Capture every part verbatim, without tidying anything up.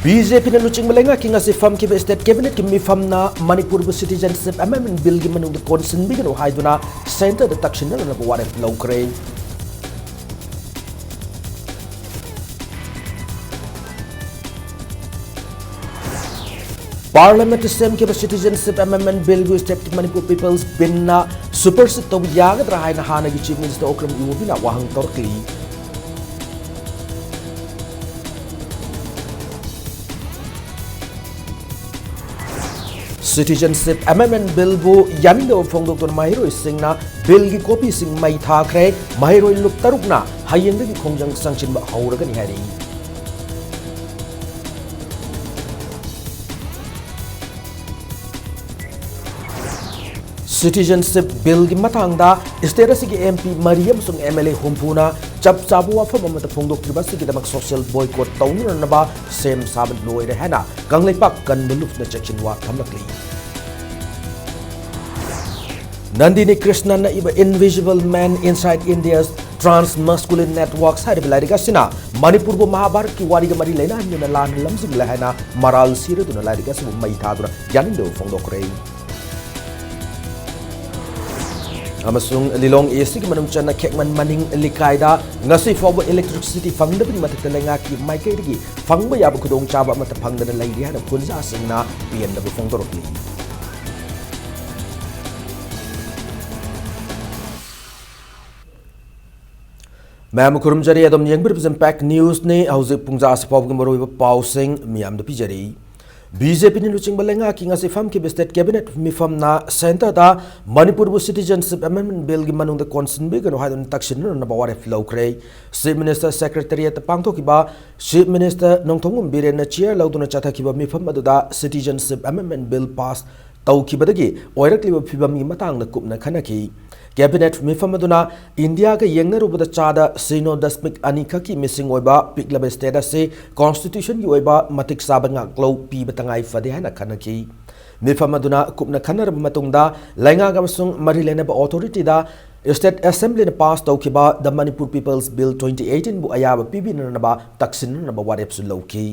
B J ꯄꯤꯅ ꯂꯨꯆꯤꯡꯕ ꯂꯩꯉꯥꯛꯀꯤ ꯉꯁꯤ ꯐꯝꯈꯤꯕ ꯁ꯭ꯇꯦꯠ ꯀꯦꯕꯤꯅꯦꯠꯀꯤ ꯃꯤꯐꯝꯅ ꯃꯅꯤꯄꯨꯔꯕꯨ ꯁꯤꯇꯤꯖꯦꯟꯁꯤꯞ ꯑꯦꯃꯦꯟꯗꯃꯦꯟꯠ ꯕꯤꯜꯒꯤ ꯃꯅꯨꯡꯗ ꯀꯣꯟꯁꯤꯟꯕꯤꯒꯅꯨ ꯍꯥꯏꯗꯨꯅ ꯁꯦꯟꯇꯔꯗ ꯇꯛꯁꯤꯟꯅꯅꯕ ꯋꯥꯔꯦꯞ ꯂꯧꯈ꯭ꯔꯦ꯫ ꯄꯥꯔꯂꯤꯌꯥꯃꯦꯟꯠꯇ ꯁꯦꯝꯈꯤꯕ ꯁꯤꯇꯤꯖꯦꯟꯁꯤꯞ ꯑꯦꯃꯦꯟꯗꯃꯦꯟꯠ ꯕꯤꯜꯕꯨ ꯁ꯭ꯇꯦꯠꯀꯤ ꯃꯅꯤꯄꯨꯔ ꯄꯤꯄꯜꯁ ꯕꯤꯜꯅ ꯁꯨꯄꯔꯁꯤꯠ ꯇꯧꯕ ꯌꯥꯒꯗ꯭ꯔꯥ ꯍꯥꯏꯅ ꯍꯥꯟꯅꯒꯤ ꯆꯤꯐ ꯃꯤꯅꯤꯁꯇꯔ ꯑꯣꯀ꯭ꯔꯝ ꯏꯕꯣꯕꯤꯅ ꯋꯥꯍꯪ ꯇꯧꯔꯛꯂꯤ꯫ ꯁꯤꯇꯤꯖꯦꯟꯁꯤꯞ ꯑꯦꯃꯦꯟꯗꯃꯦꯟꯠ ꯕꯤꯜꯕꯨ ꯌꯥꯅꯤꯡꯗꯕ ꯐꯣꯡꯗꯣꯛꯇꯨꯅ ꯃꯍꯩꯔꯣꯏꯁꯤꯡꯅ ꯕꯤꯜꯒꯤ ꯀꯣꯄꯤꯁꯤꯡ ꯃꯩ ꯊꯥꯈ꯭ꯔꯦ꯫ ꯃꯍꯩꯔꯣꯏ ꯂꯨꯞ ꯇꯔꯨꯛꯅ ꯍꯌꯦꯡꯗꯒꯤ ꯈꯣꯡꯖꯪ ꯆꯪꯁꯤꯟꯕ ꯍꯧꯔꯒꯅꯤ ꯍꯥꯏꯔꯤ꯫ ꯁꯤꯇꯤꯖꯦꯟꯁꯤꯞ ꯕꯤꯜꯒꯤ ꯃꯇꯥꯡꯗ ꯁ꯭ꯇꯦꯠ ꯑꯁꯤꯒꯤ ꯑꯦꯝ ꯄꯤ ꯃꯔꯤ ꯑꯃꯁꯨꯡ ꯑꯦꯝ ꯑꯦꯜ ꯑꯦ ꯍꯨꯝꯐꯨꯅ ꯆꯞ ꯆꯥꯕ ꯋꯥꯐꯝ ꯑꯃꯠꯇ ꯐꯣꯡꯗꯣꯛꯇ꯭ꯔꯤꯕ ꯑꯁꯤꯒꯤꯗꯃꯛ ꯁꯣꯁꯤꯌꯦꯜ ꯕꯣꯏꯀꯣꯠ ꯇꯧꯅꯅꯕ ꯁꯦꯝ ꯁꯥꯕ ꯂꯣꯏꯔꯦ ꯍꯥꯏꯅ ꯀꯪꯂꯩꯄꯥꯛ ꯀꯟꯕ ꯂꯨꯞꯅ ꯆꯦꯛꯁꯤꯟꯋꯥ ꯊꯝꯂꯛꯂꯤ꯫ ꯅꯟꯗꯤꯅꯤ ꯀ꯭ꯔꯤꯁꯅꯟꯅ ꯏꯕ Invisible Man Inside India's Transmasculine Networks ꯍꯥꯏꯔꯤꯕ ꯂꯥꯏꯔꯤꯛ ꯑꯁꯤꯅ ꯃꯅꯤꯄꯨꯔꯕꯨ ꯃꯍꯥꯚꯥꯔꯠꯀꯤ ꯋꯥꯔꯤꯒ ꯃꯔꯤ ꯂꯩꯅꯍꯟꯗꯨꯅ ꯂꯥꯟꯅ ꯂꯝꯖꯤꯡꯂꯦ ꯍꯥꯏꯅ ꯃꯔꯥꯜ ꯁꯤꯔꯗꯨꯅ ꯂꯥꯏꯔꯤꯛ ꯑꯁꯤꯕꯨ ꯃꯩ ꯊꯥꯗꯨꯅ ꯌꯥꯅꯤꯡꯗꯕ ꯐꯣꯡꯗꯣꯛꯈ꯭ꯔꯦ꯫ ꯑꯃꯁꯨꯡ ꯂꯤꯂꯣꯡ ꯏꯁꯀꯤ ꯃꯅꯨꯡ ꯆꯟꯅ ꯈꯦꯛꯃꯟ ꯃꯅꯤꯡ ꯂꯩꯀꯥꯏꯗ ꯉꯁꯤ ꯐꯥꯎꯕ electricity ꯐꯪꯗꯕꯒꯤ ꯃꯊꯛꯇ ꯂꯩꯉꯥꯛꯀꯤ ꯃꯥꯏꯀꯩꯗꯒꯤ ꯐꯪꯕ ꯌꯥꯕ ꯈꯨꯗꯣꯡꯆꯥꯕ ꯑꯃꯠꯇ ꯐꯪꯗꯅ ꯂꯩꯔꯤ ꯍꯥꯏꯅ ꯈꯨꯟꯖꯥꯁꯤꯡꯅ ꯄꯦꯟꯗꯕ ꯐꯣꯡꯗꯣꯔꯛꯂꯤ꯫ ꯃꯌꯥꯝ ꯈꯨꯔꯨꯝꯖꯔꯤ, ꯑꯗꯨꯝ ꯌꯦꯡꯕꯤꯔꯤꯕꯁꯤ Impact Newsꯅꯤ꯫ ꯍꯧꯖꯤꯛ ꯄꯨꯡꯖꯥ ꯑꯁꯤ ꯐꯥꯎꯕꯒꯤ ꯃꯔꯨꯑꯣꯏꯕ ꯄꯥꯎꯁꯤꯡ ꯃꯤꯌꯥꯝꯗ ꯄꯤꯖꯔꯤ꯫ ꯕꯤ ꯖꯦ ꯄꯤꯅ ꯂꯨꯆꯤꯡꯕ ꯂꯩꯉꯥꯛꯀꯤ ꯉꯁꯤ ꯐꯝꯈꯤꯕ ꯁ꯭ꯇꯦꯠ ꯀꯦꯕꯤꯅꯦꯠ ꯃꯤꯐꯝꯅ ꯁꯦꯟꯇꯔꯗ ꯃꯅꯤꯄꯨꯔꯕꯨ ꯁꯤꯇꯤꯖꯦꯟꯁꯤꯞ ꯑꯦꯃꯦꯟꯗꯃꯦꯟꯠ ꯕꯤꯜꯒꯤ ꯃꯅꯨꯡꯗ ꯀꯣꯟꯁꯤꯟꯕꯤꯒꯅꯨ ꯍꯥꯏꯗꯨꯅ ꯇꯛꯁꯤꯟꯅꯅꯕ ꯋꯥꯔꯦꯞ ꯂꯧꯈ꯭ꯔꯦ꯫ ꯆꯤꯐ ꯃꯤꯅꯤꯁꯇꯔ ꯁꯦꯀ꯭ꯔꯦꯇꯔꯤꯌꯦꯠꯇ ꯄꯥꯡꯊꯣꯛꯈꯤꯕ ꯆꯤꯐ ꯃꯤꯅꯤꯁꯇꯔ ꯅꯣꯡꯊꯣꯝꯕꯝ ꯕꯤꯔꯦꯟꯅ ꯆꯤꯌꯔ ꯂꯧꯗꯨꯅ ꯆꯠꯊꯈꯤꯕ ꯃꯤꯐꯝ ꯑꯗꯨꯗ ꯁꯤꯇꯤꯖꯦꯟꯁꯤꯞ ꯑꯦꯃꯦꯟꯗꯃꯦꯟꯠ ꯕꯤꯜ ꯄꯥꯁ ꯇꯧꯈꯤꯕꯗꯒꯤ ꯑꯣꯏꯔꯛꯂꯤꯕ ꯐꯤꯕꯝꯒꯤ ꯃꯇꯥꯡꯗ ꯀꯨꯞꯅ ꯈꯟꯅꯈꯤ꯫ ꯀꯦꯕꯤꯅꯦꯠ ꯃꯤꯐꯝ ꯑꯗꯨꯅ ꯏꯟꯗꯤꯌꯥꯒ ꯌꯦꯡꯅꯔꯨꯕꯗ ꯆꯥꯗ ꯁꯤꯅꯣ ꯗꯁꯃꯤꯛ ꯑꯅꯤꯈꯛꯀꯤ ꯃꯤꯁꯤꯡ ꯑꯣꯏꯕ ꯄꯤꯛꯂꯕ ꯁ꯭ꯇꯦꯠ ꯑꯁꯤ ꯀꯣꯟꯁꯇꯤꯇ꯭ꯌꯨꯁꯟꯒꯤ ꯑꯣꯏꯕ ꯃꯇꯤꯛ ꯆꯥꯕ ꯉꯥꯛꯂꯧ ꯄꯤꯕ ꯇꯉꯥꯏ ꯐꯗꯦ ꯍꯥꯏꯅ ꯈꯟꯅꯈꯤ꯫ ꯃꯤꯐꯝ ꯑꯗꯨꯅ ꯀꯨꯞꯅ ꯈꯟꯅꯔꯕ ꯃꯇꯨꯡꯗ ꯂꯩꯉꯥꯛ ꯑꯃꯁꯨꯡ ꯃꯔꯤ ꯂꯩꯅꯕ ꯑꯣꯊꯣꯔꯤꯇꯤꯗ ꯁ꯭ꯇꯦꯠ ꯑꯦꯁꯦꯝꯕ꯭ꯂꯤꯅ ꯄꯥꯁ ꯇꯧꯈꯤꯕ The Manipur People's Bill twenty eighteenꯕꯨ ꯑꯌꯥꯕ ꯄꯤꯕꯤꯅꯅꯕ ꯇꯛꯁꯤꯟꯅꯅꯕ ꯋꯥꯔꯦꯞꯁꯨ ꯂꯧꯈꯤ꯫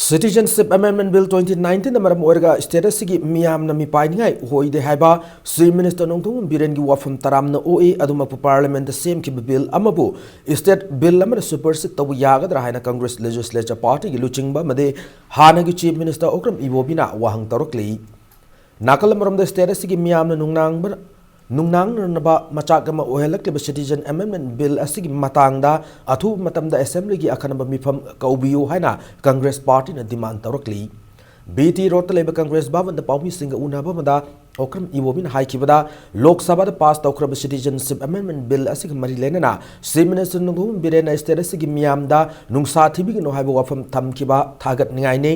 Citizenship Amendment Bill twenty nineteen ꯅ ꯃꯔꯝ ꯑꯣꯏꯔꯒ state ꯑꯁꯤꯒꯤ ꯃꯤꯌꯥꯝꯅ ꯃꯤꯄꯥꯏꯅꯤꯡꯉꯥꯏ ꯑꯣꯏꯗꯦ ꯍꯥꯏꯕ Chief Minister ꯅꯣꯡꯊꯣꯝꯕꯝ ꯕꯤꯔꯦꯟꯒꯤ ꯋꯥꯐꯝ ꯇꯔꯥꯝꯅ ꯑꯣꯛꯏ꯫ ꯑꯗꯨꯃꯛꯄꯨ Parliament ꯗ ꯁꯦꯝꯈꯤꯕ bill ꯑꯃꯕꯨ state bill ꯑꯃꯅ supersede ꯇꯧꯕ ꯌꯥꯒꯗ꯭ꯔꯥ ꯍꯥꯏꯅ Congress Legislature Party ꯒꯤ ꯂꯨꯆꯤꯡꯕ ꯑꯃꯗꯤ ꯍꯥꯟꯅꯒꯤ Chief Minister ꯑꯣꯀ꯭ꯔꯝ ꯏꯕꯣꯕꯤꯅ ꯋꯥꯍꯪ ꯇꯧꯔꯛꯂꯤ꯫ ꯅꯥꯀꯜ ꯑꯃꯔꯣꯝꯗ state ꯑꯁꯤꯒꯤ ꯃꯤꯌꯥꯝꯅ ꯅꯨꯡꯅꯥꯡꯕ ꯅꯨꯡꯅꯥꯡꯅꯅꯕ ꯃꯆꯥꯛ ꯑꯃ ꯑꯣꯏꯍꯜꯂꯛꯂꯤꯕ Citizen Amendment Bill ꯑꯁꯤꯒꯤ ꯃꯇꯥꯡꯗ ꯑꯊꯨꯕ ꯃꯇꯝꯗ Assembly ꯒꯤ ꯑꯈꯟꯅꯕ ꯃꯤꯐꯝ ꯀꯧꯕꯤꯌꯨ ꯍꯥꯏꯅ Congress Party ꯅ demand ꯇꯧꯔꯛꯂꯤ꯫ B T Road ꯇ ꯂꯩꯕ Congress ꯚꯕꯟꯗ ꯄꯥꯎꯃꯤꯁꯤꯡꯒ ꯎꯅꯕ ꯑꯃꯗ ꯑꯣꯀ꯭ꯔꯝ ꯏꯕꯣꯕꯤꯅ ꯍꯥꯏꯈꯤꯕꯗ, ꯂꯣꯛ ꯁꯚꯥꯗ pass ꯇꯧꯈ꯭ꯔꯕ Citizenship Amendment Bill ꯑꯁꯤꯒ ꯃꯔꯤ ꯂꯩꯅꯅ Chief Minister ꯅꯣꯡꯊꯣꯝꯕꯝ ꯕꯤꯔꯦꯟꯅ state ꯑꯁꯤꯒꯤ ꯃꯤꯌꯥꯝꯗ ꯅꯨꯡꯁꯥ ꯊꯤꯕꯤꯒꯅꯨ ꯍꯥꯏꯕ ꯋꯥꯐꯝ ꯊꯝꯈꯤꯕ ꯊꯥꯒꯠꯅꯤꯡꯉꯥꯏꯅꯤ꯫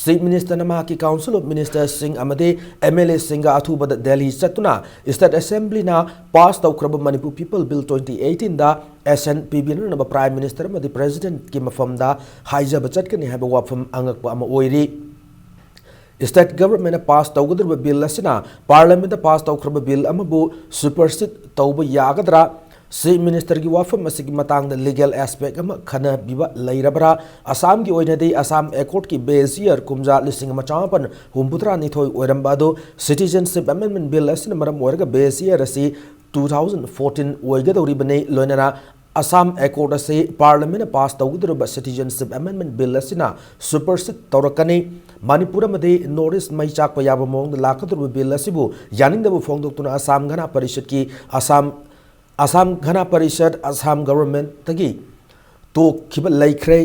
Chief Minister ꯅ ꯃꯍꯥꯛꯀꯤ Council of Minister ꯁꯤꯡ ꯑꯃꯗꯤ M L A ꯁꯤꯡꯒ ꯑꯊꯨꯕꯗ ꯗꯦꯜꯂꯤ ꯆꯠꯇꯨꯅ State Assembly ꯅ pass ꯇꯧꯈ꯭ꯔꯕ Manipur People Bill twenty eighteen ꯗ assent ꯄꯤꯕꯤꯅꯅꯕ Prime Minister ꯑꯃꯗꯤ President ꯀꯤ ꯃꯐꯝꯗ ꯍꯥꯏꯖꯕ ꯆꯠꯀꯅꯤ ꯍꯥꯏꯕ ꯋꯥꯐꯝ ꯑꯉꯛꯄ ꯑꯃ ꯑꯣꯏꯔꯤ꯫ State Government ꯅ pass ꯇꯧꯒꯗꯧꯔꯤꯕ bill ꯑꯁꯤꯅ Parliament ꯇ pass ꯇꯧꯈ꯭ꯔꯕ bill ꯑꯃꯕꯨ supersede ꯇꯧꯕ ꯌꯥꯒꯗ꯭ꯔꯥ? Chief Minister ꯒꯤ ꯋꯥꯐꯝ ꯑꯁꯤꯒꯤ ꯃꯇꯥꯡꯗ legal aspect ꯑꯃ ꯈꯟꯅꯕꯤꯕ ꯂꯩꯔꯕ꯭ꯔꯥ? ꯑꯁꯥꯝꯒꯤ ꯑꯣꯏꯅꯗꯤ Assam Accord ꯀꯤ base year ꯀꯨꯝꯖꯥ ꯂꯤꯁꯤꯡ ꯑꯃ ꯆꯃꯥꯄꯟ ꯍꯨꯝꯐꯨꯇꯔꯥ ꯅꯤꯊꯣꯏ ꯑꯣꯏꯔꯝꯕ ꯑꯗꯨ Citizenship Amendment Bill ꯑꯁꯤꯅ ꯃꯔꯝ ꯑꯣꯏꯔꯒ base year ꯑꯁꯤ two thousand fourteen ꯑꯣꯏꯒꯗꯧꯔꯤꯕꯅꯤ꯫ ꯂꯣꯏꯅꯅ Assam Accord ꯑꯁꯤ Parliament ꯅ pass ꯇꯧꯒꯗꯧꯔꯤꯕ Citizenship Amendment Bill ꯑꯁꯤꯅ supersede ꯇꯧꯔꯛꯀꯅꯤ꯫ ꯃꯅꯤꯄꯨꯔ ꯑꯃꯗꯤ North East ꯃꯩ ꯆꯥꯛꯄ ꯌꯥꯕ ꯃꯑꯣꯡꯗ ꯂꯥꯛꯀꯗꯧꯔꯤꯕ bill ꯑꯁꯤꯕꯨ ꯌꯥꯅꯤꯡꯗꯕ ꯐꯣꯡꯗꯣꯛꯇꯨꯅ Assam ꯘꯅ ꯄꯔꯤꯁꯠꯀꯤ Assam Assam Ghana Parishad, Assam Government ꯇꯒꯤ ꯇꯣꯛꯈꯤꯕ ꯂꯩꯈ꯭ꯔꯦ꯫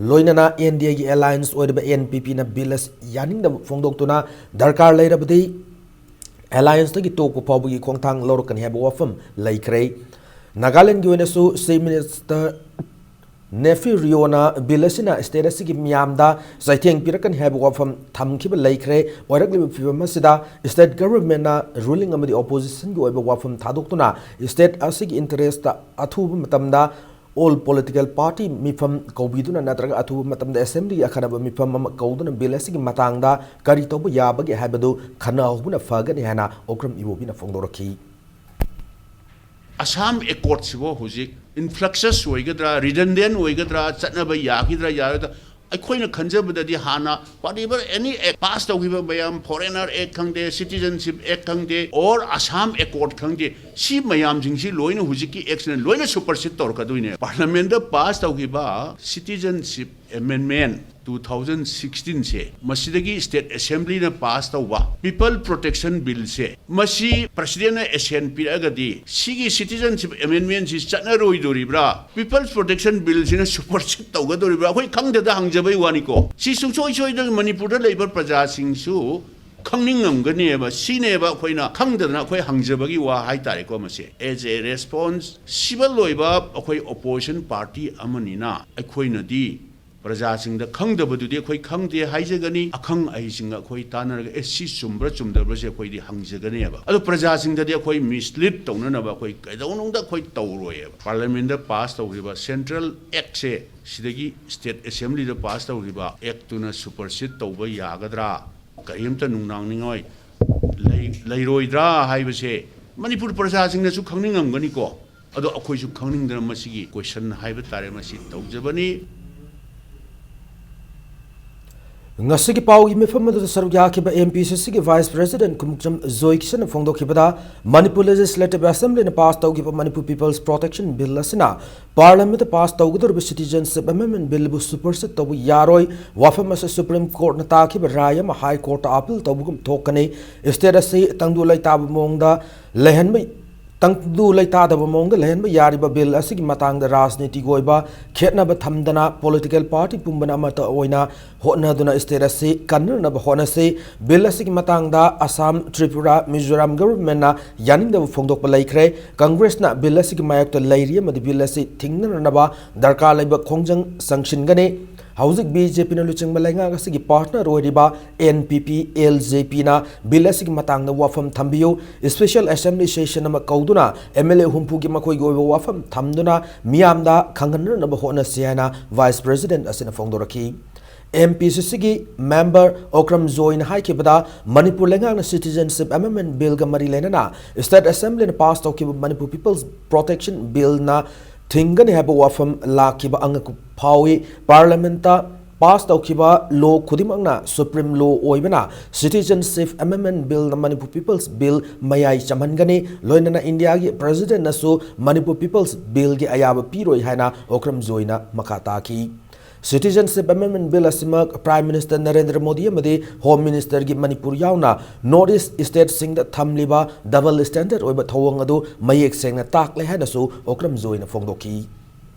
ꯂꯣꯏꯅꯅ N D A ꯒꯤ alliance ꯑꯣꯏꯔꯤꯕ N P P ꯅ bill ꯑꯁꯤ ꯌꯥꯅꯤꯡꯗꯕ ꯐꯣꯡꯗꯣꯛꯇꯨꯅ ꯗꯔꯀꯥꯔ ꯂꯩꯔꯕꯗꯤ alliance ꯇꯒꯤ ꯇꯣꯛꯄ ꯐꯥꯎꯕꯒꯤ ꯈꯣꯡꯊꯥꯡ ꯂꯧꯔꯛꯀꯅꯤ ꯍꯥꯏꯕ ꯋꯥꯐꯝ ꯂꯩꯈ꯭ꯔꯦ꯫ ꯅꯥꯒꯥꯂꯦꯟꯒꯤ ꯑꯣꯏꯅꯁꯨ Chief Minister Neiphiu Rio ꯅ bill ꯑꯁꯤꯅ state ꯑꯁꯤꯒꯤ ꯃꯤꯌꯥꯝꯗ ꯆꯩꯊꯦꯡ ꯄꯤꯔꯛꯀꯅꯤ ꯍꯥꯏꯕ ꯋꯥꯐꯝ ꯊꯝꯈꯤꯕ ꯂꯩꯈ꯭ꯔꯦ꯫ ꯑꯣꯏꯔꯛꯂꯤꯕ ꯐꯤꯕꯝ ꯑꯁꯤꯗ state government ꯅ ruling ꯑꯃꯗꯤ opposition ꯒꯤ ꯑꯣꯏꯕ ꯋꯥꯐꯝ ꯊꯥꯗꯣꯛꯇꯨꯅ state ꯑꯁꯤꯒꯤ interest ꯇ ꯑꯊꯨꯕ ꯃꯇꯝꯗ all political party ꯃꯤꯐꯝ ꯀꯧꯕꯤꯗꯨꯅ ꯅꯠꯇ꯭ꯔꯒ ꯑꯊꯨꯕ ꯃꯇꯝꯗ Assembly ꯒꯤ ꯑꯈꯟꯅꯕ ꯃꯤꯐꯝ ꯑꯃ ꯀꯧꯗꯨꯅ bill ꯑꯁꯤꯒꯤ ꯃꯇꯥꯡꯗ ꯀꯔꯤ ꯇꯧꯕ ꯌꯥꯕꯒꯦ ꯍꯥꯏꯕꯗꯨ ꯈꯟꯅꯍꯧꯕꯅ ꯐꯒꯅꯤ ꯍꯥꯏꯅ ꯑꯣꯀ꯭ꯔꯝ ꯏꯕꯣꯕꯤꯅ ꯐꯣꯡꯗꯣꯔꯛꯈꯤ꯫ ꯑꯁꯥꯝ Accord ꯁꯤꯕꯨ ꯍꯧꯖꯤꯛ infructuous ꯑꯣꯏꯒꯗ꯭ꯔꯥ, redundant ꯑꯣꯏꯒꯗ꯭ꯔꯥ, ꯆꯠꯅꯕ ꯌꯥꯈꯤꯗ꯭ꯔꯥ ꯌꯥꯔꯣꯏꯗ꯭ꯔꯥ, ꯑꯩꯈꯣꯏꯅ ꯈꯟꯖꯕꯗꯗꯤ ꯍꯥꯟꯅ whatever any act pass ꯇꯧꯈꯤꯕ ꯃꯌꯥꯝ, Foreigner Act ꯈꯪꯗꯦ, Citizenship Act ꯈꯪꯗꯦ, or Assam Accord ꯈꯪꯗꯦ, ꯁꯤ ꯃꯌꯥꯝꯁꯤꯡꯁꯤ ꯂꯣꯏꯅ ꯍꯧꯖꯤꯛꯀꯤ Actꯁꯤꯅ ꯂꯣꯏꯅ supersede ꯇꯧꯔꯛꯀꯗꯣꯏꯅꯦ꯫ Parliamentꯇ pass ꯇꯧꯈꯤꯕ Citizenship Amendment two thousand sixteen ꯁꯦ, ꯃꯁꯤꯗꯒꯤ State Assemblyꯅ pass ꯇꯧꯕ People Protection Billꯁꯦ, ꯃꯁꯤ Presidentꯅ assent ꯄꯤꯔꯛꯑꯒꯗꯤ ꯁꯤꯒꯤ Citizenship Amendmentꯁꯤ ꯆꯠꯅꯔꯣꯏꯗꯣꯔꯤꯕ꯭ꯔꯥ? People's Protection Billꯁꯤꯅ supersede ꯇꯧꯒꯗꯧꯔꯤꯕ꯭ꯔꯥ? ꯑꯩꯈꯣꯏ ꯈꯪꯗꯗ ꯍꯪꯖꯕꯩ ꯋꯥꯅꯤꯀꯣ꯫ ꯁꯤ ꯁꯨꯡꯁꯣꯏ ꯁꯣꯏꯗꯅ ꯃꯅꯤꯄꯨꯔꯗ ꯂꯩꯕ ꯄ꯭ꯔꯖꯥꯁꯤꯡꯁꯨ ꯈꯪꯅꯤꯡꯉꯝꯒꯅꯦꯕ꯫ ꯁꯤꯅꯦꯕ ꯑꯩꯈꯣꯏꯅ ꯈꯪꯗꯗꯅ ꯑꯩꯈꯣꯏ ꯍꯪꯖꯕꯒꯤ ꯋꯥ ꯍꯥꯏꯇꯥꯔꯦꯀꯣ꯫ ꯃꯁꯦ as a responsible ꯑꯣꯏꯕ ꯑꯩꯈꯣꯏ opposition party ꯑꯃꯅꯤꯅ ꯑꯩꯈꯣꯏꯅꯗꯤ ꯄ꯭ꯔꯖꯥꯁꯤꯡꯗ ꯈꯪꯗꯕꯗꯨꯗꯤ ꯑꯩꯈꯣꯏ ꯈꯪꯗꯦ ꯍꯥꯏꯖꯒꯅꯤ꯫ ꯑꯈꯪ ꯑꯍꯩꯁꯤꯡꯒ ꯑꯩꯈꯣꯏ ꯇꯥꯟꯅꯔꯒ, "ꯑꯦ, ꯁꯤ ꯆꯨꯝꯕ꯭ꯔꯥ ꯆꯨꯝꯗꯕ꯭ꯔꯥꯁꯦ ꯑꯩꯈꯣꯏꯗꯤ ꯍꯪꯖꯒꯅꯦꯕ꯫ ꯑꯗꯣ ꯄ꯭ꯔꯖꯥꯁꯤꯡꯗꯗꯤ ꯑꯩꯈꯣꯏ mislead ꯇꯧꯅꯅꯕ ꯑꯩꯈꯣꯏ ꯀꯩꯗꯧꯅꯨꯡꯗ ꯑꯩꯈꯣꯏ ꯇꯧꯔꯣꯏꯌꯦꯕ꯫ Parliamentꯇ pass ꯇꯧꯈꯤꯕ Central Actꯁꯦ ꯁꯤꯗꯒꯤ State Assemblyꯗ pass ꯇꯧꯈꯤꯕ Actꯇꯨꯅ supersede ꯇꯧꯕ ꯌꯥꯒꯗ꯭ꯔꯥ? ꯀꯔꯤꯝꯇ ꯅꯨꯡꯅꯥꯡꯅꯤꯡꯉꯣꯏ ꯂꯩ-, ꯂꯩꯔꯣꯏꯗ꯭ꯔꯥ ꯍꯥꯏꯕꯁꯦ ꯃꯅꯤꯄꯨꯔ ꯄ꯭ꯔꯖꯥꯁꯤꯡꯅꯁꯨ ꯈꯪꯅꯤꯡꯉꯝꯒꯅꯤꯀꯣ꯫ ꯑꯗꯣ ꯑꯩꯈꯣꯏꯁꯨ ꯈꯪꯅꯤꯡꯗꯅ ꯃꯁꯤꯒꯤ question ꯍꯥꯏꯕ ꯇꯥꯔꯦ, ꯃꯁꯤ ꯇꯧꯖꯕꯅꯤ꯫ ꯉꯁꯤꯒꯤ ꯄꯥꯎꯒꯤ ꯃꯤꯐꯝ ꯑꯗꯨꯗ ꯁꯔꯨꯛ ꯌꯥꯈꯤꯕ M P C Cꯒꯤ Vice President Khumukcham ꯖꯣꯏ ꯀꯤꯁꯟꯅ ꯐꯣꯡꯗꯣꯛꯈꯤꯕꯗ, ꯃꯅꯤꯄꯨꯔ Legislative Assemblyꯅ pass ꯇꯧꯈꯤꯕ Manipur People's Protection Bill ꯑꯁꯤꯅ Parliamentꯇ pass ꯇꯧꯒꯗꯧꯔꯤꯕ Citizenship Amendment Billꯕꯨ supersede ꯇꯧꯕ ꯌꯥꯔꯣꯏ꯫ ꯋꯥꯐꯝ ꯑꯁꯤ Supreme Courtꯅ ꯇꯥꯈꯤꯕ ꯔꯥꯏ ꯑꯃ High Courtꯇ appeal ꯇꯧꯕꯒꯨꯝ ꯊꯣꯛꯀꯅꯤ꯫ State ꯑꯁꯤ ꯇꯪꯗꯨ ꯂꯩꯇꯥꯕ ꯃꯑꯣꯡꯗ ꯂꯩꯍꯟꯕ ꯇꯪꯗꯨ ꯂꯩꯇꯥꯗꯕ ꯃꯑꯣꯡꯗ ꯂꯩꯍꯟꯕ ꯌꯥꯔꯤꯕ Bill ꯑꯁꯤꯒꯤ ꯃꯇꯥꯡꯗ ꯔꯥꯖꯅꯤꯇꯤꯒꯤ ꯑꯣꯏꯕ ꯈꯦꯠꯅꯕ ꯊꯝꯗꯅ political party ꯄꯨꯝꯕꯅ ꯑꯃꯠꯇ ꯑꯣꯏꯅ ꯍꯣꯠꯅꯗꯨꯅ state ꯑꯁꯤ ꯀꯟꯅꯅꯕ ꯍꯣꯠꯅꯁꯤ꯫ Bill ꯑꯁꯤꯒꯤ ꯃꯇꯥꯡꯗ ꯑꯁꯥꯝ, ꯇ꯭ꯔꯤꯄꯨꯔꯥ, ꯃꯤꯖꯣꯔꯥꯝ governmentꯅ ꯌꯥꯅꯤꯡꯗꯕ ꯐꯣꯡꯗꯣꯛꯄ ꯂꯩꯈ꯭ꯔꯦ꯫ Congressꯅ Bill ꯑꯁꯤꯒꯤ ꯃꯥꯌꯣꯛꯇ ꯂꯩꯔꯤ ꯑꯃꯗꯤ Bill ꯑꯁꯤ ꯊꯤꯡꯅꯅꯕ ꯗꯔꯀꯥꯔ ꯂꯩꯕ ꯈꯣꯡꯖꯪ ꯆꯪꯁꯤꯟꯒꯅꯤ꯫ ꯍꯧꯖꯤꯛ B J Pꯅ ꯂꯨꯆꯤꯡꯕ ꯂꯩꯉꯥꯛ ꯑꯁꯤꯒꯤ partner ꯑꯣꯏꯔꯤꯕ N P P, L J Pꯅ Bill ꯑꯁꯤꯒꯤ ꯃꯇꯥꯡꯗ ꯋꯥꯐꯝ ꯊꯝꯕꯤꯌꯨ, special assembly session ꯑꯃ ꯀꯧꯗꯨꯅ M L A ꯍꯨꯝꯐꯨꯒꯤ ꯃꯈꯣꯏꯒꯤ ꯑꯣꯏꯕ ꯋꯥꯐꯝ ꯊꯝꯗꯨꯅ ꯃꯤꯌꯥꯝꯗ ꯈꯪꯍꯟꯅꯅꯕ ꯍꯣꯠꯅꯁꯤ ꯍꯥꯏꯅ Vice President ꯑꯁꯤꯅ ꯐꯣꯡꯗꯣꯔꯛꯈꯤ꯫ M P C Cꯒꯤ member Okram ꯖꯣꯏꯅ ꯍꯥꯏꯈꯤꯕꯗ, Manipur ꯂꯩꯉꯥꯛꯅ Citizenship Amendment Billꯒ ꯃꯔꯤ ꯂꯩꯅꯅ State Assemblyꯅ pass ꯇꯧꯈꯤꯕ Manipur People's Protection Billꯅ ꯊꯤꯡꯒꯅꯤ ꯍꯥꯏꯕ ꯋꯥꯐꯝ ꯂꯥꯛꯈꯤꯕ ꯑꯉꯛꯄ ꯐꯥꯎꯏ꯫ Parliamentꯇ ꯄꯥꯁ ꯇꯧꯈꯤꯕ ꯂꯣ ꯈꯨꯗꯤꯡꯃꯛꯅ ꯁꯨꯄ꯭ꯔꯤꯝ ꯂꯣ ꯑꯣꯏꯕꯅ Citizenship Amendment Billꯅ Manipur People's Bill ꯃꯌꯥꯏ ꯆꯝꯍꯟꯒꯅꯤ꯫ ꯂꯣꯏꯅꯅ ꯏꯟꯗꯤꯌꯥꯒꯤ ꯄ꯭ꯔꯦꯁꯤꯗꯦꯟꯠꯅꯁꯨ ꯃꯅꯤꯄꯨꯔ People's Billꯒꯤ ꯑꯌꯥꯕ ꯄꯤꯔꯣꯏ ꯍꯥꯏꯅ ꯑꯣꯀ꯭ꯔꯝ ꯖꯣꯏꯅ ꯃꯈꯥ ꯇꯥꯈꯤ꯫ Citizenship Amendment Bill ꯑꯁꯤꯃꯛ Prime Minister ꯅꯔꯦꯟꯗ꯭ꯔ ꯃꯣꯗꯤ ꯑꯃꯗꯤ Home Ministerꯒꯤ ꯃꯅꯤꯄꯨꯔ ꯌꯥꯎꯅ North East stateꯁꯤꯡꯗ ꯊꯝꯂꯤꯕ double standard ꯑꯣꯏꯕ ꯊꯧꯑꯣꯡ ꯑꯗꯨ ꯃꯌꯦꯛ ꯁꯦꯡꯅ ꯇꯥꯛꯂꯦ ꯍꯥꯏꯅꯁꯨ ꯑꯣꯀ꯭ꯔꯝ ꯖꯣꯏꯅ ꯐꯣꯡꯗꯣꯛꯈꯤ꯫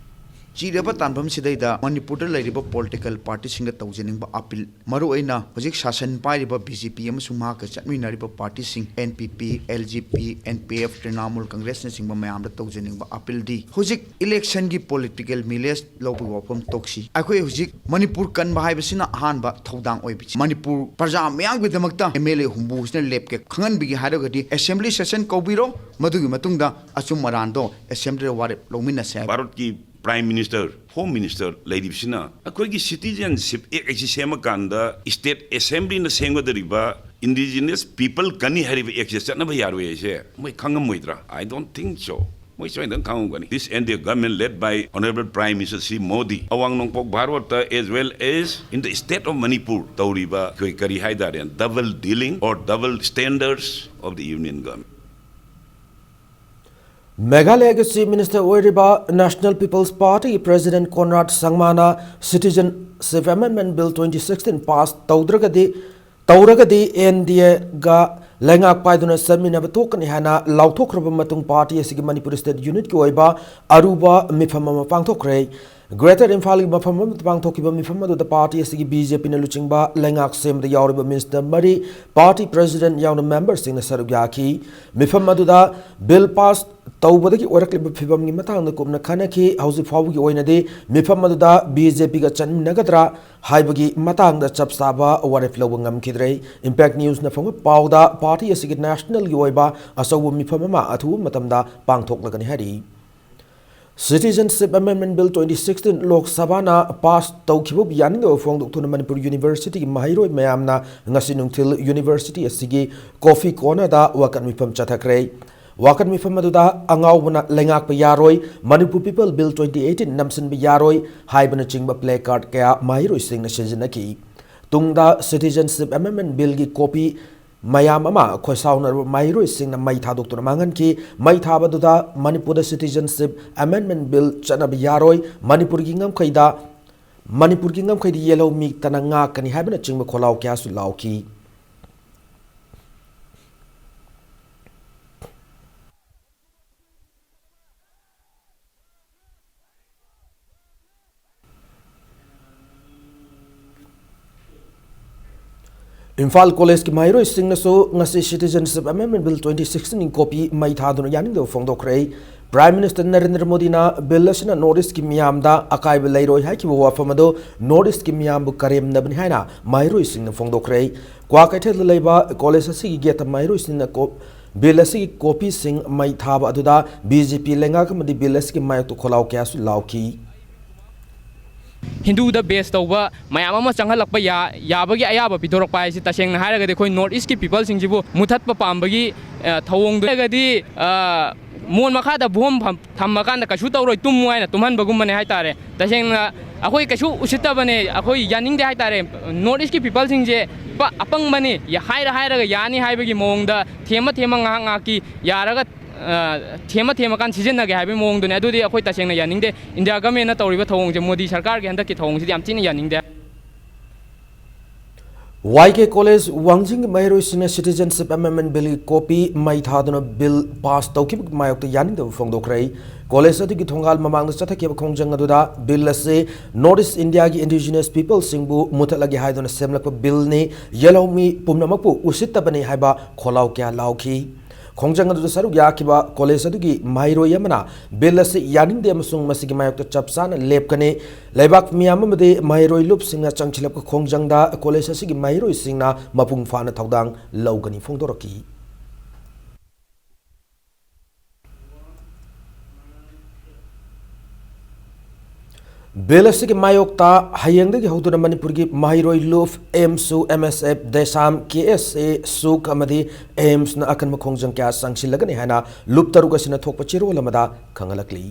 ꯆꯤꯔꯕ ꯇꯥꯟꯐꯝꯁꯤꯗꯩꯗ ꯃꯅꯤꯄꯨꯔꯗ ꯂꯩꯔꯤꯕ ꯄꯣꯂꯤꯇꯤꯀꯦꯜ ꯄꯥꯔꯇꯤꯁꯤꯡꯗ ꯇꯧꯖꯅꯤꯡꯕ ꯑꯥꯄꯤꯜ, ꯃꯔꯨꯑꯣꯏꯅ ꯍꯧꯖꯤꯛ ꯁꯥꯁꯟ ꯄꯥꯏꯔꯤꯕ ꯕꯤ ꯖꯦ ꯄꯤ ꯑꯃꯁꯨꯡ ꯃꯍꯥꯛꯀ ꯆꯠꯃꯤꯟꯅꯔꯤꯕ ꯄꯥꯔꯇꯤꯁꯤꯡ ꯑꯦꯟ ꯄꯤ ꯄꯤ, ꯑꯦꯜ ꯖꯦ ꯄꯤ, ꯑꯦꯟ ꯄꯤ ꯑꯦꯐ, ꯇ꯭ꯔꯤꯅꯥꯃꯨꯜ ꯀꯪꯒ꯭ꯔꯦꯁꯅꯆꯤꯡꯕ ꯃꯌꯥꯝꯗ ꯇꯧꯖꯅꯤꯡꯕ ꯑꯥꯄꯤꯜꯗꯤ ꯍꯧꯖꯤꯛ ꯏꯂꯦꯛꯁꯟꯒꯤ ꯄꯣꯂꯤꯇꯤꯀꯦꯜ ꯃꯤꯂꯦꯖ ꯂꯧꯕꯒꯤ ꯋꯥꯐꯝ ꯇꯣꯛꯁꯤ꯫ ꯑꯩꯈꯣꯏ ꯍꯧꯖꯤꯛ ꯃꯅꯤꯄꯨꯔ ꯀꯟꯕ ꯍꯥꯏꯕꯁꯤꯅ ꯑꯍꯥꯟꯕ ꯊꯧꯗꯥꯡ ꯑꯣꯏꯕꯁꯤ꯫ ꯃꯅꯤꯄꯨꯔ ꯄ꯭ꯔꯖꯥ ꯃꯤꯌꯥꯝꯒꯤꯗꯃꯛꯇ ꯑꯦꯝ ꯑꯦꯜ ꯑꯦ ꯍꯨꯝꯐꯨꯁꯤꯅ ꯂꯦꯞꯀꯦ ꯈꯪꯍꯟꯕꯤꯒꯦ ꯍꯥꯏꯔꯒꯗꯤ ꯑꯦꯁꯦꯝꯕ꯭ꯂꯤ ꯁꯦꯁꯟ ꯀꯧꯕꯤꯔꯣ, ꯃꯗꯨꯒꯤ ꯃꯇꯨꯡꯗ ꯑꯆꯨꯝ ꯑꯔꯥꯟꯗꯣ ꯑꯦꯁꯦꯝꯕ꯭ꯂꯤꯗ ꯋꯥꯔꯦꯞ ꯂꯧꯃꯤꯟꯅꯁꯦ ꯍꯥꯏꯕ꯫ ꯚꯥꯔꯠꯀꯤ Prime Minister, Home Minister ꯂꯩꯔꯤꯕꯁꯤꯅ ꯑꯩꯈꯣꯏꯒꯤ Citizenship Act ꯑꯁꯤ ꯁꯦꯝꯃꯀꯥꯟꯗ state assemblyꯅ ꯁꯦꯝꯒꯗꯧꯔꯤꯕ Indigenous People ꯀꯅꯤ ꯍꯥꯏꯔꯤꯕ act ꯁꯦ ꯆꯠꯅꯕ ꯌꯥꯔꯣꯏ ꯍꯥꯏꯁꯦ ꯃꯣꯏ ꯈꯪꯉꯝꯃꯣꯏꯗ꯭ꯔꯥ? I don't think so. ꯃꯣꯏ ꯁꯣꯏꯗꯅ ꯈꯪꯉꯝꯒꯅꯤ꯫ This N D A government led by Honorable Prime Minister Shri Modi, ꯑꯋꯥꯡ ꯅꯣꯡꯄꯣꯛ ꯚꯥꯔꯠꯇ as well as in the state of Manipur ꯇꯧꯔꯤꯕ ꯑꯩꯈꯣꯏ ꯀꯔꯤ ꯍꯥꯏꯇꯥꯔꯦ, double dealing or double standards of the Union government. ꯃꯦꯘꯥꯂꯌꯒꯤ Chief Minister ꯑꯣꯏꯔꯤꯕ National People's Partyꯒꯤ President Conrad Sangmana Citizenship Amendment Bill twenty sixteen pass ꯇꯧꯗ꯭ꯔꯒꯗꯤ ꯇꯧꯔꯒꯗꯤ N D Aꯒ ꯂꯩꯉꯥꯛ ꯄꯥꯏꯗꯨꯅ ꯆꯠꯃꯤꯟꯅꯕ ꯊꯣꯛꯀꯅꯤ ꯍꯥꯏꯅ ꯂꯥꯎꯊꯣꯛꯈ꯭ꯔꯕ ꯃꯇꯨꯡ, party ꯑꯁꯤꯒꯤ ꯃꯅꯤꯄꯨꯔ state unitꯀꯤ ꯑꯣꯏꯕ ꯑꯔꯨꯕ ꯃꯤꯐꯝ ꯑꯃ ꯄꯥꯡꯊꯣꯛꯈ꯭ꯔꯦ꯫ Greater ꯏꯝꯐꯥꯜꯒꯤ ꯃꯐꯝ ꯑꯃꯗ ꯄꯥꯡꯊꯣꯛꯈꯤꯕ ꯃꯤꯐꯝ ꯑꯗꯨꯗ party ꯑꯁꯤꯒꯤ B J Pꯅ ꯂꯨꯆꯤꯡꯕ ꯂꯩꯉꯥꯛ ꯁꯦꯝꯕꯗ ꯌꯥꯎꯔꯤꯕ minister ꯃꯔꯤ, party president ꯌꯥꯎꯅ memberꯁꯤꯡꯅ ꯁꯔꯨꯛ ꯌꯥꯈꯤ꯫ ꯃꯤꯐꯝ ꯑꯗꯨꯗ bill pass ꯇꯧꯕꯗꯒꯤ ꯑꯣꯏꯔꯛꯂꯤꯕ ꯐꯤꯕꯝꯒꯤ ꯃꯇꯥꯡꯗ ꯀꯨꯞꯅ ꯈꯟꯅꯈꯤ꯫ ꯍꯧꯖꯤꯛ ꯐꯥꯎꯕꯒꯤ ꯑꯣꯏꯅꯗꯤ ꯃꯤꯐꯝ ꯑꯗꯨꯗ B J Pꯒ ꯆꯠꯃꯤꯟꯅꯒꯗ꯭ꯔꯥ ꯍꯥꯏꯕꯒꯤ ꯃꯇꯥꯡꯗ ꯆꯞ ꯆꯥꯕ ꯋꯥꯔꯦꯞ ꯂꯧꯕ ꯉꯝꯈꯤꯗ꯭ꯔꯦ꯫ Impact Newsꯅ ꯐꯪꯕ ꯄꯥꯎꯗ, party ꯑꯁꯤꯒꯤ nationalꯒꯤ ꯑꯣꯏꯕ ꯑꯆꯧꯕ ꯃꯤꯐꯝ ꯑꯃ ꯑꯊꯨꯕ ꯃꯇꯝꯗ ꯄꯥꯡꯊꯣꯛꯂꯒꯅꯤ ꯍꯥꯏꯔꯤ꯫ Citizenship Amendment Bill twenty sixteen Lok Sabhꯅ pass ꯇꯧꯈꯤꯕꯕꯨ ꯌꯥꯅꯤꯡꯗꯕ ꯐꯣꯡꯗꯣꯛꯇꯨꯅ ꯃꯅꯤꯄꯨꯔ universityꯒꯤ ꯃꯍꯩꯔꯣꯏ ꯃꯌꯥꯝꯅ ꯉꯁꯤ ꯅꯨꯡꯊꯤꯜ university ꯑꯁꯤꯒꯤ coffee cornerꯗ ꯋꯥꯀꯠ ꯃꯤꯐꯝ ꯆꯠꯊꯈ꯭ꯔꯦ꯫ ꯋꯥꯀꯠ ꯃꯤꯐꯝ ꯑꯗꯨꯗ "ꯑꯉꯥꯎꯕꯅ ꯂꯩꯉꯥꯛꯄ ꯌꯥꯔꯣꯏ", "Manipur People Bill twenty eighteen ꯅꯝꯁꯤꯟꯕ ꯌꯥꯔꯣꯏ" ꯍꯥꯏꯕꯅꯆꯤꯡꯕ placard ꯀꯌꯥ ꯃꯍꯩꯔꯣꯏꯁꯤꯡꯅ ꯁꯤꯖꯤꯟꯅꯈꯤ꯫ ꯇꯨꯡꯗ Citizenship Amendment Billꯒꯤ copy ꯃꯌꯥꯝ ꯑꯃ ꯈꯣꯏꯁꯥꯎꯅꯔꯕ ꯃꯍꯩꯔꯣꯏꯁꯤꯡꯅ ꯃꯩ ꯊꯥꯗꯣꯛꯇꯨꯅ ꯃꯥꯡꯍꯟꯈꯤ꯫ ꯃꯩ ꯊꯥꯕ ꯑꯗꯨꯗ "ꯃꯅꯤꯄꯨꯔꯗ Citizenship Amendment Bill ꯆꯠꯅꯕ ꯌꯥꯔꯣꯏ, ꯃꯅꯤꯄꯨꯔꯒꯤ ꯉꯝꯈꯩꯗ, ꯃꯅꯤꯄꯨꯔꯒꯤ ꯉꯝꯈꯩꯗ ꯌꯦꯜꯍꯧ ꯃꯤ ꯇꯅ ꯉꯥꯛꯀꯅꯤ" ꯍꯥꯏꯕꯅꯆꯤꯡꯕ ꯈꯣꯜꯂꯥꯎ ꯀꯌꯥꯁꯨ ꯂꯥꯎꯈꯤ꯫ ꯏꯝꯐꯥꯜ ꯀꯣꯂꯦꯖꯀꯤ ꯃꯍꯩꯔꯣꯏꯁꯤꯡꯅꯁꯨ ꯉꯁꯤ Citizenship Amendment Bill twenty sixteen copy ꯃꯩ ꯊꯥꯗꯨꯅ ꯌꯥꯅꯤꯡꯗꯕ ꯐꯣꯡꯗꯣꯛꯈ꯭ꯔꯦ꯫ Prime Minister ꯅꯔꯦꯟꯗ꯭ꯔ ꯃꯣꯗꯤꯅ bill ꯑꯁꯤꯅ North Eastꯀꯤ ꯃꯤꯌꯥꯝꯗ ꯑꯀꯥꯏꯕ ꯂꯩꯔꯣꯏ ꯍꯥꯏꯈꯤꯕ ꯋꯥꯐꯝ ꯑꯗꯨ North Eastꯀꯤ ꯃꯤꯌꯥꯝꯕꯨ ꯀꯔꯦꯝꯅꯕꯅꯤ ꯍꯥꯏꯅ ꯃꯍꯩꯔꯣꯏꯁꯤꯡꯅ ꯐꯣꯡꯗꯣꯛꯈ꯭ꯔꯦ꯫ ꯀ꯭ꯋꯥꯀꯩꯊꯦꯜꯗ ꯂꯩꯕ ꯀꯣꯂꯦꯖ ꯑꯁꯤꯒꯤ gateꯇ ꯃꯍꯩꯔꯣꯏꯁꯤꯡꯅ ꯀꯣ-, bill ꯑꯁꯤꯒꯤ copyꯁꯤꯡ ꯃꯩ ꯊꯥꯕ ꯑꯗꯨꯗ BJP ꯂꯩꯉꯥꯛ ꯑꯃꯗꯤ bill ꯑꯁꯤꯒꯤ ꯃꯥꯌꯣꯛꯇ ꯈꯣꯜꯂꯥꯎ ꯀꯌꯥꯁꯨ ꯂꯥꯎꯈꯤ꯫ ꯍꯤꯟꯗꯨꯗ base ꯇꯧꯕ ꯃꯌꯥꯝ ꯑꯃ ꯆꯪꯍꯜꯂꯛꯄ ꯌꯥ-, ꯌꯥꯕꯒꯤ ꯑꯌꯥꯕ ꯄꯤꯊꯣꯔꯛꯄ ꯍꯥꯏꯁꯤ ꯇꯁꯦꯡꯅ ꯍꯥꯏꯔꯒꯗꯤ ꯑꯩꯈꯣꯏ North Eastꯀꯤ peopleꯁꯤꯡꯁꯤꯕꯨ ꯃꯨꯊꯠꯄ ꯄꯥꯝꯕꯒꯤ, ꯑ, ꯊꯧꯑꯣꯡꯗꯣ ꯍꯥꯏꯔꯒꯗꯤ, ꯑ, ꯃꯣꯟ ꯃꯈꯥꯗ ꯕꯣꯝ ꯐꯝ-, ꯊꯝꯃꯀꯥꯟꯗ ꯀꯩꯁꯨ ꯇꯧꯔꯣꯏ, ꯇꯨꯝꯃꯨ ꯍꯥꯏꯅ ꯇꯨꯝꯍꯟꯕꯒꯨꯝꯕꯅꯦ ꯍꯥꯏꯇꯥꯔꯦ꯫ ꯇꯁꯦꯡꯅ ꯑꯩꯈꯣꯏ ꯀꯩꯁꯨ ꯎꯁꯤꯠꯇꯕꯅꯦ, ꯑꯩꯈꯣꯏ ꯌꯥꯅꯤꯡꯗꯦ ꯍꯥꯏꯇꯥꯔꯦ꯫ North Eastꯀꯤ peopleꯁꯤꯡꯁꯦ ꯄ-, ꯑꯄꯪꯕꯅꯤ, ꯌꯥ-, ꯍꯥꯏꯔ ꯍꯥꯏꯔꯒ ꯌꯥꯅꯤ ꯍꯥꯏꯕꯒꯤ ꯃꯑꯣꯡꯗ ꯊꯦꯝꯃ ꯊꯦꯝꯃ ꯉꯥꯏꯍꯥꯛ ꯉꯥꯏꯍꯥꯛꯀꯤ ꯌꯥꯔꯒ, ꯑ, ꯊꯦꯝꯃ ꯊꯦꯝꯃꯀꯥꯟ ꯁꯤꯖꯤꯟꯅꯒꯦ ꯍꯥꯏꯕꯒꯤ ꯃꯑꯣꯡꯗꯨꯅꯦ꯫ ꯑꯗꯨꯗꯤ ꯑꯩꯈꯣꯏ ꯇꯁꯦꯡꯅ ꯌꯥꯅꯤꯡꯗꯦ꯫ India governmentꯅ ꯇꯧꯔꯤꯕ ꯊꯧꯑꯣꯡꯁꯦ, ꯃꯣꯗꯤ ꯁꯔꯀꯥꯔꯒꯤ ꯍꯟꯗꯛꯀꯤ ꯊꯧꯑꯣꯡꯁꯤꯗꯤ ꯌꯥꯝ ꯊꯤꯅ ꯌꯥꯅꯤꯡꯗꯦ꯫ YK College ꯋꯥꯡꯖꯤꯡꯒꯤ ꯃꯍꯩꯔꯣꯏꯁꯤꯡꯅ Citizenship Amendment Billꯒꯤ copy ꯃꯩ ꯊꯥꯗꯨꯅ bill pass ꯇꯧꯈꯤꯕꯒꯤ ꯃꯥꯌꯣꯛꯇ ꯌꯥꯅꯤꯡꯗꯕ ꯐꯣꯡꯗꯣꯛꯈ꯭ꯔꯦ꯫ College ꯑꯗꯨꯒꯤ ꯊꯣꯡꯒꯥꯜ ꯃꯃꯥꯡꯗ ꯆꯠꯊꯈꯤꯕ ꯈꯣꯡꯖꯪ ꯑꯗꯨꯗ bill ꯑꯁꯤ North East Indiaꯒꯤ indigenous peopleꯁꯤꯡꯕꯨ ꯃꯨꯊꯠꯂꯒꯦ ꯍꯥꯏꯗꯨꯅ ꯁꯦꯝꯂꯛꯄ billꯅꯤ, ꯌꯦꯜꯍꯧ ꯃꯤ ꯄꯨꯝꯅꯃꯛꯄꯨ ꯎꯁꯤꯠꯇꯕꯅꯤ ꯍꯥꯏꯕ ꯈꯣꯜꯂꯥꯎ ꯀꯌꯥ ꯂꯥꯎꯈꯤ꯫ ꯈꯣꯡꯖꯪ ꯑꯗꯨꯗ ꯁꯔꯨꯛ ꯌꯥꯈꯤꯕ college ꯑꯗꯨꯒꯤ ꯃꯍꯩꯔꯣꯏ ꯑꯃꯅ bill ꯑꯁꯤ ꯌꯥꯅꯤꯡꯗꯦ ꯑꯃꯁꯨꯡ ꯃꯁꯤꯒꯤ ꯃꯥꯌꯣꯛꯇ ꯆꯞ ꯆꯥꯅ ꯂꯦꯞꯀꯅꯤ꯫ ꯂꯩꯕꯥꯛ ꯃꯤꯌꯥꯝ ꯑꯃꯗꯤ ꯃꯍꯩꯔꯣꯏ ꯂꯨꯞꯁꯤꯡꯅ ꯆꯪꯁꯤꯜꯂꯛꯄ ꯈꯣꯡꯖꯪꯗ college ꯑꯁꯤꯒꯤ ꯃꯍꯩꯔꯣꯏꯁꯤꯡꯅ ꯃꯄꯨꯡ ꯐꯥꯅ ꯊꯧꯗꯥꯡ ꯂꯧꯒꯅꯤ ꯐꯣꯡꯗꯣꯔꯛꯈꯤ꯫ ꯕꯤꯜ ꯑꯁꯤꯒꯤ ꯃꯥꯌꯣꯛꯇ ꯍꯌꯦꯡꯗꯒꯤ ꯍꯧꯗꯨꯅ ꯃꯅꯤꯄꯨꯔꯒꯤ ꯃꯍꯩꯔꯣꯏ ꯂꯨꯞ, ꯑꯦꯝꯁꯨ, ꯑꯦꯝ ꯑꯦꯁ ꯑꯦꯐ, ꯗꯦꯁꯥꯝ, ꯀꯦ ꯑꯦꯁ ꯑꯦ, ꯁꯨꯛ ꯑꯃꯗꯤ ꯑꯦꯝꯁꯅ ꯑꯀꯟꯕ ꯈꯣꯡꯖꯪ ꯀꯌꯥ ꯆꯪꯁꯤꯜꯂꯒꯅꯤ ꯍꯥꯏꯅ ꯂꯨꯞ ꯇꯔꯨꯛ ꯑꯁꯤꯅ ꯊꯣꯛꯄ ꯆꯦꯔꯣꯜ ꯑꯃꯗ ꯈꯪꯍꯜꯂꯛꯂꯤ꯫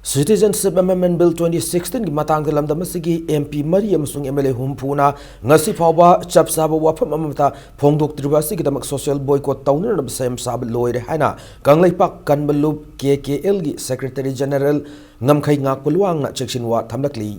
Citizenship Amendment Bill twenty sixteen ꯒꯤ ꯃꯇꯥꯡꯗ ꯂꯝꯗꯝ ꯑꯁꯤꯒꯤ ꯑꯦꯝ ꯄꯤ ꯃꯔꯤ ꯑꯃꯁꯨꯡ ꯑꯦꯝ ꯑꯦꯜ ꯑꯦ ꯍꯨꯝꯐꯨꯅ ꯉꯁꯤ ꯐꯥꯎꯕ ꯆꯞ ꯆꯥꯕ ꯋꯥꯐꯝ ꯑꯃꯠꯇ ꯐꯣꯡꯗꯣꯛꯇ꯭ꯔꯤꯕ ꯑꯁꯤꯒꯤꯗꯃꯛ social boycott ꯇꯧꯅꯅꯕ ꯁꯦꯝ ꯁꯥꯕ ꯂꯣꯏꯔꯦ ꯍꯥꯏꯅ ꯀꯪꯂꯩꯄꯥꯛ ꯀꯟꯕ ꯂꯨꯞ, ꯀꯦ ꯀꯦ ꯑꯦꯜꯒꯤ ꯁꯦꯀ꯭ꯔꯦꯇꯔꯤ ꯖꯦꯅꯔꯦꯜ ꯉꯝꯈꯩ ꯉꯥꯛꯄ ꯂꯨꯋꯥꯡꯅ ꯆꯦꯛꯁꯤꯟ ꯋꯥ ꯊꯝꯂꯛꯂꯤ꯫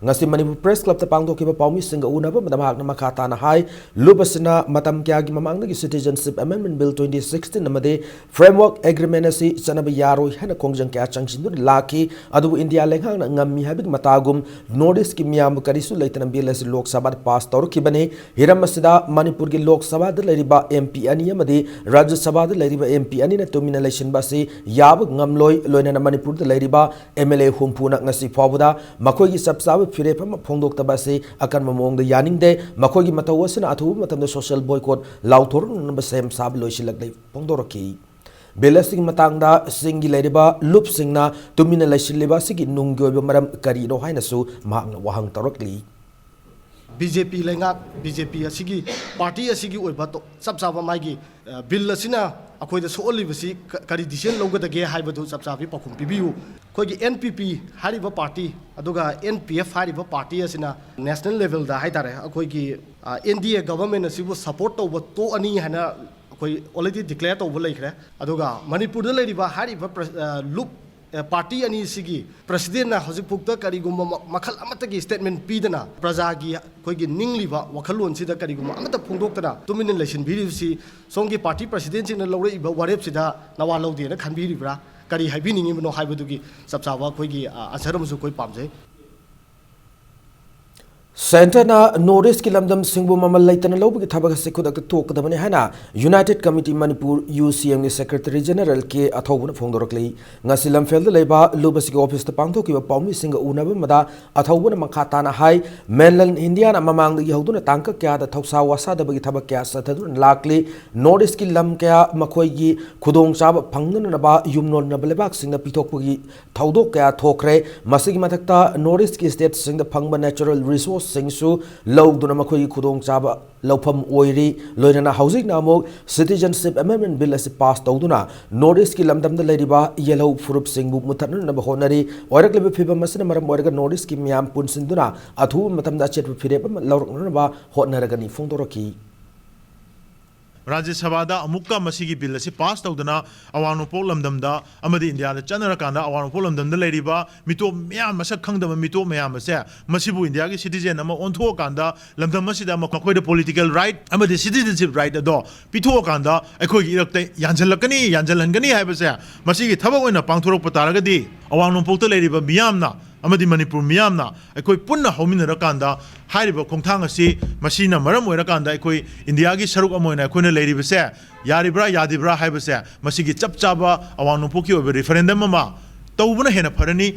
ꯉꯁꯤ ꯃꯅꯤꯄꯨꯔ ꯄ꯭ꯔꯦꯁ ꯀ꯭ꯂꯕꯇ ꯄꯥꯡꯊꯣꯛꯈꯤꯕ ꯄꯥꯎꯃꯤꯁꯤꯡꯒ ꯎꯅꯕ ꯑꯃꯗ ꯃꯍꯥꯛꯅ ꯃꯈꯥ ꯇꯥꯅ ꯍꯥꯏ, ꯂꯨꯞ ꯑꯁꯤꯅ ꯃꯇꯝ ꯀꯌꯥꯒꯤ ꯃꯃꯥꯡꯗꯒꯤ Citizenship Amendment Bill twenty sixteen ꯑꯃꯗꯤ Framework Agreement ꯑꯁꯤ ꯆꯠꯅꯕ ꯌꯥꯔꯣꯏ ꯍꯥꯏꯅ ꯈꯣꯡꯖꯪ ꯀꯌꯥ ꯆꯪꯁꯤꯟꯗꯨꯅ ꯂꯥꯛꯈꯤ꯫ ꯑꯗꯨꯕꯨ ꯏꯟꯗꯤꯌꯥ ꯂꯩꯉꯥꯛꯅ ꯉꯝꯃꯤ ꯍꯥꯏꯕꯒꯤ ꯃꯇꯥꯒꯨꯝ North East ꯀꯤ ꯃꯤꯌꯥꯝꯕꯨ ꯀꯔꯤꯁꯨ ꯂꯩꯇꯅ ꯕꯤꯜ ꯑꯁꯤ ꯂꯣꯛ ꯁꯚꯥꯗ ꯄꯥꯁ ꯇꯧꯔꯛꯈꯤꯕꯅꯤ꯫ ꯍꯤꯔꯝ ꯑꯁꯤꯗ ꯃꯅꯤꯄꯨꯔꯒꯤ ꯂꯣꯛ ꯁꯚꯥꯗ ꯂꯩꯔꯤꯕ ꯑꯦꯝ ꯄꯤ ꯑꯅꯤ ꯑꯃꯗꯤ ꯔꯥꯖ꯭ꯌ ꯁꯚꯥꯗ ꯂꯩꯔꯤꯕ ꯑꯦꯝ ꯄꯤ ꯑꯅꯤꯅ ꯇꯨꯃꯤꯟꯅ ꯂꯩꯁꯤꯟꯕ ꯑꯁꯤ ꯌꯥꯕ ꯉꯝꯂꯣꯏ꯫ ꯂꯣꯏꯅꯅ ꯃꯅꯤꯄꯨꯔꯗ ꯂꯩꯔꯤꯕ ꯑꯦꯝ ꯑꯦꯜ ꯑꯦ ꯍꯨꯝꯐꯨꯅ ꯉꯁꯤ ꯐꯥꯎꯕꯗ ꯃꯈꯣꯏꯒꯤ ꯆꯞ ꯆꯥꯕ ꯐꯤꯔꯦꯞ ꯑꯃ ꯐꯣꯡꯗꯣꯛꯇꯕ ꯑꯁꯤ ꯑꯀꯟꯕ ꯃꯑꯣꯡꯗ ꯌꯥꯅꯤꯡꯗꯦ꯫ ꯃꯈꯣꯏꯒꯤ ꯃꯇꯧ ꯑꯁꯤꯅ ꯑꯊꯨꯕ ꯃꯇꯝꯗ social boycott ꯂꯥꯎꯊꯣꯔꯛꯅꯅꯕ ꯁꯦꯝ ꯁꯥꯕ ꯂꯣꯏꯁꯤꯜꯂꯛꯂꯦ ꯐꯣꯡꯗꯣꯔꯛꯈꯤ꯫ ꯕꯤꯜ ꯑꯁꯤꯒꯤ ꯃꯇꯥꯡꯗ ꯆꯤꯡꯒꯤ ꯂꯩꯔꯤꯕ ꯂꯨꯞꯁꯤꯡꯅ ꯇꯨꯃꯤꯟꯅ ꯂꯩꯁꯤꯜꯂꯤꯕ ꯑꯁꯤꯒꯤ ꯅꯨꯡꯒꯤ ꯑꯣꯏꯕ ꯃꯔꯝ ꯀꯔꯤꯅꯣ ꯍꯥꯏꯅꯁꯨ ꯃꯍꯥꯛꯅ ꯋꯥꯍꯪ ꯇꯧꯔꯛꯂꯤ꯫ ꯕꯤ ꯖꯦ ꯄꯤ ꯂꯩꯉꯥꯛ, ꯕꯤ ꯖꯦ ꯄꯤ ꯑꯁꯤꯒꯤ ꯄꯥꯔꯇꯤ ꯑꯁꯤꯒꯤ ꯑꯣꯏꯕ ꯇꯣ-, ꯆꯞ ꯆꯥꯕ ꯃꯥꯒꯤ, ꯑ, ꯕꯤꯜ ꯑꯁꯤꯅ ꯑꯩꯈꯣꯏꯗ ꯁꯣꯛꯍꯜꯂꯤꯕꯁꯤ ꯀ-, ꯀꯔꯤ decision ꯂꯧꯒꯗꯒꯦ ꯍꯥꯏꯕꯗꯨ ꯆꯞ ꯆꯥꯕꯤ ꯄꯥꯎꯈꯨꯝ ꯄꯤꯕꯤꯌꯨ꯫ ꯑꯩꯈꯣꯏꯒꯤ ꯑꯦꯟ ꯄꯤ ꯄꯤ ꯍꯥꯏꯔꯤꯕ ꯄꯥꯔꯇꯤ, ꯑꯗꯨꯒ ꯑꯦꯟ ꯄꯤ ꯑꯦꯐ ꯍꯥꯏꯔꯤꯕ ꯄꯥꯔꯇꯤ ꯑꯁꯤꯅ national level ꯗ ꯍꯥꯏꯇꯥꯔꯦ, ꯑꯩꯈꯣꯏꯒꯤ, ꯑ, ꯑꯦꯟ ꯗꯤ ꯑꯦ government ꯑꯁꯤꯕꯨ support ꯇꯧꯕ ꯇꯣꯛꯑꯅꯤ ꯍꯥꯏꯅ ꯑꯩꯈꯣꯏ already declare ꯇꯧꯕ ꯂꯩꯈ꯭ꯔꯦ꯫ ꯑꯗꯨꯒ ꯃꯅꯤꯄꯨꯔꯗ ꯂꯩꯔꯤꯕ ꯍꯥꯏꯔꯤꯕ ꯄ꯭ꯔ-, ꯑ, ꯂꯨꯞ, ꯑ, ꯄꯥꯔꯇꯤ ꯑꯅꯤꯁꯤꯒꯤ ꯄ꯭ꯔꯁꯤꯗꯦꯟꯅ ꯍꯧꯖꯤꯛꯐꯥꯎꯗ ꯀꯔꯤꯒꯨꯝꯕ ꯃ-, ꯃꯈꯜ ꯑꯃꯠꯇꯒꯤ statement ꯄꯤꯗꯅ ꯄ꯭ꯔꯖꯥꯒꯤ ꯑꯩꯈꯣꯏꯒꯤ ꯅꯤꯡꯂꯤꯕ ꯋꯥꯈꯜꯂꯣꯟꯁꯤꯗ ꯀꯔꯤꯒꯨꯝꯕ ꯑꯃꯠꯇ ꯐꯣꯡꯗꯣꯛꯇꯅ ꯇꯨꯃꯤꯟꯅ ꯂꯩꯁꯤꯟꯕꯤꯔꯤꯕꯁꯤ ꯁꯣꯝꯒꯤ ꯄꯥꯔꯇꯤ ꯄ꯭ꯔꯁꯤꯗꯦꯟꯁꯤꯡꯅ ꯂꯧꯔꯛꯏꯕ ꯋꯥꯔꯦꯞꯁꯤꯗ ꯅꯋꯥ ꯂꯧꯗꯦꯅ ꯈꯟꯕꯤꯔꯤꯕ꯭ꯔꯥ? ꯀꯔꯤ ꯍꯥꯏꯕꯤꯅꯤꯡꯉꯤꯕꯅꯣ ꯍꯥꯏꯕꯗꯨꯒꯤ ꯆꯞ ꯆꯥꯕ ꯑꯩꯈꯣꯏꯒꯤ, ꯑ, answer ꯑꯃꯁꯨ ꯑꯩꯈꯣꯏ ꯄꯥꯝꯖꯩ꯫ ꯁꯦꯟꯇꯔꯅ ꯅꯣꯔꯠ ꯏꯁꯀꯤ ꯂꯝꯗꯝꯁꯤꯡꯕꯨ ꯃꯃꯜ ꯂꯩꯇꯅ ꯂꯧꯕꯒꯤ ꯊꯕꯛ ꯑꯁꯤ ꯈꯨꯗꯛꯇ ꯇꯣꯛꯀꯗꯕꯅꯤ ꯍꯥꯏꯅ ꯌꯨꯅꯥꯏꯇꯦꯗ ꯀꯃꯤꯇꯤ ꯃꯅꯤꯄꯨꯔ, ꯌꯨ ꯁꯤ ꯑꯦꯝꯒꯤ ꯁꯦꯀ꯭ꯔꯦꯇꯔꯤ ꯖꯦꯅꯦꯔꯦꯜ ꯀꯦ ꯑꯊꯧꯕꯅ ꯐꯣꯡꯗꯣꯔꯛꯂꯤ꯫ ꯉꯁꯤ ꯂꯝꯐꯦꯜꯗ ꯂꯩꯕ ꯂꯨꯞ ꯑꯁꯤꯒꯤ ꯑꯣꯐꯤꯁꯇ ꯄꯥꯡꯊꯣꯛꯈꯤꯕ ꯄꯥꯎꯃꯤꯁꯤꯡꯒ ꯎꯅꯕ ꯑꯃꯗ ꯑꯊꯧꯕꯅ ꯃꯈꯥ ꯇꯥꯅ ꯍꯥꯏ, ꯃꯦꯟꯂꯦꯟ ꯏꯟꯗꯤꯌꯥꯅ ꯃꯃꯥꯡꯗꯒꯤ ꯍꯧꯗꯨꯅ ꯇꯥꯡꯀꯛ ꯀꯌꯥꯗ ꯊꯧꯁꯥ ꯋꯥꯁꯥꯗꯕꯒꯤ ꯊꯕꯛ ꯀꯌꯥ ꯆꯠꯊꯗꯨꯅ ꯂꯥꯛꯂꯤ꯫ ꯅꯣꯔꯠ ꯏꯁꯀꯤ ꯂꯝ ꯀꯌꯥ ꯃꯈꯣꯏꯒꯤ ꯈꯨꯗꯣꯡꯆꯥꯕ ꯐꯪꯅꯅꯕ ꯌꯨꯝꯂꯣꯟꯅꯕ ꯂꯩꯕꯥꯛꯁꯤꯡꯗ ꯄꯤꯊꯣꯛꯄꯒꯤ ꯊꯧꯗꯣꯛ ꯀꯌꯥ ꯊꯣꯛꯈ꯭ꯔꯦ꯫ ꯃꯁꯤꯒꯤ ꯃꯊꯛꯇ ꯅꯣꯔꯠ ꯏꯁꯀꯤ ꯁ꯭ꯇꯦꯠꯁꯤꯡꯗ ꯐꯪꯕ ꯅꯦꯆꯔꯦꯜ ꯔꯤꯁꯣꯔꯁꯁꯤꯡꯁꯨ ꯂꯧꯗꯨꯅ ꯃꯈꯣꯏꯒꯤ ꯈꯨꯗꯣꯡꯆꯥꯕ ꯂꯧꯐꯝ ꯑꯣꯏꯔꯤ꯫ ꯂꯣꯏꯅꯅ ꯍꯧꯖꯤꯛꯅ ꯑꯃꯨꯛ ꯁꯤꯇꯤꯖꯟꯁꯤꯞ ꯑꯦꯃꯦꯟꯗꯃꯦꯟ ꯕꯤꯜ ꯑꯁꯤ ꯄꯥꯁ ꯇꯧꯗꯨꯅ ꯅꯣꯔꯠ ꯏꯁꯀꯤ ꯂꯝꯗꯝꯗ ꯂꯩꯔꯤꯕ ꯌꯦꯜꯍꯧ ꯐꯨꯔꯨꯞꯁꯤꯡꯕꯨ ꯃꯨꯠꯊꯠꯅꯅꯕ ꯍꯣꯠꯅꯔꯤ꯫ ꯑꯣꯏꯔꯛꯂꯤꯕ ꯐꯤꯕꯝ ꯑꯁꯤꯅ ꯃꯔꯝ ꯑꯣꯏꯔꯒ ꯅꯣꯔꯠ ꯏꯁꯀꯤ ꯃꯤꯌꯥꯝ ꯄꯨꯟꯁꯤꯟꯗꯨꯅ ꯑꯊꯨꯕ ꯃꯇꯝꯗ ꯑꯆꯦꯠꯄ ꯐꯤꯔꯦꯞ ꯑꯃ ꯂꯧꯔꯛꯅꯅꯕ ꯍꯣꯠꯅꯔꯒꯅꯤ ꯐꯣꯡꯗꯣꯔꯛꯈꯤ꯫ ꯔꯥꯖ꯭ꯌ ꯁꯚꯥꯗ ꯑꯃꯨꯛꯀ ꯃꯁꯤꯒꯤ ꯕꯤꯜ ꯑꯁꯤ ꯄꯥꯁ ꯇꯧꯗꯅ ꯑꯋꯥꯡ ꯅꯣꯡꯄꯣꯛ ꯂꯝꯗꯝꯗ ꯑꯃꯗꯤ ꯏꯟꯗꯤꯌꯥꯗ ꯆꯠꯅꯔꯀꯥꯟꯗ ꯑꯋꯥꯡ ꯅꯣꯡꯄꯣꯛ ꯂꯝꯗꯝꯗ ꯂꯩꯔꯤꯕ ꯃꯤꯇꯣꯞ ꯃꯌꯥꯝ, ꯃꯁꯛ ꯈꯪꯗꯕ ꯃꯤꯇꯣꯞ ꯃꯌꯥꯝ ꯑꯁꯦ ꯃꯁꯤꯕꯨ ꯏꯟꯗꯤꯌꯥꯒꯤ ꯁꯤꯇꯤꯖꯦꯟ ꯑꯃ ꯑꯣꯟꯊꯣꯛꯑꯀꯥꯟꯗ ꯂꯝꯗꯝ ꯑꯁꯤꯗ ꯃꯈꯣꯏꯗ ꯄꯣꯂꯤꯇꯤꯀꯦꯜ ꯔꯥꯏꯠ ꯑꯃꯗꯤ ꯁꯤꯇꯤꯖꯦꯟꯁꯤꯞ ꯔꯥꯏꯠ ꯑꯗꯣ ꯄꯤꯊꯣꯛꯑꯀꯥꯟꯗ ꯑꯩꯈꯣꯏꯒꯤ ꯏꯔꯛꯇ ꯌꯥꯟꯁꯤꯜꯂꯛꯀꯅꯤ, ꯌꯥꯟꯁꯤꯜꯍꯟꯒꯅꯤ ꯍꯥꯏꯕꯁꯦ ꯃꯁꯤꯒꯤ ꯊꯕꯛ ꯑꯣꯏꯅ ꯄꯥꯡꯊꯣꯔꯛꯄ ꯇꯥꯔꯒꯗꯤ ꯑꯋꯥꯡ ꯅꯣꯡꯄꯣꯛꯇ ꯂꯩꯔꯤꯕ ꯃꯤꯌꯥꯝꯅ ꯑꯃꯗꯤ ꯃꯅꯤꯄꯨꯔ ꯃꯤꯌꯥꯝꯅ ꯑꯩꯈꯣꯏ ꯄꯨꯟꯅ ꯍꯧꯃꯤꯟꯅꯔꯀꯥꯟꯗ ꯍꯥꯏꯔꯤꯕ ꯈꯣꯡꯊꯥꯡ ꯑꯁꯤ, ꯃꯁꯤꯅ ꯃꯔꯝ ꯑꯣꯏꯔꯀꯥꯟꯗ ꯑꯩꯈꯣꯏ ꯏꯟꯗꯤꯌꯥꯒꯤ ꯁꯔꯨꯛ ꯑꯃ ꯑꯣꯏꯅ ꯑꯩꯈꯣꯏꯅ ꯂꯩꯔꯤꯕꯁꯦ ꯌꯥꯔꯤꯕ꯭ꯔꯥ ꯌꯥꯗ꯭ꯔꯤꯕ꯭ꯔꯥ ꯍꯥꯏꯕꯁꯦ, ꯃꯁꯤꯒꯤ ꯆꯞ ꯆꯥꯕ ꯑꯋꯥꯡ ꯅꯣꯡꯄꯣꯛꯀꯤ ꯑꯣꯏꯕ ꯔꯤꯐꯔꯦꯟꯗꯝ ꯑꯃ ꯇꯧꯕꯅ ꯍꯦꯟꯅ ꯐꯔꯅꯤ꯫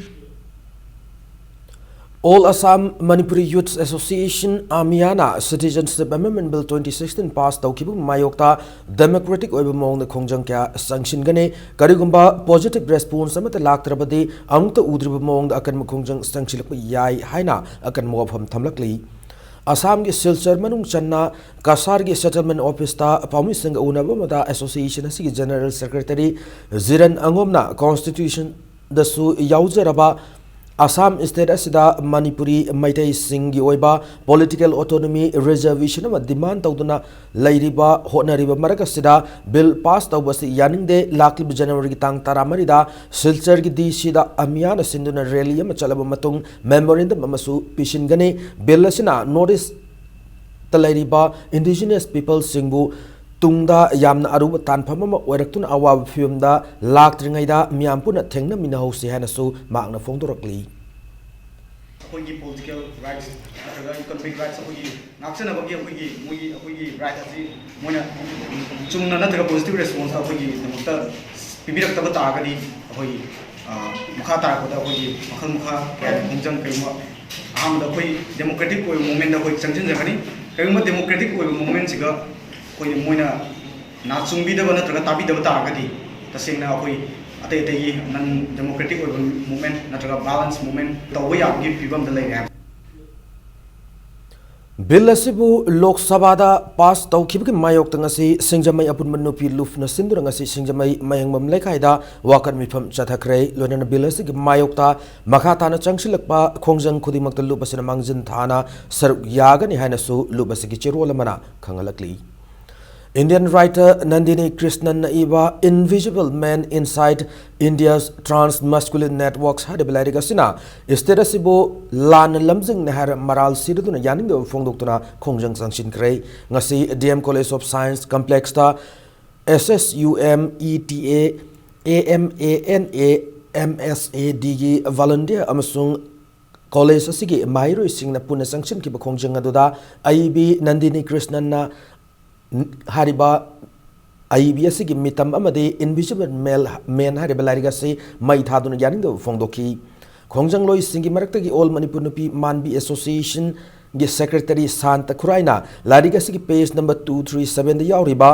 All Assam Manipuri Youths Association, ꯑꯃꯤꯌꯥꯅ Citizenship Amendment Bill twenty sixteen pass ꯇꯧꯈꯤꯕ ꯃꯥꯌꯣꯛꯇ ꯗꯦꯃꯣꯀ꯭ꯔꯦꯇꯤꯛ ꯑꯣꯏꯕ ꯃꯑꯣꯡꯗ ꯈꯣꯡꯖꯪ ꯀꯌꯥ ꯆꯪꯁꯤꯟꯒꯅꯤ꯫ ꯀꯔꯤꯒꯨꯝꯕ ꯄꯣꯖꯤꯇꯤꯚ ꯔꯦꯁꯄꯣꯟꯁ ꯑꯃꯠꯇ ꯂꯥꯛꯇ꯭ꯔꯕꯗꯤ ꯑꯃꯨꯛꯇ ꯎꯗ꯭ꯔꯤꯕ ꯃꯑꯣꯡꯗ ꯑꯀꯟꯕ ꯈꯣꯡꯖꯪ ꯆꯪꯁꯤꯜꯂꯛꯄ ꯌꯥꯏ ꯍꯥꯏꯅ ꯑꯀꯟꯕ ꯋꯥꯐꯝ ꯊꯝꯂꯛꯂꯤ꯫ ꯑꯁꯥꯝꯒꯤ ꯁꯤꯜꯆꯔ ꯃꯅꯨꯡ ꯆꯟꯅ ꯀꯁꯥꯔꯒꯤ ꯁꯦꯇꯜꯃꯦꯟ ꯑꯣꯐꯤꯁꯇ ꯄꯥꯎꯃꯤꯁꯤꯡꯒ ꯎꯅꯕ ꯑꯃꯗ ꯑꯦꯁꯣꯁꯤꯌꯦꯁꯟ ꯑꯁꯤꯒꯤ ꯖꯦꯅꯔꯦꯜ ꯁꯦꯀ꯭ꯔꯦꯇꯔꯤ ꯖꯤꯔꯟ ꯑꯉꯣꯝꯅ ꯀꯣꯟꯁꯇꯤꯇ꯭ꯌꯨꯁꯟꯗꯁꯨ ꯌꯥꯎꯖꯔꯕ ꯑꯁꯥꯝ ꯁ꯭ꯇꯦꯠ ꯑꯁꯤꯗ ꯃꯅꯤꯄꯨꯔꯤ ꯃꯩꯇꯩꯁꯤꯡꯒꯤ ꯑꯣꯏꯕ ꯄꯣꯂꯤꯇꯤꯀꯦꯜ ꯑꯣꯇꯣꯅꯣꯃꯤ ꯔꯤꯖꯔꯕꯦꯁꯟ ꯑꯃ ꯗꯤꯃꯥꯟ ꯇꯧꯗꯨꯅ ꯂꯩꯔꯤꯕ ꯍꯣꯠꯅꯔꯤꯕ ꯃꯔꯛ ꯑꯁꯤꯗ ꯕꯤꯜ ꯄꯥꯁ ꯇꯧꯕ ꯑꯁꯤ ꯌꯥꯅꯤꯡꯗꯦ꯫ ꯂꯥꯛꯂꯤꯕ ꯖꯅꯋꯥꯔꯤꯒꯤ ꯇꯥꯡ ꯇꯔꯥꯃꯔꯤꯗ ꯁꯤꯜꯆꯔꯒꯤ ꯗꯤ ꯁꯤꯗ ꯑꯃꯤꯌꯥꯅ ꯁꯤꯟꯗꯨꯅ ꯔꯦꯂꯤ ꯑꯃ ꯆꯠꯂꯕ ꯃꯇꯨꯡ ꯃꯦꯃꯣꯔꯦꯟꯗꯝ ꯑꯃꯁꯨ ꯄꯤꯁꯤꯟꯒꯅꯤ꯫ ꯕꯤꯜ ꯑꯁꯤꯅ ꯅꯣꯔꯠ ꯏꯁꯇ ꯂꯩꯔꯤꯕ ꯏꯟꯗꯤꯖꯤꯅꯁ ꯄꯤꯄꯜꯁꯤꯡꯕꯨ ꯇꯨꯡꯗ ꯌꯥꯝꯅ ꯑꯔꯨꯕ ꯇꯥꯟꯐꯝ ꯑꯃ ꯑꯣꯏꯔꯛꯇꯨꯅ ꯑꯋꯥꯕ ꯐꯤꯕꯝꯗ ꯂꯥꯛꯇ꯭ꯔꯤꯉꯩꯗ ꯃꯤꯌꯥꯝ ꯄꯨꯟꯅ ꯊꯦꯡꯅꯃꯤꯟꯅꯍꯧꯁꯤ ꯍꯥꯏꯅꯁꯨ ꯃꯍꯥꯛꯅ ꯐꯣꯡꯗꯣꯔꯛꯂꯤ꯫ ꯑꯩꯈꯣꯏꯒꯤ political rights ꯅꯠꯇ꯭ꯔꯒ economic rights ꯑꯩꯈꯣꯏꯒꯤ ꯉꯥꯛꯆꯅꯕꯒꯤ ꯑꯩꯈꯣꯏꯒꯤ ꯃꯣꯏꯒꯤ ꯑꯩꯈꯣꯏꯒꯤ right ꯑꯁꯤ ꯃꯣꯏꯅ ꯆꯨꯝꯅ ꯅꯠꯇ꯭ꯔꯒ positive response ꯑꯩꯈꯣꯏꯒꯤꯗꯃꯛꯇ ꯄꯤꯕꯤꯔꯛꯇꯕ ꯇꯥꯔꯒꯗꯤ ꯑꯩꯈꯣꯏ ꯃꯈꯥ ꯇꯥꯔꯛꯄꯗ ꯑꯩꯈꯣꯏꯒꯤ ꯃꯈꯜ ꯃꯈꯥ ꯀꯌꯥꯒꯤ ꯈꯣꯡꯖꯪ ꯀꯔꯤꯒꯨꯝꯕ ꯑꯍꯥꯟꯕꯗ ꯑꯩꯈꯣꯏ democratic ꯑꯣꯏꯕ movementꯗ ꯑꯩꯈꯣꯏ ꯆꯪꯁꯤꯟꯖꯒꯅꯤ꯫ ꯀꯔꯤꯒꯨꯝꯕ democratic ꯑꯣꯏꯕ movementꯁꯤꯒ ꯑꯩꯈꯣꯏ ꯃꯣꯏꯅ ꯅꯥ ꯆꯨꯡꯕꯤꯗꯕ ꯅꯠꯇ꯭ꯔꯒ ꯇꯥꯕꯤꯗꯕ ꯇꯥꯔꯒꯗꯤ ꯇꯁꯦꯡꯅ ꯑꯩꯈꯣꯏ ꯑꯇꯩ ꯑꯇꯩꯒꯤ non democratic ꯑꯣꯏꯕ movement ꯅꯠꯇ꯭ꯔꯒ violence movement ꯇꯧꯕ ꯌꯥꯕꯒꯤ ꯐꯤꯕꯝꯗ ꯂꯩꯔꯦ ꯍꯥꯏꯕ꯫ ꯕꯤꯜ ꯑꯁꯤꯕꯨ ꯂꯣꯛ ꯁꯚꯥꯗ ꯄꯥꯁ ꯇꯧꯈꯤꯕꯒꯤ ꯃꯥꯌꯣꯛꯇ ꯉꯁꯤ ꯁꯤꯡꯖꯃꯩ ꯑꯄꯨꯟꯕ ꯅꯨꯄꯤ ꯂꯨꯞꯅ ꯁꯤꯟꯗꯨꯅ ꯉꯁꯤ ꯁꯤꯡꯖꯃꯩ ꯃꯌꯥꯡꯕꯝ ꯂꯩꯀꯥꯏꯗ ꯋꯥꯀꯠ ꯃꯤꯐꯝ ꯆꯠꯊꯈ꯭ꯔꯦ꯫ ꯂꯣꯏꯅꯅ ꯕꯤꯜ ꯑꯁꯤꯒꯤ ꯃꯥꯌꯣꯛꯇ ꯃꯈꯥ ꯇꯥꯅ ꯆꯪꯁꯤꯜꯂꯛꯄ ꯈꯣꯡꯖꯪ ꯈꯨꯗꯤꯡꯃꯛꯇ ꯂꯨꯞ ꯑꯁꯤꯅ ꯃꯥꯡꯖꯤꯟ ꯊꯥꯅ ꯁꯔꯨꯛ ꯌꯥꯒꯅꯤ ꯍꯥꯏꯅꯁꯨ ꯂꯨꯞ ꯑꯁꯤꯒꯤ ꯆꯦꯔꯣꯜ ꯑꯃꯅ ꯈꯪꯍꯜꯂꯛꯂꯤ꯫ Indian writer Nandini Krishnan ꯏꯕ Invisible Man Inside India's Transmasculine Networks ꯍꯥꯏꯔꯤꯕ ꯂꯥꯏꯔꯤꯛ ꯑꯁꯤꯅ state ꯑꯁꯤꯕꯨ ꯂꯥꯟꯅ ꯂꯝꯖꯤꯡꯅ ꯍꯥꯏꯔ ꯃꯔꯥꯜ ꯁꯤꯔꯗꯨꯅ ꯌꯥꯅꯤꯡꯗꯕ ꯐꯣꯡꯗꯣꯛꯇꯨꯅ ꯈꯣꯡꯖꯪ ꯆꯪꯁꯤꯟꯈ꯭ꯔꯦ꯫ ꯉꯁꯤ D M College of Science Complexꯇ S S U M E T A, A M A N A, M S A Dꯒꯤ volunteer ꯑꯃꯁꯨꯡ college ꯑꯁꯤꯒꯤ ꯃꯍꯩꯔꯣꯏꯁꯤꯡꯅ ꯄꯨꯟꯅ ꯆꯪꯁꯤꯟꯈꯤꯕ ꯈꯣꯡꯖꯪ ꯑꯗꯨꯗ ꯑꯏꯕꯤ ꯅꯟꯗꯤꯅꯤ ꯀ꯭ꯔꯤꯁꯅꯟꯅ ꯍꯥꯏꯔꯤꯕ ꯑꯏꯕꯤ ꯑꯁꯤꯒꯤ ꯃꯤꯇꯝ ꯑꯃꯗꯤ Invisible Male Man ꯍꯥꯏꯔꯤꯕ ꯂꯥꯏꯔꯤꯛ ꯑꯁꯤ ꯃꯩ ꯊꯥꯗꯨꯅ ꯌꯥꯅꯤꯡꯗꯕ ꯐꯣꯡꯗꯣꯛꯈꯤ꯫ ꯈꯣꯡꯖꯪꯂꯣꯏꯁꯤꯡꯒꯤ ꯃꯔꯛꯇꯒꯤ All Manipur ꯅꯨꯄꯤ ꯃꯥꯟꯕꯤ Associationꯒꯤ secretary ꯁꯥꯟꯇ ꯈꯨꯔꯥꯏꯅ ꯂꯥꯏꯔꯤꯛ ꯑꯁꯤꯒꯤ page number two three sevenꯗ ꯌꯥꯎꯔꯤꯕ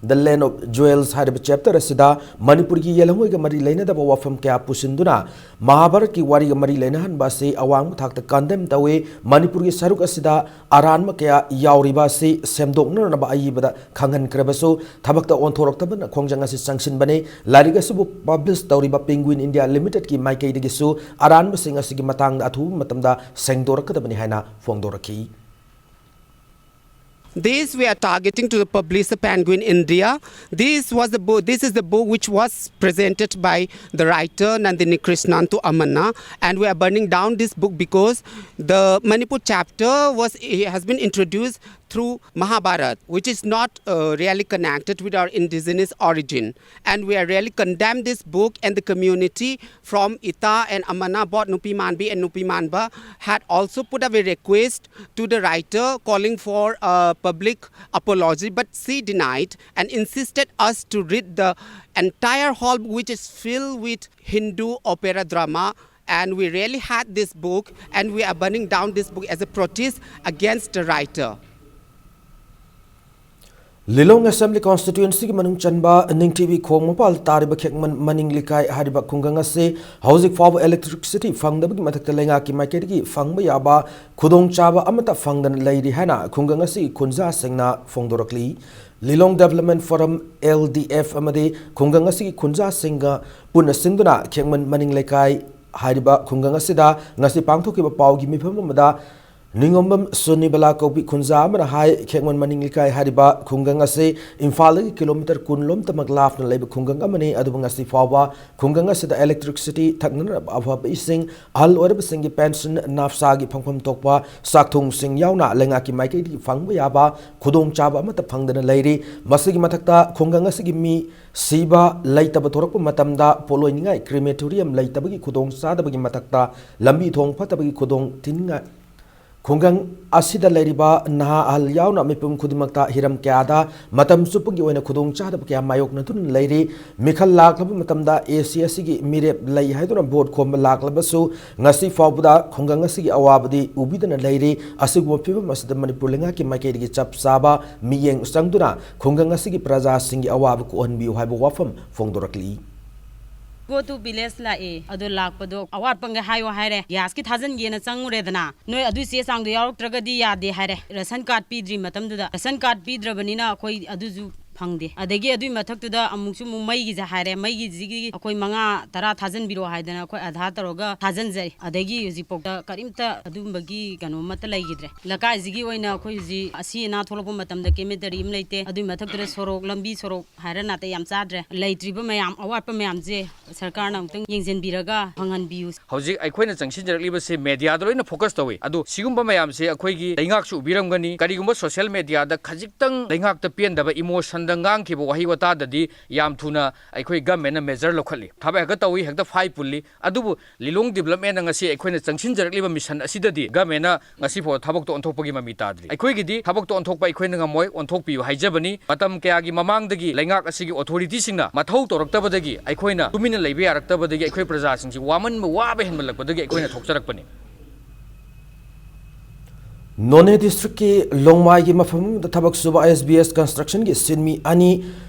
The Land of Jewels ꯍꯥꯏꯔꯤꯕ chapter ꯑꯁꯤꯗ ꯃꯅꯤꯄꯨꯔꯒꯤ ꯌꯦꯜꯍꯧꯉꯩꯒ ꯃꯔꯤ ꯂꯩꯅꯗꯕ ꯋꯥꯐꯝ ꯀꯌꯥ ꯄꯨꯁꯤꯟꯗꯨꯅ ꯃꯍꯥꯚꯥꯔꯠꯀꯤ ꯋꯥꯔꯤꯒ ꯃꯔꯤ ꯂꯩꯅꯍꯟꯕ ꯑꯁꯤ ꯑꯋꯥꯡꯕ ꯊꯥꯛꯇ condemn ꯇꯧꯏ꯫ ꯃꯅꯤꯄꯨꯔꯒꯤ ꯁꯔꯨꯛ ꯑꯁꯤꯗ ꯑꯔꯥꯟꯕ ꯀꯌꯥ ꯌꯥꯎꯔꯤꯕ ꯑꯁꯤ ꯁꯦꯝꯗꯣꯛꯅꯅꯕ ꯑꯏꯕꯗ ꯈꯪꯍꯟꯈ꯭ꯔꯕꯁꯨ ꯊꯕꯛꯇ ꯑꯣꯟꯊꯣꯔꯛꯇꯕꯅ ꯈꯣꯡꯖꯪ ꯑꯁꯤ ꯆꯪꯁꯤꯟꯕꯅꯤ꯫ ꯂꯥꯏꯔꯤꯛ ꯑꯁꯤꯕꯨ publish ꯇꯧꯔꯤꯕ Penguin India Limitedꯀꯤ ꯃꯥꯏꯀꯩꯗꯒꯤꯁꯨ ꯑꯔꯥꯟꯕꯁꯤꯡ ꯑꯁꯤꯒꯤ ꯃꯇꯥꯡꯗ ꯑꯊꯨꯕ ꯃꯇꯝꯗ ꯁꯦꯡꯗꯣꯔꯛꯀꯗꯕꯅꯤ ꯍꯥꯏꯅ ꯐꯣꯡꯗꯣꯔꯛꯈꯤ꯫ This we are targeting to the publisher Penguin India. This was the book. This is the book which was presented by the writer Nandini Krishnan to Amarnath, and we are burning down this book because the Manipur chapter was has been introduced through Mahabharat, which is not uh, really connected with our indigenous origin. And we are really condemn this book, and the community from Ita and Amana, both Nupi Manbi and Nupi Manba, had also put up a request to the writer calling for a public apology, but she denied and insisted us to read the entire hall, which is filled with Hindu opera drama. And we really had this book, and we are burning down this book as a protest against the writer. Lilong assembly ꯀꯣꯟꯁꯇꯤꯇ꯭ꯋꯦꯟꯁꯤꯒꯤ ꯃꯅꯨꯡ ꯆꯟꯕ ꯅꯤꯡꯊꯤꯕꯤ ꯈꯣꯡ ꯃꯄꯥꯜ ꯇꯥꯔꯤꯕ ꯈꯦꯛꯃꯟ ꯃꯅꯤꯡ ꯂꯩꯀꯥꯏ ꯍꯥꯏꯔꯤꯕ ꯈꯨꯡꯒꯪ ꯑꯁꯤ ꯍꯧꯖꯤꯛ ꯐꯥꯎꯕ ꯏꯂꯦꯛꯇ꯭ꯔꯤꯁꯤꯇꯤ ꯐꯪꯗꯕꯒꯤ ꯃꯊꯛꯇ ꯂꯩꯉꯥꯛꯀꯤ ꯃꯥꯏꯀꯩꯗꯒꯤ ꯐꯪꯕ ꯌꯥꯕ ꯈꯨꯗꯣꯡꯆꯥꯕ ꯑꯃꯠꯇ ꯐꯪꯗꯅ ꯂꯩꯔꯤ ꯍꯥꯏꯅ ꯈꯨꯡꯒꯪ ꯑꯁꯤꯒꯤ ꯈꯨꯟꯖꯥꯁꯤꯡꯅ ꯐꯣꯡꯗꯣꯔꯛꯂꯤ꯫ Lilong development forum, L D F, ꯑꯃꯗꯤ ꯈꯨꯡꯒꯪ ꯑꯁꯤꯒꯤ ꯈꯨꯟꯖꯥꯁꯤꯡꯒ ꯄꯨꯟꯅ ꯁꯤꯟꯗꯨꯅ ꯈꯦꯛꯃꯟ ꯃꯅꯤꯡ ꯂꯩꯀꯥꯏ ꯍꯥꯏꯔꯤꯕ ꯈꯨꯡꯒꯪ ꯑꯁꯤꯗ ꯉꯁꯤ ꯄꯥꯡꯊꯣꯛꯈꯤꯕ ꯄꯥꯎꯒꯤ ꯃꯤꯐꯝ ꯑꯃꯗ ꯅꯤꯉꯣꯝꯕꯝ ꯁꯨꯅꯤꯕꯂꯥ ꯀꯧꯕꯤ ꯈꯨꯟꯖꯥ ꯑꯃꯅ ꯍꯥꯏ, ꯈꯦꯛꯃꯟ ꯃꯅꯤꯡ ꯂꯩꯀꯥꯏ ꯍꯥꯏꯔꯤꯕ ꯈꯨꯡꯒꯪ ꯑꯁꯤ ꯏꯝꯐꯥꯜꯗꯒꯤ ꯀꯤꯂꯣꯃꯤꯇꯔ ꯀꯨꯟ ꯂꯣꯝꯇꯃꯛ ꯂꯥꯞꯅ ꯂꯩꯕ ꯈꯨꯡꯒꯪ ꯑꯃꯅꯤ꯫ ꯑꯗꯨꯕꯨ ꯉꯁꯤ ꯐꯥꯎꯕ ꯈꯨꯡꯒꯪ ꯑꯁꯤꯗ ꯏꯂꯦꯛꯇ꯭ꯔꯤꯛꯁꯤꯇꯤ, ꯊꯛꯅꯅꯕ ꯑꯐꯕ ꯏꯁꯤꯡ, ꯑꯍꯜ ꯑꯣꯏꯔꯕꯁꯤꯡꯒꯤ ꯄꯦꯟꯁꯟ, ꯅꯥꯞꯁꯥꯒꯤ ꯐꯪꯐꯝ ꯊꯣꯛꯄ ꯆꯥꯛꯊꯨꯡꯁꯤꯡ ꯌꯥꯎꯅ ꯂꯩꯉꯥꯛꯀꯤ ꯃꯥꯏꯀꯩꯗꯒꯤ ꯐꯪꯕ ꯌꯥꯕ ꯈꯨꯗꯣꯡꯆꯥꯕ ꯑꯃꯠꯇ ꯐꯪꯗꯅ ꯂꯩꯔꯤ꯫ ꯃꯁꯤꯒꯤ ꯃꯊꯛꯇ ꯈꯨꯡꯒꯪ ꯑꯁꯤꯒꯤ ꯃꯤ ꯁꯤꯕ ꯂꯩꯇꯕ ꯊꯣꯔꯛꯄ ꯃꯇꯝꯗ ꯄꯣꯠꯂꯣꯏꯅꯤꯡꯉꯥꯏ ꯀ꯭ꯔꯤꯃꯦꯇꯣꯔꯤꯌꯝ ꯂꯩꯇꯕꯒꯤ ꯈꯨꯗꯣꯡ ꯆꯥꯗꯕꯒꯤ ꯃꯊꯛꯇ ꯂꯝꯕꯤ ꯊꯣꯡ ꯐꯠꯇꯕꯒꯤ ꯈꯨꯗꯣꯡ ꯊꯤꯅꯤꯡꯉꯥꯏ ꯈꯨꯡꯒꯪ ꯑꯁꯤꯗ ꯂꯩꯔꯤꯕ ꯅꯍꯥ ꯑꯍꯜ ꯌꯥꯎꯅ ꯃꯤꯄꯨꯝ ꯈꯨꯗꯤꯡꯃꯛꯇ ꯍꯤꯔꯝ ꯀꯌꯥꯗ ꯃꯇꯝ ꯆꯨꯞꯄꯒꯤ ꯑꯣꯏꯅ ꯈꯨꯗꯣꯡ ꯆꯥꯗꯕ ꯀꯌꯥ ꯃꯥꯌꯣꯛꯅꯗꯨꯅ ꯂꯩꯔꯤ꯫ ꯃꯤꯈꯜ ꯂꯥꯛꯂꯕ ꯃꯇꯝꯗ ꯑꯦ ꯁꯤ ꯑꯁꯤꯒꯤ ꯃꯤꯔꯦꯞ ꯂꯩ ꯍꯥꯏꯗꯨꯅ ꯚꯣꯠ ꯈꯣꯝꯕ ꯂꯥꯛꯂꯕꯁꯨ ꯉꯁꯤ ꯐꯥꯎꯕꯗ ꯈꯨꯡꯒꯪ ꯑꯁꯤꯒꯤ ꯑꯋꯥꯕꯗꯤ ꯎꯕꯤꯗꯅ ꯂꯩꯔꯤ꯫ ꯑꯁꯤꯒꯨꯝꯕ ꯐꯤꯕꯝ ꯑꯁꯤꯗ ꯃꯅꯤꯄꯨꯔ ꯂꯩꯉꯥꯛꯀꯤ ꯃꯥꯏꯀꯩꯗꯒꯤ ꯆꯞ ꯆꯥꯕ ꯃꯤꯠꯌꯦꯡ ꯆꯪꯗꯨꯅ ꯈꯨꯡꯒꯪ ꯑꯁꯤꯒꯤ ꯄ꯭ꯔꯖꯥꯁꯤꯡꯒꯤ ꯑꯋꯥꯕ ꯀꯣꯛꯍꯟꯕꯤꯌꯨ ꯍꯥꯏꯕ ꯋꯥꯐꯝ ꯐꯣꯡꯗꯣꯔꯛꯂꯤ꯫ Go to village ꯂꯥꯛꯑꯦ꯫ ꯑꯗꯣ ꯂꯥꯛꯄꯗꯣ ꯑꯋꯥꯠꯄꯉꯩ ꯍꯥꯏꯌꯣ ꯍꯥꯏꯔꯦ꯫ ꯒ꯭ꯌꯥꯁꯀꯤ ꯊꯥꯖꯤꯟꯒꯦꯅ ꯆꯪꯉꯨꯔꯦꯗꯅ, ꯅꯣꯏ ꯑꯗꯨꯏ ꯆꯦ ꯆꯥꯡꯗꯣ ꯌꯥꯎꯔꯛꯇ꯭ꯔꯒꯗꯤ ꯌꯥꯗꯦ ꯍꯥꯏꯔꯦ꯫ ꯔꯦꯁꯟ ꯀꯥꯔꯗ ꯄꯤꯗ꯭ꯔꯤ ꯃꯇꯝꯗꯨꯗ, ꯔꯦꯁꯟ ꯀꯥꯔꯗ ꯄꯤꯗ꯭ꯔꯕꯅꯤꯅ ꯑꯩꯈꯣꯏ ꯑꯗꯨꯁꯨ ꯐꯪꯗꯦ꯫ ꯑꯗꯒꯤ ꯑꯗꯨꯒꯤ ꯃꯊꯛꯇꯨꯗ ꯑꯃꯨꯛꯁꯨ ꯑꯃꯨꯛ ꯃꯩꯒꯤꯁꯦ ꯍꯥꯏꯔꯦ, ꯃꯩꯒꯤꯁꯤꯒꯤ ꯑꯩꯈꯣꯏ ꯃꯉꯥ ꯇꯔꯥ ꯊꯥꯖꯤꯟꯕꯤꯔꯣ ꯍꯥꯏꯗꯅ ꯑꯩꯈꯣꯏ ꯑꯙꯥꯔ ꯇꯧꯔꯒ ꯊꯥꯖꯤꯟꯖꯩ꯫ ꯑꯗꯒꯤ ꯍꯧꯖꯤꯛꯐꯥꯎꯗ ꯀꯔꯤꯝꯇ ꯑꯗꯨꯝꯕꯒꯤ ꯀꯩꯅꯣ ꯑꯃꯠꯇ ꯂꯩꯈꯤꯗ꯭ꯔꯦ꯫ ꯂꯩꯀꯥꯏꯁꯤꯒꯤ ꯑꯣꯏꯅ ꯑꯩꯈꯣꯏ ꯍꯧꯖꯤꯛ ꯑꯁꯤ ꯑꯅꯥ ꯊꯣꯛꯂꯛꯄ ꯃꯇꯝꯗ ꯀꯦꯃꯦꯇꯔꯤ ꯑꯃ ꯂꯩꯇꯦ꯫ ꯑꯗꯨꯒꯤ ꯃꯊꯛꯇꯨꯗ ꯁꯣꯔꯣꯛ, ꯂꯝꯕꯤ ꯁꯣꯔꯣꯛ ꯍꯥꯏꯔ ꯅꯥꯇꯩ ꯌꯥꯝ ꯆꯥꯗ꯭ꯔꯦ꯫ ꯂꯩꯇ꯭ꯔꯤꯕ ꯃꯌꯥꯝ, ꯑꯋꯥꯠꯄ ꯃꯌꯥꯝꯁꯦ ꯁꯔꯀꯥꯔꯅ ꯑꯃꯨꯛꯇꯪ ꯌꯦꯡꯁꯤꯟꯕꯤꯔꯒ ꯐꯪꯍꯟꯕꯤꯌꯨ꯫ ꯍꯧꯖꯤꯛ ꯑꯩꯈꯣꯏꯅ ꯆꯪꯁꯤꯟꯖꯔꯛꯂꯤꯕꯁꯦ ꯃꯦꯗꯤꯌꯥꯗ ꯂꯣꯏꯅ ꯐꯣꯀꯁ ꯇꯧꯏ꯫ ꯑꯗꯣ ꯁꯤꯒꯨꯝꯕ ꯃꯌꯥꯝꯁꯦ ꯑꯩꯈꯣꯏꯒꯤ ꯂꯩꯉꯥꯛꯁꯨ ꯎꯕꯤꯔꯝꯒꯅꯤ꯫ ꯀꯔꯤꯒꯨꯝꯕ ꯁꯣꯁꯤꯌꯦꯜ ꯃꯦꯗꯤꯌꯥꯗ ꯈꯖꯤꯛꯇꯪ ꯂꯩꯉꯥꯛꯇ ꯄꯦꯟꯗꯕ, ꯏꯃꯣꯁꯟꯗ ꯉꯥꯡꯈꯤꯕ ꯋꯥꯍꯩ ꯋꯥꯇꯥꯗꯗꯤ ꯌꯥꯝ ꯊꯨꯅ ꯑꯩꯈꯣꯏ ꯒꯃꯦꯟꯅ ꯃꯦꯖꯔ ꯂꯧꯈꯠꯂꯤ꯫ ꯊꯕꯛ ꯍꯦꯛꯇ ꯇꯧꯏ, ꯍꯦꯛꯇ ꯐꯥꯏ ꯄꯨꯜꯂꯤ꯫ ꯑꯗꯨꯕꯨ ꯂꯤꯂꯣꯡ ꯗꯤꯕꯂꯞꯃꯦꯟꯅ ꯉꯁꯤ ꯑꯩꯈꯣꯏꯅ ꯆꯪꯁꯤꯟꯖꯔꯛꯂꯤꯕ ꯃꯤꯁꯟ ꯑꯁꯤꯗꯗꯤ ꯒꯃꯦꯟꯅ ꯉꯁꯤꯐꯥꯎ ꯊꯕꯛꯇꯣ ꯑꯣꯟꯊꯣꯛꯄꯒꯤ ꯃꯃꯤ ꯇꯥꯗ꯭ꯔꯤ꯫ ꯑꯩꯈꯣꯏꯒꯤꯗꯤ ꯊꯕꯛꯇꯣ ꯑꯣꯟꯊꯣꯛꯄ ꯑꯩꯈꯣꯏꯅ ꯉꯝꯃꯣꯏ, ꯑꯣꯟꯊꯣꯛꯄꯤꯌꯨ ꯍꯥꯏꯖꯕꯅꯤ꯫ ꯃꯇꯝ ꯀꯌꯥꯒꯤ ꯃꯃꯥꯡꯗꯒꯤ ꯂꯩꯉꯥꯛ ꯑꯁꯤꯒꯤ ꯑꯣꯊꯣꯔꯤꯇꯤꯁꯤꯡꯅ ꯃꯊꯧ ꯇꯧꯔꯛꯇꯕꯗꯒꯤ ꯑꯩꯈꯣꯏꯅ ꯇꯨꯃꯤꯟꯅ ꯂꯩꯕ ꯌꯥꯔꯛꯇꯕꯗꯒꯤ ꯑꯩꯈꯣꯏ ꯄ꯭ꯔꯖꯥꯁꯤꯡꯁꯤ ꯋꯥꯃꯟꯕ, ꯋꯥꯕ ꯍꯦꯟꯃꯜꯂꯛꯄꯗꯒꯤ ꯑꯩꯈꯣꯏꯅ ꯊꯣꯛꯆꯔꯛꯄꯅꯤ꯫ ꯅꯣꯅꯦ ꯗꯤꯁꯇ꯭ꯔꯤꯛꯀꯤ ꯂꯣꯡꯃꯥꯏꯒꯤ ꯃꯐꯝ ꯑꯃꯗ ꯊꯕꯛ ꯁꯨꯕ ꯑꯥꯏ ꯑꯦꯁ ꯕꯤ ꯑꯦꯁ ꯀꯟꯁꯇ꯭ꯔꯛꯁꯟꯒꯤ ꯁꯤꯟꯃꯤ ꯑꯅꯤ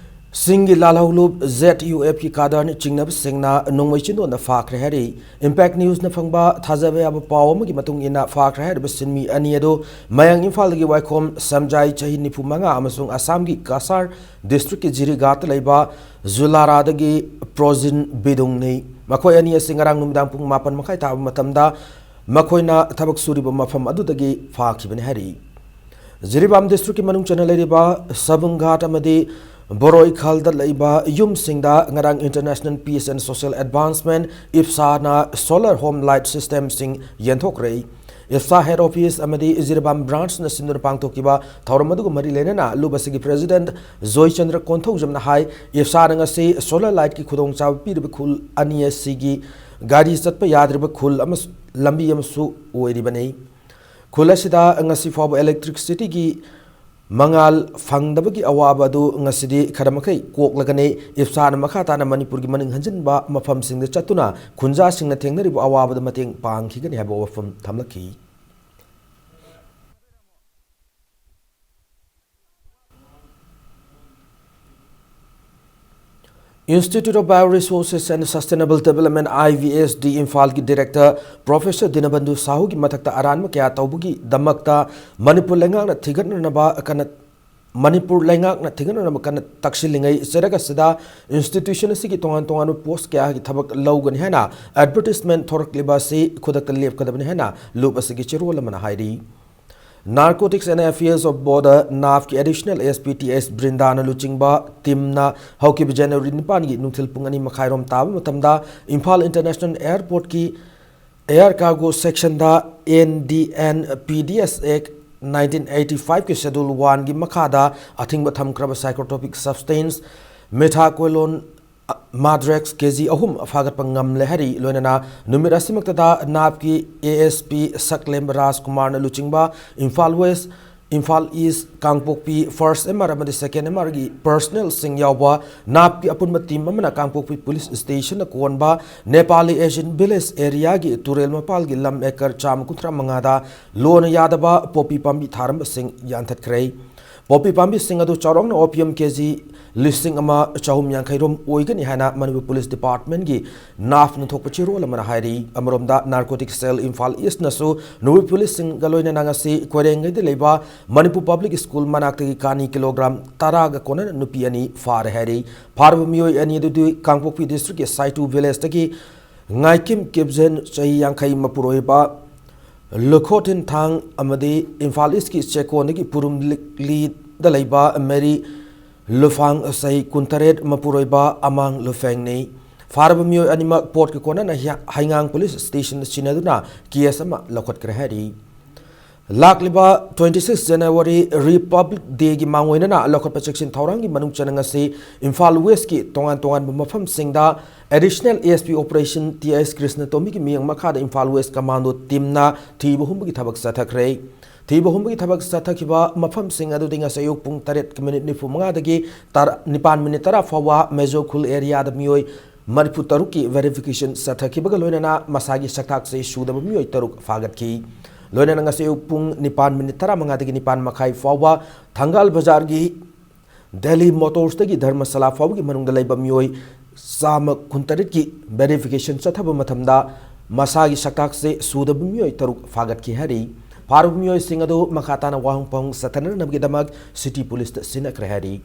ꯁꯤꯡꯒꯤ ꯂꯥꯜꯍꯧꯂꯨꯞ ꯖꯦꯠ ꯌꯨ ꯑꯦꯐꯀꯤ ꯀꯥꯗꯔꯅ ꯆꯤꯡꯅꯕꯁꯤꯡꯅ ꯅꯣꯡꯃꯩ ꯆꯤꯟꯗꯣꯟꯗ ꯐꯥꯈ꯭ꯔꯦ ꯍꯥꯏꯔꯤ꯫ ꯏꯝꯄꯦꯛ ꯅ꯭ꯌꯨꯁꯅ ꯐꯪꯕ ꯊꯥꯖꯕ ꯌꯥꯕ ꯄꯥꯎ ꯑꯃꯒꯤ ꯃꯇꯨꯡ ꯏꯟꯅ, ꯐꯥꯈ꯭ꯔꯦ ꯍꯥꯏꯔꯤꯕ ꯁꯤꯟꯃꯤ ꯑꯅꯤ ꯑꯗꯨ ꯃꯌꯥꯡ ꯏꯝꯐꯥꯜꯗꯒꯤ ꯋꯥꯏꯈꯣꯝ ꯁꯝꯖꯥꯏ, ꯆꯍꯤ ꯅꯤꯐꯨ ꯃꯉꯥ, ꯑꯃꯁꯨꯡ ꯑꯁꯥꯝꯒꯤ ꯀꯁꯥꯔ ꯗꯤꯁꯇ꯭ꯔꯤꯛꯀꯤ ꯖꯤꯔꯤꯒꯥꯠꯇ ꯂꯩꯕ ꯖꯨꯂꯥꯔꯥꯗꯒꯤ ꯄ꯭ꯔꯣꯖꯤꯟ ꯕꯤꯗꯨꯡꯅꯤ꯫ ꯃꯈꯣꯏ ꯑꯅꯤ ꯑꯁꯤ ꯉꯔꯥꯡ ꯅꯨꯃꯤꯗꯥꯡ ꯄꯨꯡ ꯃꯥꯄꯟ ꯃꯈꯥꯏ ꯇꯥꯕ ꯃꯇꯝꯗ ꯃꯈꯣꯏꯅ ꯊꯕꯛ ꯁꯨꯔꯤꯕ ꯃꯐꯝ ꯑꯗꯨꯗꯒꯤ ꯐꯥꯈꯤꯕꯅꯤ ꯍꯥꯏꯔꯤ꯫ ꯖꯤꯔꯤꯕꯥꯝ ꯗꯤꯁꯇ꯭ꯔꯤꯛꯀꯤ ꯃꯅꯨꯡ ꯆꯟꯅ ꯂꯩꯔꯤꯕ ꯁꯕꯨꯡꯒꯥꯠ ꯑꯃꯗꯤ ꯕꯣꯔꯣꯏꯈꯜꯗ ꯂꯩꯕ ꯌꯨꯝꯁꯤꯡꯗ ꯉꯔꯥꯡ International Peace and Social Advancement, ꯏꯞꯁꯥꯅ solar home light systemꯁꯤꯡ ꯌꯦꯟꯊꯣꯛꯈ꯭ꯔꯦ꯫ ꯏꯞꯁꯥ ꯍꯦꯗ ꯑꯣꯐꯤꯁ ꯑꯃꯗꯤ ꯖꯤꯔꯤꯕꯥꯝ ꯕ꯭ꯔꯥꯟꯁꯅ ꯁꯤꯟꯗꯨꯅ ꯄꯥꯡꯊꯣꯛꯈꯤꯕ ꯊꯧꯔꯝ ꯑꯗꯨꯒ ꯃꯔꯤ ꯂꯩꯅꯅ ꯂꯨꯞ ꯑꯁꯤꯒꯤ ꯄ꯭ꯔꯦꯁꯤꯗꯦꯟꯠ ꯖꯣꯏꯆꯟꯗ꯭ꯔ ꯀꯣꯟꯊꯧꯖꯝꯅ ꯍꯥꯏ, ꯏꯞꯁꯥꯅ ꯉꯁꯤ solar lightꯀꯤ ꯈꯨꯗꯣꯡꯆꯥꯕ ꯄꯤꯔꯤꯕ ꯈꯨꯜ ꯑꯅꯤ ꯑꯁꯤꯒꯤ ꯒꯥꯔꯤ ꯆꯠꯄ ꯌꯥꯗ꯭ꯔꯤꯕ ꯈꯨꯜ ꯑꯃꯁꯨ ꯂꯝꯕꯤ ꯑꯃꯁꯨ ꯑꯣꯏꯔꯤꯕꯅꯤ꯫ ꯈꯨꯜ ꯑꯁꯤꯗ ꯉꯁꯤ ꯐꯥꯎꯕ electricityꯒꯤ ꯃꯉꯥꯜ ꯐꯪꯗꯕꯒꯤ ꯑꯋꯥꯕ ꯑꯗꯨ ꯉꯁꯤꯗꯤ ꯈꯔ ꯃꯈꯩ ꯀꯣꯛꯂꯒꯅꯤ꯫ ꯏꯞꯁꯥꯅ ꯃꯈꯥ ꯇꯥꯅ ꯃꯅꯤꯄꯨꯔꯒꯤ ꯃꯅꯤꯡ ꯍꯟꯖꯤꯟꯕ ꯃꯐꯝꯁꯤꯡꯗ ꯆꯠꯇꯨꯅ ꯈꯨꯟꯖꯥꯁꯤꯡꯅ ꯊꯦꯡꯅꯔꯤꯕ ꯑꯋꯥꯕꯗ ꯃꯇꯦꯡ ꯄꯥꯡꯈꯤꯒꯅꯤ ꯍꯥꯏꯕ ꯋꯥꯐꯝ ꯊꯝꯂꯛꯈꯤ꯫ Institute of Bioresources and Sustainable Development, I B S D, ꯏꯝꯐꯥꯜꯒꯤ director Professor ꯗꯤꯅꯕꯟꯙꯨ ꯁꯥꯍꯨꯒꯤ ꯃꯊꯛꯇ ꯑꯔꯥꯟꯕ ꯀꯌꯥ ꯇꯧꯕꯒꯤꯗꯃꯛꯇ ꯃꯅꯤꯄꯨꯔ ꯂꯩꯉꯥꯛꯅ ꯊꯤꯒꯠꯅꯅꯕ ꯀꯟꯅ ꯃꯅꯤꯄꯨꯔ ꯂꯩꯉꯥꯛꯅ ꯊꯤꯡꯒꯠꯅꯅꯕ ꯀꯟꯅ ꯇꯛꯁꯤꯜꯂꯤꯉꯩ ꯆꯩꯔꯛ ꯑꯁꯤꯗ institution ꯑꯁꯤꯒꯤ ꯇꯣꯉꯥꯟ ꯇꯣꯉꯥꯟꯕ post ꯀꯌꯥꯒꯤ ꯊꯕꯛ ꯂꯧꯒꯅꯤ ꯍꯥꯏꯅ advertisement ꯊꯣꯔꯛꯂꯤꯕ ꯑꯁꯤ ꯈꯨꯗꯛꯇ ꯂꯦꯞꯀꯗꯕꯅꯤ ꯍꯥꯏꯅ ꯂꯨꯞ ꯑꯁꯤꯒꯤ ꯆꯦꯔꯣꯜ ꯑꯃꯅ ꯍꯥꯏꯔꯤ꯫ Narcotics and Affairs of Border, NAFꯀꯤ Additional SP TS ꯕ꯭ꯔꯤꯟꯗꯥꯅ ꯂꯨꯆꯤꯡꯕ teamꯅ ꯍꯧꯈꯤꯕ January ꯅꯤꯄꯥꯟꯒꯤ ꯅꯨꯡꯊꯤꯜ ꯄꯨꯡ ꯑꯅꯤ ꯃꯈꯥꯏꯔꯣꯝ ꯇꯥꯕ ꯃꯇꯝꯗ Imphal International Airportꯀꯤ Air Cargo Sectionꯗ NDNPDS Act nineteen eighty fiveꯀꯤ Schedule oneꯒꯤ ꯃꯈꯥꯗ ꯑꯊꯤꯡꯕ ꯊꯝꯈ꯭ꯔꯕ psychotropic substance methaqualone, madrex, KG ꯑꯍꯨꯝ ꯐꯥꯒꯠꯄ ꯉꯝꯂꯦ ꯍꯥꯏꯔꯤ꯫ ꯂꯣꯏꯅꯅ ꯅꯨꯃꯤꯠ ꯑꯁꯤꯃꯛꯇꯗ NAFꯀꯤ ASP ꯁꯛꯂꯦꯝ ꯔꯥꯖꯀꯨꯃꯥꯔꯅ ꯂꯨꯆꯤꯡꯕ ꯏꯝꯐꯥꯜ West, ꯏꯝꯐꯥꯜ East, ꯀꯥꯡꯄꯣꯛꯄꯤ first MR ꯑꯃꯗꯤ second MRꯒꯤ personnelꯁꯤꯡ ꯌꯥꯎꯕ NAFꯀꯤ ꯑꯄꯨꯟꯕ team ꯑꯃꯅ ꯀꯥꯡꯄꯣꯛꯄꯤ police stationꯅ ꯀꯣꯟꯕ Nepali Asian village areaꯒꯤ ꯇꯨꯔꯦꯜ ꯃꯄꯥꯜꯒꯤ ꯂꯝ acre ꯆꯥꯝꯃ ꯀꯨꯟꯊ꯭ꯔꯥ ꯃꯉꯥꯗ ꯂꯣꯅ ꯌꯥꯗꯕ poppy ꯄꯥꯝꯕꯤ ꯊꯥꯔꯝꯕꯁꯤꯡ ꯌꯥꯟꯊꯠꯈ꯭ꯔꯦ꯫ Poppy ꯄꯥꯝꯕꯤꯁꯤꯡ ꯑꯗꯨ ꯆꯥꯎꯔꯥꯛꯅ opium KG ꯂꯤꯁꯤꯡ ꯑꯃ ꯆꯍꯨꯝ ꯌꯥꯡꯈꯩ ꯔꯣꯝ ꯑꯣꯏꯒꯅꯤ ꯍꯥꯏꯅ ꯃꯅꯤꯄꯨꯔ police departmentꯀꯤ NAFꯅ ꯊꯣꯛꯄ ꯆꯦꯔꯣꯜ ꯑꯃꯅ ꯍꯥꯏꯔꯤ꯫ ꯑꯃꯔꯣꯝꯗ Narcotic Cell Imphal Eastꯅꯁꯨ ꯅꯨꯄꯤ policeꯁꯤꯡꯒ ꯂꯣꯏꯅꯅ ꯉꯁꯤ ꯀꯣꯏꯔꯦꯡꯒꯩꯗ ꯂꯩꯕ ꯃꯅꯤꯄꯨꯔ Public School ꯃꯅꯥꯛꯇꯒꯤ ꯀꯥꯅꯤ kilogram ꯇꯔꯥꯒ ꯀꯣꯟꯅꯅ ꯅꯨꯄꯤ ꯑꯅꯤ ꯐꯥꯔꯦ ꯍꯥꯏꯔꯤ꯫ ꯐꯥꯔꯕ ꯃꯤꯑꯣꯏ ꯑꯅꯤ ꯑꯗꯨꯗꯤ ꯀꯥꯡꯄꯣꯛꯄꯤ districtꯀꯤ ꯁꯥꯏꯇꯨ villageꯇꯒꯤ ꯉꯥꯏꯀꯤꯝ ꯀꯤꯞꯖꯦꯟ, ꯆꯍꯤ ꯌꯥꯡꯈꯩ, ꯃꯄꯨꯔꯣꯏꯕ ꯂꯨꯈꯣꯊꯤꯟꯊꯥꯡ ꯑꯃꯗꯤ ꯏꯝꯐꯥꯜ Eastꯀꯤ ꯆꯦꯛꯀꯣꯟꯗꯒꯤ ꯄꯨꯔꯨꯝ ꯂꯤꯛꯂꯤꯗ ꯂꯩꯕ ꯃꯦꯔꯤ ꯂꯨꯐꯥꯡ, ꯆꯍꯤ ꯀꯨꯟꯇꯔꯦꯠ, ꯃꯄꯨꯔꯣꯏꯕ ꯑꯃꯥꯡ ꯂꯨꯐꯦꯡꯅꯤ꯫ ꯐꯥꯔꯕ ꯃꯤꯑꯣꯏ ꯑꯅꯤꯃꯛ ꯄꯣꯠꯀꯤ ꯀꯣꯟꯅꯅ ꯍꯤꯌꯥ-, ꯍꯩꯉꯥꯡ police stationꯗ ꯁꯤꯟꯅꯗꯨꯅ case ꯑꯃ ꯂꯧꯈꯠꯈ꯭ꯔꯦ ꯍꯥꯏꯔꯤ꯫ ꯂꯥꯛꯂꯤꯕ twenty six January Republic Dayꯒꯤ ꯃꯥꯡꯑꯣꯏꯅꯅ ꯂꯧꯈꯠꯄ ꯆꯦꯛꯁꯤꯟ ꯊꯧꯔꯥꯡꯒꯤ ꯃꯅꯨꯡ ꯆꯟꯅ ꯉꯁꯤ ꯏꯝꯐꯥꯜ Westꯀꯤ ꯇꯣꯉꯥꯟ ꯇꯣꯉꯥꯟꯕ ꯃꯐꯝꯁꯤꯡꯗ Additional SP Operation TS ꯀ꯭ꯔꯤꯁꯅꯇꯣꯝꯕꯤꯒꯤ ꯃꯤꯠꯌꯦꯡ ꯃꯈꯥꯗ ꯏꯝꯐꯥꯜ West Commando teamꯅ ꯊꯤꯕ ꯍꯨꯝꯕꯒꯤ ꯊꯕꯛ ꯆꯠꯊꯈ꯭ꯔꯦ꯫ ꯊꯤꯕ ꯍꯨꯝꯕꯒꯤ ꯊꯕꯛ ꯆꯠꯊꯈꯤꯕ ꯃꯐꯝꯁꯤꯡ ꯑꯗꯨꯗꯤ ꯉꯁꯤ ꯑꯌꯨꯛ ꯄꯨꯡ ꯇꯔꯦꯠꯀ minute ꯅꯤꯐꯨ ꯃꯉꯥꯗꯒꯤ ꯇꯔꯥ, ꯅꯤꯄꯥꯟ minute ꯇꯔꯥ ꯐꯥꯎꯕ ꯃꯦꯖꯣ ꯈꯨꯜ areaꯗ ꯃꯤꯑꯣꯏ ꯃꯔꯤꯐꯨ ꯇꯔꯨꯛꯀꯤ verification ꯆꯠꯊꯈꯤꯕꯒ ꯂꯣꯏꯅꯅ ꯃꯁꯥꯒꯤ ꯁꯛꯇꯥꯛꯁꯦ ꯁꯨꯗꯕ ꯃꯤꯑꯣꯏ ꯇꯔꯨꯛ ꯐꯥꯒꯠꯈꯤ꯫ ꯂꯣꯏꯅꯅ ꯉꯁꯤ ꯑꯌꯨꯛ ꯄꯨꯡ ꯅꯤꯄꯥꯟ minute ꯇꯔꯥꯃꯉꯥꯗꯒꯤ ꯅꯤꯄꯥꯟ ꯃꯈꯥꯏ ꯐꯥꯎꯕ ꯊꯪꯒꯥꯜ ꯕꯖꯥꯔꯒꯤ Delhi Motorsꯇꯒꯤ ꯙꯔꯃꯁꯥꯂꯥ ꯐꯥꯎꯕꯒꯤ ꯃꯅꯨꯡꯗ ꯂꯩꯕ ꯃꯤꯑꯣꯏ ꯆꯥꯝꯃ ꯀꯨꯟꯇꯔꯦꯠꯀꯤ verification ꯆꯠꯊꯕ ꯃꯇꯝꯗ ꯃꯁꯥꯒꯤ ꯁꯛꯇꯥꯛꯁꯦ ꯁꯨꯗꯕ ꯃꯤꯑꯣꯏ ꯇꯔꯨꯛ ꯐꯥꯒꯠꯈꯤ ꯍꯥꯏꯔꯤ꯫ ꯐꯥꯔꯨꯕ ꯃꯤꯑꯣꯏꯁꯤꯡ ꯑꯗꯨ ꯃꯈꯥ ꯇꯥꯅ ꯋꯥꯍꯪ ꯄꯥꯎꯍꯪ ꯆꯠꯊꯅꯅꯕꯒꯤꯗꯃꯛ city police ꯇ ꯁꯤꯟꯅꯈ꯭ꯔꯦ ꯍꯥꯏꯔꯤ꯫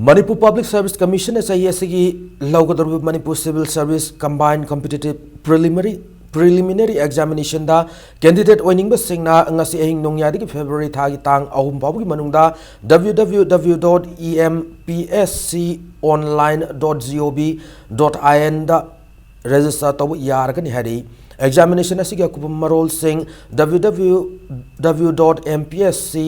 Manipur Public Service Commission ꯅ ꯆꯍꯤ ꯑꯁꯤꯒꯤ ꯂꯧꯒꯗꯧꯔꯤꯕ Manipur Civil Service Combined Competitive Preliminary, Preliminary Examination ꯗ candidate ꯑꯣꯏꯅꯤꯡꯕꯁꯤꯡꯅ ꯉꯁꯤ ꯑꯍꯤꯡ ꯅꯣꯡꯌꯥꯏꯗꯒꯤ February ꯊꯥꯒꯤ ꯇꯥꯡ ꯑꯍꯨꯝ ꯐꯥꯎꯕꯒꯤ ꯃꯅꯨꯡꯗ W W W dot E M P S C online dot G O V dot I N the register ꯇꯧꯕ ꯌꯥꯔꯒꯅꯤ ꯍꯥꯏꯔꯤ꯫ Examination ꯑꯁꯤꯒꯤ ꯑꯀꯨꯞꯄ ꯃꯔꯣꯜꯁꯤꯡ W W W dot M P S C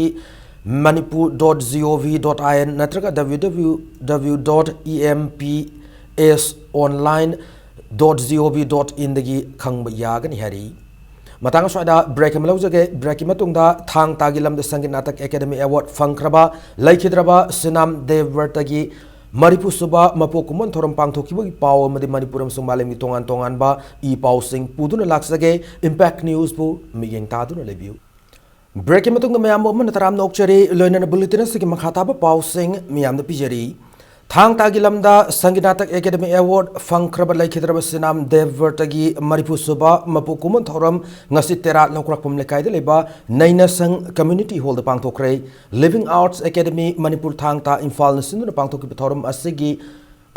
Manipur dot G O V dot I N ꯅꯠꯇ꯭ꯔꯒ W W W dot E M P S online dot G O V dot in ꯗꯒꯤ ꯈꯪꯕ ꯌꯥꯒꯅꯤ ꯍꯥꯏꯔꯤ꯫ ꯃꯇꯥꯡ ꯑꯁ꯭ꯋꯥꯏꯗ break ꯑꯃ ꯂꯧꯖꯒꯦ꯫ Break ꯀꯤ ꯃꯇꯨꯡꯗ ꯊꯥꯡ ꯇꯥꯒꯤ ꯂꯝꯗ ꯁꯪꯒꯤꯠ ꯅꯥꯇꯛ ꯑꯦꯀꯥꯗꯦꯃꯤ award ꯐꯪꯈ꯭ꯔꯕ ꯂꯩꯈꯤꯗ꯭ꯔꯕ ꯁꯤꯅꯥꯝ ꯗꯦꯕ ꯕ꯭ꯔꯇꯒꯤ ꯃꯔꯤꯐꯨ ꯁꯨꯕ ꯃꯄꯣꯛ ꯀꯨꯝꯑꯣꯟ ꯊꯧꯔꯝ ꯄꯥꯡꯊꯣꯛꯈꯤꯕꯒꯤ ꯄꯥꯎ ꯑꯃꯗꯤ ꯃꯅꯤꯄꯨꯔ ꯑꯃꯁꯨꯡ ꯃꯥꯂꯦꯝꯒꯤ ꯇꯣꯉꯥꯟ ꯇꯣꯉꯥꯟꯕ ꯏ ꯄꯥꯎꯁꯤꯡ ꯄꯨꯗꯨꯅ ꯂꯥꯛꯆꯒꯦ꯫ Impact News ꯕꯨ ꯃꯤꯠꯌꯦꯡ ꯇꯥꯗꯨꯅ ꯂꯩꯕꯤꯌꯨ꯫ Break ꯀꯤ ꯃꯇꯨꯡꯗ ꯃꯌꯥꯝꯕꯨ ꯑꯃꯨꯛ ꯍꯟꯅ ꯇꯔꯥꯝꯅ ꯑꯣꯛꯆꯔꯤ꯫ ꯂꯣꯏꯅꯅ bulletin ꯑꯁꯤꯒꯤ ꯃꯈꯥ ꯇꯥꯕ ꯄꯥꯎꯁꯤꯡ ꯃꯤꯌꯥꯝꯗ ꯄꯤꯖꯔꯤ꯫ ꯊꯥꯡ ꯇꯥꯒꯤ ꯂꯝꯗ ꯁꯪꯒꯤꯠ ꯅꯥꯇꯛ ꯑꯦꯀꯥꯗꯦꯃꯤ award ꯐꯪꯈ꯭ꯔꯕ ꯂꯩꯈꯤꯗ꯭ꯔꯕ ꯁꯤꯅꯥꯝ ꯗꯦꯕ ꯕ꯭ꯔꯇꯒꯤ ꯃꯔꯤꯐꯨ ꯁꯨꯕ ꯃꯄꯣꯛ ꯀꯨꯝꯑꯣꯟ ꯊꯧꯔꯝ ꯉꯁꯤ ꯇꯦꯔꯥ ꯂꯧꯀ꯭ꯔꯥꯛꯄꯝ ꯂꯩꯀꯥꯏꯗ ꯂꯩꯕ ꯅꯩꯅꯁꯪ community hall ꯗ ꯄꯥꯡꯊꯣꯛꯈ꯭ꯔꯦ꯫ Living Arts Academy ꯃꯅꯤꯄꯨꯔ ꯊꯥꯡ ꯇꯥ ꯏꯝꯐꯥꯜꯅ ꯁꯤꯟꯗꯨꯅ ꯄꯥꯡꯊꯣꯛꯈꯤꯕ ꯊꯧꯔꯝ ꯑꯁꯤꯒꯤ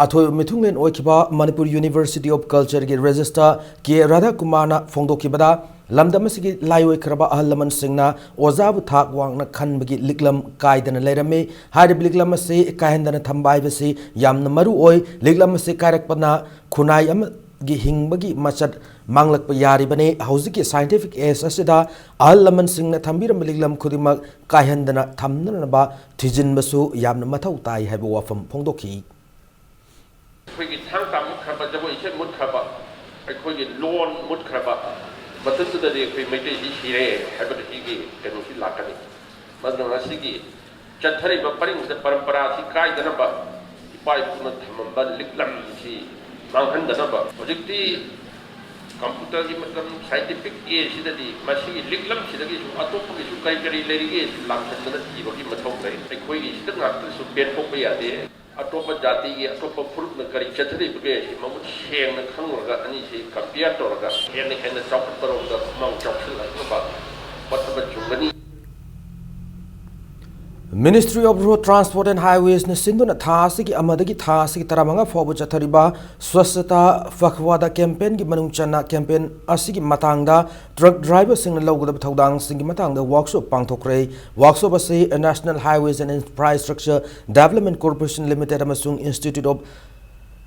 ꯑꯊꯣꯏꯕ ꯃꯤꯊꯨꯡꯂꯦꯟ ꯑꯣꯏꯈꯤꯕ ꯃꯅꯤꯄꯨꯔ University of Culture ꯒꯤ registrar ꯀꯦ ꯔꯥꯙꯥꯀꯨꯃꯥꯔꯅ ꯐꯣꯡꯗꯣꯛꯈꯤꯕꯗ, ꯂꯝꯗꯝ ꯑꯁꯤꯒꯤ ꯂꯥꯏꯑꯣꯏꯈ꯭ꯔꯕ ꯑꯍꯜ ꯂꯃꯟꯁꯤꯡꯅ ꯑꯣꯖꯥꯕꯨ ꯊꯥꯛ ꯋꯥꯡꯅ ꯈꯟꯕꯒꯤ ꯂꯤꯛꯂꯝ ꯀꯥꯏꯗꯅ ꯂꯩꯔꯝꯃꯤ꯫ ꯍꯥꯏꯔꯤꯕ ꯂꯤꯛꯂꯝ ꯑꯁꯤ ꯀꯥꯏꯍꯟꯗꯅ ꯊꯝꯕ ꯍꯥꯏꯕꯁꯤ ꯌꯥꯝꯅ ꯃꯔꯨ ꯑꯣꯏ꯫ ꯂꯤꯛꯂꯝ ꯑꯁꯤ ꯀꯥꯏꯔꯛꯄꯅ ꯈꯨꯟꯅꯥꯏ ꯑꯃꯒꯤ ꯍꯤꯡꯕꯒꯤ ꯃꯆꯠ ꯃꯥꯡꯂꯛꯄ ꯌꯥꯔꯤꯕꯅꯤ꯫ ꯍꯧꯖꯤꯛꯀꯤ scientific age ꯑꯁꯤꯗ ꯑꯍꯜ ꯂꯃꯟꯁꯤꯡꯅ ꯊꯝꯕꯤꯔꯝꯕ ꯂꯤꯛꯂꯝ ꯈꯨꯗꯤꯡꯃꯛ ꯀꯥꯏꯍꯟꯗꯅ ꯊꯝꯅꯅꯕ ꯊꯤꯖꯤꯟꯕꯁꯨ ꯌꯥꯝꯅ ꯃꯊꯧ ꯇꯥꯏ ꯍꯥꯏꯕ ꯋꯥꯐꯝ ꯐꯣꯡꯗꯣꯛꯈꯤ꯫ ꯑꯩꯈꯣꯏꯒꯤ ꯊꯥꯡ ꯇꯥ ꯃꯨꯠꯈ꯭ꯔꯕ, ꯖꯒꯣꯏ ꯏꯁꯩ ꯃꯨꯠꯈ꯭ꯔꯕ, ꯑꯩꯈꯣꯏꯒꯤ ꯂꯣꯟ ꯃꯨꯠꯈ꯭ꯔꯕ ꯃꯇꯝꯗꯨꯗꯗꯤ ꯑꯩꯈꯣꯏ ꯃꯩꯇꯩꯁꯤ ꯁꯤꯔꯦ ꯍꯥꯏꯕꯒꯤ ꯁꯤꯒꯤ ꯀꯩꯅꯣꯁꯤ ꯂꯥꯛꯀꯅꯤ꯫ ꯃꯗꯨꯅ ꯉꯁꯤꯒꯤ ꯆꯠꯊꯔꯤꯕ ꯄꯔꯤꯡꯁꯤꯗ ꯄꯔꯝꯄꯔꯥꯁꯤ ꯀꯥꯏꯗꯅꯕ, ꯏꯄꯥ ꯏꯄꯨꯅ ꯊꯝꯃꯝꯕ ꯂꯤꯛꯂꯝꯁꯤ ꯃꯥꯡꯍꯟꯗꯅꯕ, ꯍꯧꯖꯤꯛꯇꯤ ꯀꯝꯄ꯭ꯌꯨꯇꯔꯒꯤ ꯃꯇꯝ, ꯁꯥꯏꯟꯇꯤꯐꯤꯛ ꯑꯦꯖꯁꯤꯗꯗꯤ ꯃꯁꯤꯒꯤ ꯂꯤꯛꯂꯝꯁꯤꯗꯒꯤꯁꯨ ꯑꯇꯣꯞꯄꯒꯤꯁꯨ ꯀꯔꯤ ꯀꯔꯤ ꯂꯩꯔꯤꯒꯦ ꯂꯥꯝꯁꯤꯟꯗꯅ ꯊꯤꯕꯒꯤ ꯃꯊꯧ ꯂꯩ꯫ ꯑꯩꯈꯣꯏꯒꯤ ꯁꯤꯗ ꯉꯥꯛꯇꯁꯨ ꯄꯦꯟꯊꯣꯛꯄ ꯌꯥꯗꯦ꯫ ꯑꯇꯣꯞꯄ ꯖꯥꯇꯤꯒꯤ, ꯑꯇꯣꯞꯄ ꯐꯨꯔꯨꯞꯅ ꯀꯔꯤ ꯆꯠꯊꯔꯤꯕꯒꯦ ꯍꯥꯏꯁꯤ ꯃꯃꯨꯠ ꯁꯦꯡꯅ ꯈꯪꯂꯨꯔꯒ, ꯑꯅꯤꯁꯤ ꯀꯝꯄꯤꯌꯔ ꯇꯧꯔꯒ ꯍꯦꯟꯅ ꯍꯦꯟꯅ ꯆꯥꯎꯈꯠꯄꯔꯣꯝꯗ ꯈꯨꯃꯥꯡ ꯆꯥꯎꯁꯤꯜꯂꯛꯅꯕ ꯍꯣꯠꯅꯕ ꯆꯨꯝꯒꯅꯤ꯫ Ministry of Road Transport and Highwaysꯅ ꯁꯤꯟꯗꯨꯅ ꯊꯥ ꯑꯁꯤꯒꯤ ꯑꯃꯗꯒꯤ ꯊꯥ ꯑꯁꯤꯒꯤ ꯇꯔꯥꯃꯉꯥ ꯐꯥꯎꯕ ꯆꯠꯊꯔꯤꯕ ꯁ꯭ꯋꯁ꯭ꯊꯇꯥ ꯄꯈꯋꯥꯗꯥ campaignꯒꯤ ꯃꯅꯨꯡ ꯆꯟꯅ campaign ꯑꯁꯤꯒꯤ ꯃꯇꯥꯡꯗ ꯇ꯭ꯔꯛ ꯗ꯭ꯔꯥꯏꯚꯔꯁꯤꯡꯅ ꯂꯧꯒꯗꯕ ꯊꯧꯗꯥꯡꯁꯤꯡꯒꯤ ꯃꯇꯥꯡꯗ ꯋꯥꯛꯁꯣꯞ ꯄꯥꯡꯊꯣꯛꯈ꯭ꯔꯦ꯫ ꯋꯥꯛꯁꯣꯞ ꯑꯁꯤ National Highways and Infrastructure Development Corporation Limited ꯑꯃꯁꯨꯡ Institute of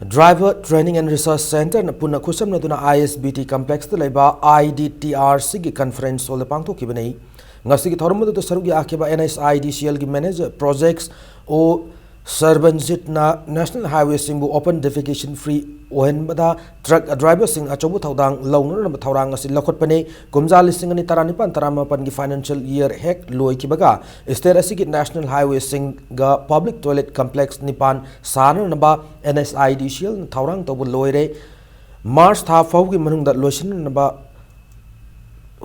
Driver Training and Research Centreꯅ ꯄꯨꯟꯅ ꯈꯨꯠꯁꯝꯅꯗꯨꯅ I S B T complexꯇ ꯂꯩꯕ I D T R Cꯒꯤ conference hallꯗ ꯄꯥꯡꯊꯣꯛꯈꯤꯕꯅꯤ꯫ ꯉꯁꯤꯒꯤ ꯊꯧꯔꯝ ꯑꯗꯨꯗ ꯁꯔꯨꯛ ꯌꯥꯈꯤꯕ N H I D C Lꯒꯤ manager projects O ꯁꯔꯕꯟꯖꯤꯠꯅ National Highwayꯁꯤꯡꯕꯨ open defecation free ꯑꯣꯏꯍꯟꯕꯗ ꯇ꯭ꯔꯛ ꯗ꯭ꯔꯥꯏꯚꯔꯁꯤꯡ ꯑꯆꯧꯕ ꯊꯧꯗꯥꯡ ꯂꯧꯅꯅꯕ ꯊꯧꯔꯥꯡ ꯑꯁꯤ ꯂꯧꯈꯠꯄꯅꯤ꯫ ꯀꯨꯝꯖꯥ ꯂꯤꯁꯤꯡ ꯑꯅꯤ ꯇꯔꯥꯅꯤꯄꯥꯟ ꯇꯔꯥꯃꯥꯄꯟꯒꯤ financial year ꯍꯦꯛ ꯂꯣꯏꯈꯤꯕꯒ state ꯑꯁꯤꯒꯤ National Highwayꯁꯤꯡꯒ public toilet complex ꯅꯤꯄꯥꯟ ꯁꯥꯅꯅꯕ N H I D C Lꯅ ꯊꯧꯔꯥꯡ ꯇꯧꯕ ꯂꯣꯏꯔꯦ꯫ March ꯊꯥ ꯐꯥꯎꯒꯤ ꯃꯅꯨꯡꯗ ꯂꯣꯏꯁꯤꯟꯅꯅꯕ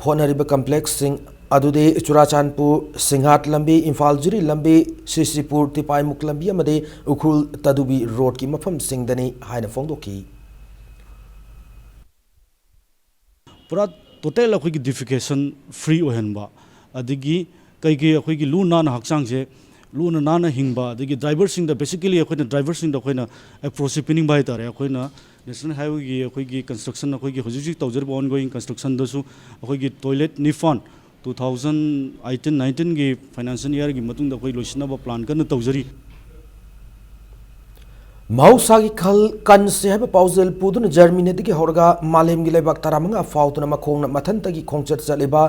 ꯍꯣꯠꯅꯔꯤꯕ complexꯁꯤꯡ ꯑꯗꯨꯗꯤ ꯆꯨꯔꯥꯆꯥꯟꯄꯨꯔ ꯁꯤꯡꯍꯥꯠ ꯂꯝꯕꯤ, ꯏꯝꯐꯥꯜ ꯖꯤꯔꯤ ꯂꯝꯕꯤ, ꯁꯤꯁꯤꯄꯨꯔ ꯇꯤꯄꯥꯏꯃꯨꯛ ꯂꯝꯕꯤ ꯑꯃꯗꯤ ꯎꯈ꯭ꯔꯨꯜ ꯇꯗꯨꯕꯤ roadꯀꯤ ꯃꯐꯝꯁꯤꯡꯗꯅꯤ ꯍꯥꯏꯅ ꯐꯣꯡꯗꯣꯛꯈꯤ꯫ ꯄꯨꯔꯥ total ꯑꯩꯈꯣꯏꯒꯤ defecation free ꯑꯣꯏꯍꯟꯕ, ꯑꯗꯒꯤ ꯀꯩꯀꯩ ꯑꯩꯈꯣꯏꯒꯤ ꯂꯨ ꯅꯥꯟꯅ ꯍꯛꯆꯥꯡꯁꯦ ꯂꯨꯅ ꯅꯥꯟꯅ ꯍꯤꯡꯕ, ꯑꯗꯒꯤ driverꯁꯤꯡꯗ, basically ꯑꯩꯈꯣꯏꯅ driverꯁꯤꯡꯗ ꯑꯩꯈꯣꯏꯅ approachꯁꯦ ꯄꯤꯅꯤꯡꯕ ꯍꯥꯏꯇꯥꯔꯦ꯫ ꯑꯩꯈꯣꯏꯅ National Highwayꯒꯤ ꯑꯩꯈꯣꯏꯒꯤ construction, ꯑꯩꯈꯣꯏꯒꯤ ꯍꯧꯖꯤꯛ ꯍꯧꯖꯤꯛ ꯇꯧꯖꯔꯤꯕ ongoing constructionꯗꯁꯨ ꯑꯩꯈꯣꯏꯒꯤ toilet ꯅꯤꯄꯥꯟ, two thousand eighteen nineteenꯒꯤ financial yearꯒꯤ ꯃꯇꯨꯡꯗ ꯑꯩꯈꯣꯏ ꯂꯣꯏꯁꯤꯟꯅꯕ plan ꯀꯟꯅ ꯇꯧꯖꯔꯤ꯫ ꯃꯍꯧꯁꯥꯒꯤ ꯈꯜ ꯀꯟꯁꯤ ꯍꯥꯏꯕ ꯄꯥꯎꯖꯦꯜ ꯄꯨꯗꯨꯅ Germanyꯗꯒꯤ ꯍꯧꯔꯒ ꯃꯥꯂꯦꯝꯒꯤ ꯂꯩꯕꯥꯛ ꯇꯔꯥꯃꯉꯥ ꯐꯥꯎꯗꯨꯅ ꯃꯈꯣꯡꯅ ꯃꯊꯟꯇꯒꯤ ꯈꯣꯡꯆꯠ ꯆꯠꯂꯤꯕ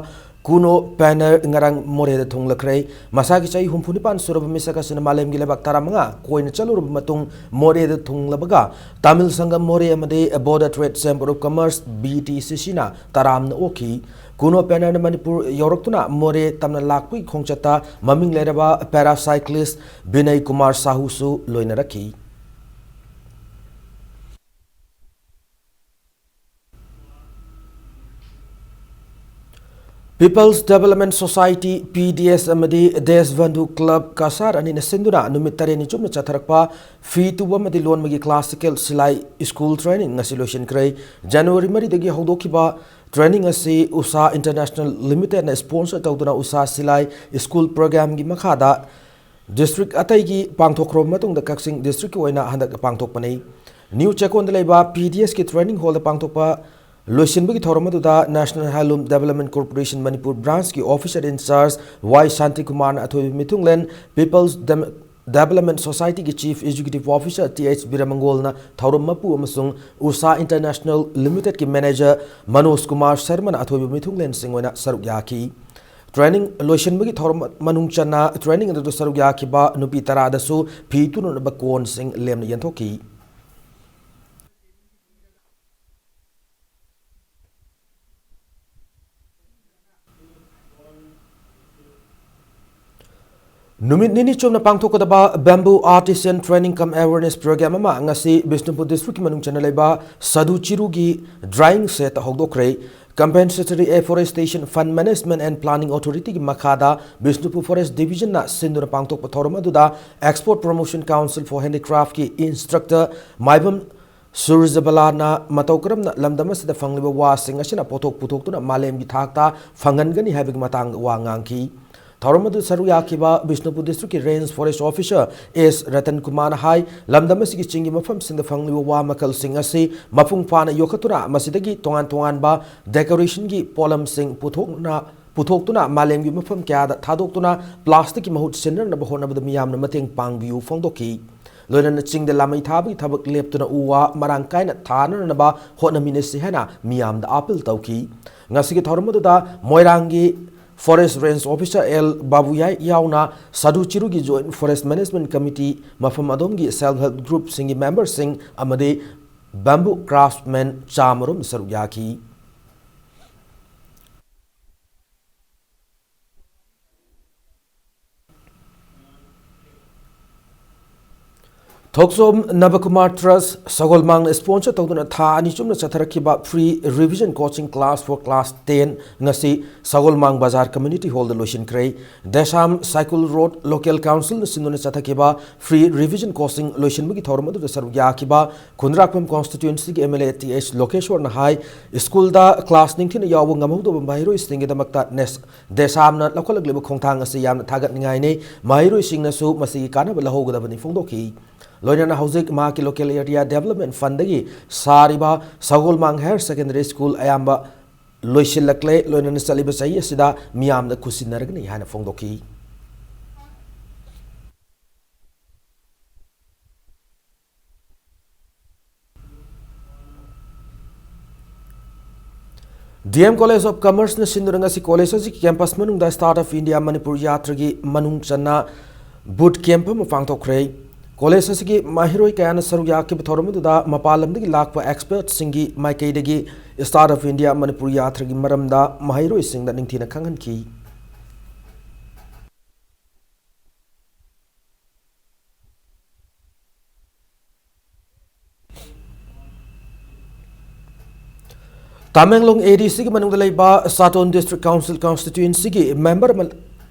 ꯀꯨꯅꯣ ꯄꯦꯅꯔ ꯉꯔꯥꯡ ꯃꯣꯔꯦꯗ ꯊꯨꯡꯂꯈ꯭ꯔꯦ꯫ ꯃꯁꯥꯒꯤ ꯆꯍꯤ ꯍꯨꯝꯐꯨ ꯅꯤꯄꯥꯟ ꯁꯨꯔꯕ ꯃꯤꯁꯛ ꯑꯁꯤꯅ ꯃꯥꯂꯦꯝꯒꯤ ꯂꯩꯕꯥꯛ ꯇꯔꯥꯃꯉꯥ ꯀꯣꯏꯅ ꯆꯠꯂꯨꯔꯕ ꯃꯇꯨꯡ ꯃꯣꯔꯦꯗ ꯊꯨꯡꯂꯕꯒ ꯇꯥꯃꯤꯜ ꯁꯪꯒꯝ ꯃꯣꯔꯦ ꯑꯃꯗꯤ Bodha Trade Chamber of Commerce, B T C Cꯅ ꯇꯔꯥꯝꯅ ꯑꯣꯛꯈꯤ꯫ ꯀꯨꯅꯣ ꯄꯦꯅꯔꯅ ꯃꯅꯤꯄꯨꯔ ꯌꯧꯔꯛꯇꯨꯅ ꯃꯣꯔꯦ ꯇꯝꯅ ꯂꯥꯛꯄꯒꯤ ꯈꯣꯡꯆꯠꯇ ꯃꯃꯤꯡ ꯂꯩꯔꯕ paracyclist ꯕꯤꯅꯩ Kumar ꯁꯥꯍꯨꯁꯨ ꯂꯣꯏꯅꯔꯛꯈꯤ꯫ People's Development Society, P D S, ꯑꯃꯗꯤ Deshbandhu Club ꯀꯁꯥꯔ ꯑꯅꯤꯅ ꯁꯤꯟꯗꯨꯅ ꯅꯨꯃꯤꯠ ꯇꯔꯦꯠꯅꯤ ꯆꯨꯞꯅ ꯆꯠꯊꯔꯛꯄ ꯐꯤ ꯇꯨꯕ ꯑꯃꯗꯤ ꯂꯣꯟꯕꯒꯤ classical ꯁꯤꯂꯥꯏ school training ꯉꯁꯤ ꯂꯣꯏꯁꯤꯟꯈ꯭ꯔꯦ꯫ ꯖꯅꯋꯥꯔꯤ ꯃꯔꯤꯗꯒꯤ ꯍꯧꯗꯣꯛꯈꯤꯕ training ꯑꯁꯤ ꯎꯁꯥ International Limitedꯅ sponsor ꯇꯧꯗꯨꯅ ꯎꯁꯥ ꯁꯤꯂꯥꯏ school programꯒꯤ ꯃꯈꯥꯗ district ꯑꯇꯩꯒꯤ ꯄꯥꯡꯊꯣꯛꯈ꯭ꯔꯕ ꯃꯇꯨꯡꯗ ꯀꯛꯆꯤꯡ districtꯀꯤ ꯑꯣꯏꯅ ꯍꯟꯗꯛ ꯄꯥꯡꯊꯣꯛꯄꯅꯤ꯫ New ꯆꯦꯛꯀꯣꯟꯗ ꯂꯩꯕ P D Sꯀꯤ training hallꯗ ꯄꯥꯡꯊꯣꯛꯄ ꯂꯣꯏꯁꯤꯟꯕꯒꯤ ꯊꯧꯔꯝ ꯑꯗꯨꯗ National Handloom Development Corporation Manipur Branchꯀꯤ officer in charge Y ꯁꯥꯟꯇꯤꯀꯨꯃꯥꯔꯅ ꯑꯊꯣꯏꯕ ꯃꯤꯊꯨꯡꯂꯦꯟ, People's Dem-, Development Societyꯒꯤ Chief Executive Officer Th ꯕꯤꯔꯃꯪꯒꯣꯜꯅ ꯊꯧꯔꯝ ꯃꯄꯨ ꯑꯃꯁꯨꯡ ꯎꯁꯥ International Limitedꯀꯤ manager ꯃꯅꯣꯖ ꯀꯨꯃꯥꯔ ꯁꯔꯃꯅ ꯑꯊꯣꯏꯕ ꯃꯤꯊꯨꯡꯂꯦꯟꯁꯤꯡ ꯑꯣꯏꯅ ꯁꯔꯨꯛ ꯌꯥꯈꯤ꯫ Training ꯂꯣꯏꯁꯤꯟꯕꯒꯤ ꯊꯧꯔꯝ ꯃꯅꯨꯡ ꯆꯟꯅ training ꯑꯗꯨꯗ ꯁꯔꯨꯛ ꯌꯥꯈꯤꯕ ꯅꯨꯄꯤ ꯇꯔꯥꯗꯁꯨ ꯐꯤ ꯇꯨꯅꯅꯕ ꯀꯣꯟꯁꯤꯡ ꯂꯦꯝꯅ ꯌꯦꯟꯊꯣꯛꯈꯤ꯫ ꯅꯨꯃꯤꯠ ꯅꯤꯅꯤ ꯆꯨꯞꯅ ꯄꯥꯡꯊꯣꯛꯀꯗꯕ Bamboo Artisan Training cum Awareness Program ꯑꯃ ꯉꯁꯤ ꯕꯤꯁꯅꯨꯄꯨꯔ districtꯀꯤ ꯃꯅꯨꯡ ꯆꯟꯅ ꯂꯩꯕ ꯁꯥꯗꯨ ꯆꯤꯔꯨꯒꯤ drying shedꯇ ꯍꯧꯗꯣꯛꯈ꯭ꯔꯦ꯫ Compensatory Afforestation Fund Management and Planning Authorityꯒꯤ ꯃꯈꯥꯗ ꯕꯤꯁꯅꯨꯄꯨꯔ Forest Divisionꯅ ꯁꯤꯟꯗꯨꯅ ꯄꯥꯡꯊꯣꯛꯄ ꯊꯧꯔꯝ ꯑꯗꯨꯗ Export Promotion Council for Handicraftꯀꯤ instructor ꯃꯥꯏꯕꯝ ꯁꯨꯔꯖꯕꯂꯥꯅ ꯃꯇꯧ ꯀꯔꯝꯅ ꯂꯝꯗꯝ ꯑꯁꯤꯗ ꯐꯪꯂꯤꯕ ꯋꯥꯁꯤꯡ ꯑꯁꯤꯅ ꯄꯣꯠꯊꯣꯛ ꯄꯨꯊꯣꯛꯇꯨꯅ ꯃꯥꯂꯦꯝꯒꯤ ꯊꯥꯛꯇ ꯐꯪꯍꯟꯒꯅꯤ ꯍꯥꯏꯕꯒꯤ ꯃꯇꯥꯡꯗ ꯋꯥ ꯉꯥꯡꯈꯤ꯫ ꯊꯧꯔꯝ ꯑꯗꯨꯗ ꯁꯔꯨꯛ ꯌꯥꯈꯤꯕ ꯕꯤꯁꯅꯨꯄꯨꯔ districtꯀꯤ Range Forest Officer ꯑꯦꯁ ꯔꯇꯟ ꯀꯨꯃꯥꯔꯅ ꯍꯥꯏ, ꯂꯝꯗꯝ ꯑꯁꯤꯒꯤ ꯆꯤꯡꯒꯤ ꯃꯐꯝꯁꯤꯡꯗ ꯐꯪꯂꯤꯕ ꯋꯥ ꯃꯈꯜꯁꯤꯡ ꯑꯁꯤ ꯃꯄꯨꯡ ꯐꯥꯅ ꯌꯣꯛꯈꯠꯇꯨꯅ ꯃꯁꯤꯗꯒꯤ ꯇꯣꯉꯥꯟ ꯇꯣꯉꯥꯟꯕ decorationꯒꯤ ꯄꯣꯠꯂꯝꯁꯤꯡ ꯄꯨꯊꯣꯛꯅ ꯄꯨꯊꯣꯛꯇꯨꯅ ꯃꯥꯂꯦꯝꯒꯤ ꯃꯐꯝ ꯀꯌꯥꯗ ꯊꯥꯗꯣꯛꯇꯨꯅ plasticꯀꯤ ꯃꯍꯨꯠ ꯁꯤꯟꯅꯅꯕ ꯍꯣꯠꯅꯕꯗ ꯃꯤꯌꯥꯝꯅ ꯃꯇꯦꯡ ꯄꯥꯡꯕꯤꯌꯨ ꯐꯣꯡꯗꯣꯛꯈꯤ꯫ ꯂꯣꯏꯅꯅ ꯆꯤꯡꯗ ꯂꯥꯃꯩ ꯊꯥꯕꯒꯤ ꯊꯕꯛ ꯂꯦꯞꯇꯨꯅ ꯎ ꯋꯥ ꯃꯔꯥꯡ ꯀꯥꯏꯅ ꯊꯥꯅꯅꯕ ꯍꯣꯠꯅꯃꯤꯟꯅꯁꯤ ꯍꯥꯏꯅ ꯃꯤꯌꯥꯝꯗ appeal ꯇꯧꯈꯤ꯫ ꯉꯁꯤꯒꯤ ꯊꯧꯔꯝ ꯑꯗꯨꯗ ꯃꯣꯏꯔꯥꯡꯒꯤ Forest Range Officer ꯑꯦꯜ ꯕꯥꯕꯨꯌꯥꯏ ꯌꯥꯎꯅ ꯁꯥꯗꯨ ꯆꯤꯔꯨꯒꯤ Joint Forest Management Committee, ꯃꯐꯝ ꯑꯗꯣꯝꯒꯤ self help groupꯁꯤꯡꯒꯤ memberꯁꯤꯡ ꯑꯃꯗꯤ bamboo craftsmen ꯆꯥꯃꯔꯣꯝ ꯁꯔꯨꯛ ꯌꯥꯈꯤ꯫ ꯊꯣꯛꯆꯣꯝ ꯅꯕꯀꯨꯃꯥꯔ ꯇ꯭ꯔꯁ ꯁꯒꯣꯜꯃꯥꯡꯅ sponsor ꯇꯧꯗꯨꯅ ꯊꯥ ꯑꯅꯤ ꯆꯨꯞꯅ ꯆꯠꯊꯔꯛꯈꯤꯕ free revision coaching class for class ten ꯉꯁꯤ ꯁꯒꯣꯜꯃꯥꯡ ꯕꯖꯥꯔ community hallꯗ ꯂꯣꯏꯁꯤꯟꯈ꯭ꯔꯦ꯫ ꯗꯦꯁꯥꯝ ꯁꯥꯏꯀꯨꯜ ꯔꯣꯗ local councilꯅ ꯁꯤꯟꯗꯨꯅ ꯆꯠꯊꯈꯤꯕ free revision coaching ꯂꯣꯏꯁꯤꯟꯕꯒꯤ ꯊꯧꯔꯝ ꯑꯗꯨꯗ ꯁꯔꯨꯛ ꯌꯥꯈꯤꯕ ꯈꯨꯟꯗ꯭ꯔꯥꯛꯄꯝ constituencyꯒꯤ M L A T H ꯂꯣꯀꯦꯁꯣꯔꯅ ꯍꯥꯏ, ꯁ꯭ꯀꯨꯜꯗ class ꯅꯤꯡꯊꯤꯅ ꯌꯥꯎꯕ ꯉꯝꯍꯧꯗꯕ ꯃꯍꯩꯔꯣꯏꯁꯤꯡꯒꯤꯗꯃꯛꯇ ꯅꯦꯁ-, ꯗꯦꯁꯥꯝꯅ ꯂꯧꯈꯠꯂꯛꯂꯤꯕ ꯈꯣꯡꯊꯥꯡ ꯑꯁꯤ ꯌꯥꯝꯅ ꯊꯥꯒꯠꯅꯤꯡꯉꯥꯏꯅꯤ꯫ ꯃꯍꯩꯔꯣꯏꯁꯤꯡꯅꯁꯨ ꯃꯁꯤꯒꯤ ꯀꯥꯟꯅꯕ ꯂꯧꯍꯧꯒꯗꯕꯅꯤ ꯐꯣꯡꯗꯣꯛꯈꯤ꯫ ꯂꯣꯏꯅꯅ ꯍꯧꯖꯤꯛ ꯃꯍꯥꯛꯀꯤ local area development fundꯗꯒꯤ ꯁꯥꯔꯤꯕ ꯁꯒꯣꯜꯃꯥꯡ Higher Secondary School ꯑꯌꯥꯝꯕ ꯂꯣꯏꯁꯤꯜꯂꯛꯂꯦ꯫ ꯂꯣꯏꯅꯅ ꯆꯠꯂꯤꯕ ꯆꯍꯤ ꯑꯁꯤꯗ ꯃꯤꯌꯥꯝꯅ ꯈꯨꯠꯁꯤꯟꯅꯔꯒꯅꯤ ꯍꯥꯏꯅ ꯐꯣꯡꯗꯣꯛꯈꯤ꯫ D M College of Commerceꯅ ꯁꯤꯟꯗꯨꯅ ꯉꯁꯤ college ꯑꯁꯤꯒꯤ campus ꯃꯅꯨꯡꯗ Start-up India Manipur ꯌꯥꯇ꯭ꯔꯥꯒꯤ ꯃꯅꯨꯡ ꯆꯟꯅ boot camp ꯑꯃ ꯄꯥꯡꯊꯣꯛꯈ꯭ꯔꯦ꯫ College ꯑꯁꯤꯒꯤ ꯃꯍꯩꯔꯣꯏ ꯀꯌꯥꯅ ꯁꯔꯨꯛ ꯌꯥꯈꯤꯕ ꯊꯧꯔꯝ ꯑꯗꯨꯗ ꯃꯄꯥꯟ ꯂꯝꯗꯒꯤ ꯂꯥꯛꯄ expertꯁꯤꯡꯒꯤ ꯃꯥꯏꯀꯩꯗꯒꯤ Start-up India Manipur ꯌꯥꯇ꯭ꯔꯥꯒꯤ ꯃꯔꯝꯗ ꯃꯍꯩꯔꯣꯏꯁꯤꯡꯗ ꯅꯤꯡꯊꯤꯅ ꯈꯪꯍꯟꯈꯤ꯫ ꯇꯃꯦꯡꯂꯣꯡ A D Cꯒꯤ ꯃꯅꯨꯡꯗ ꯂꯩꯕ ꯁꯥꯇꯣꯟ District Council constituencyꯒꯤ member ꯑꯃ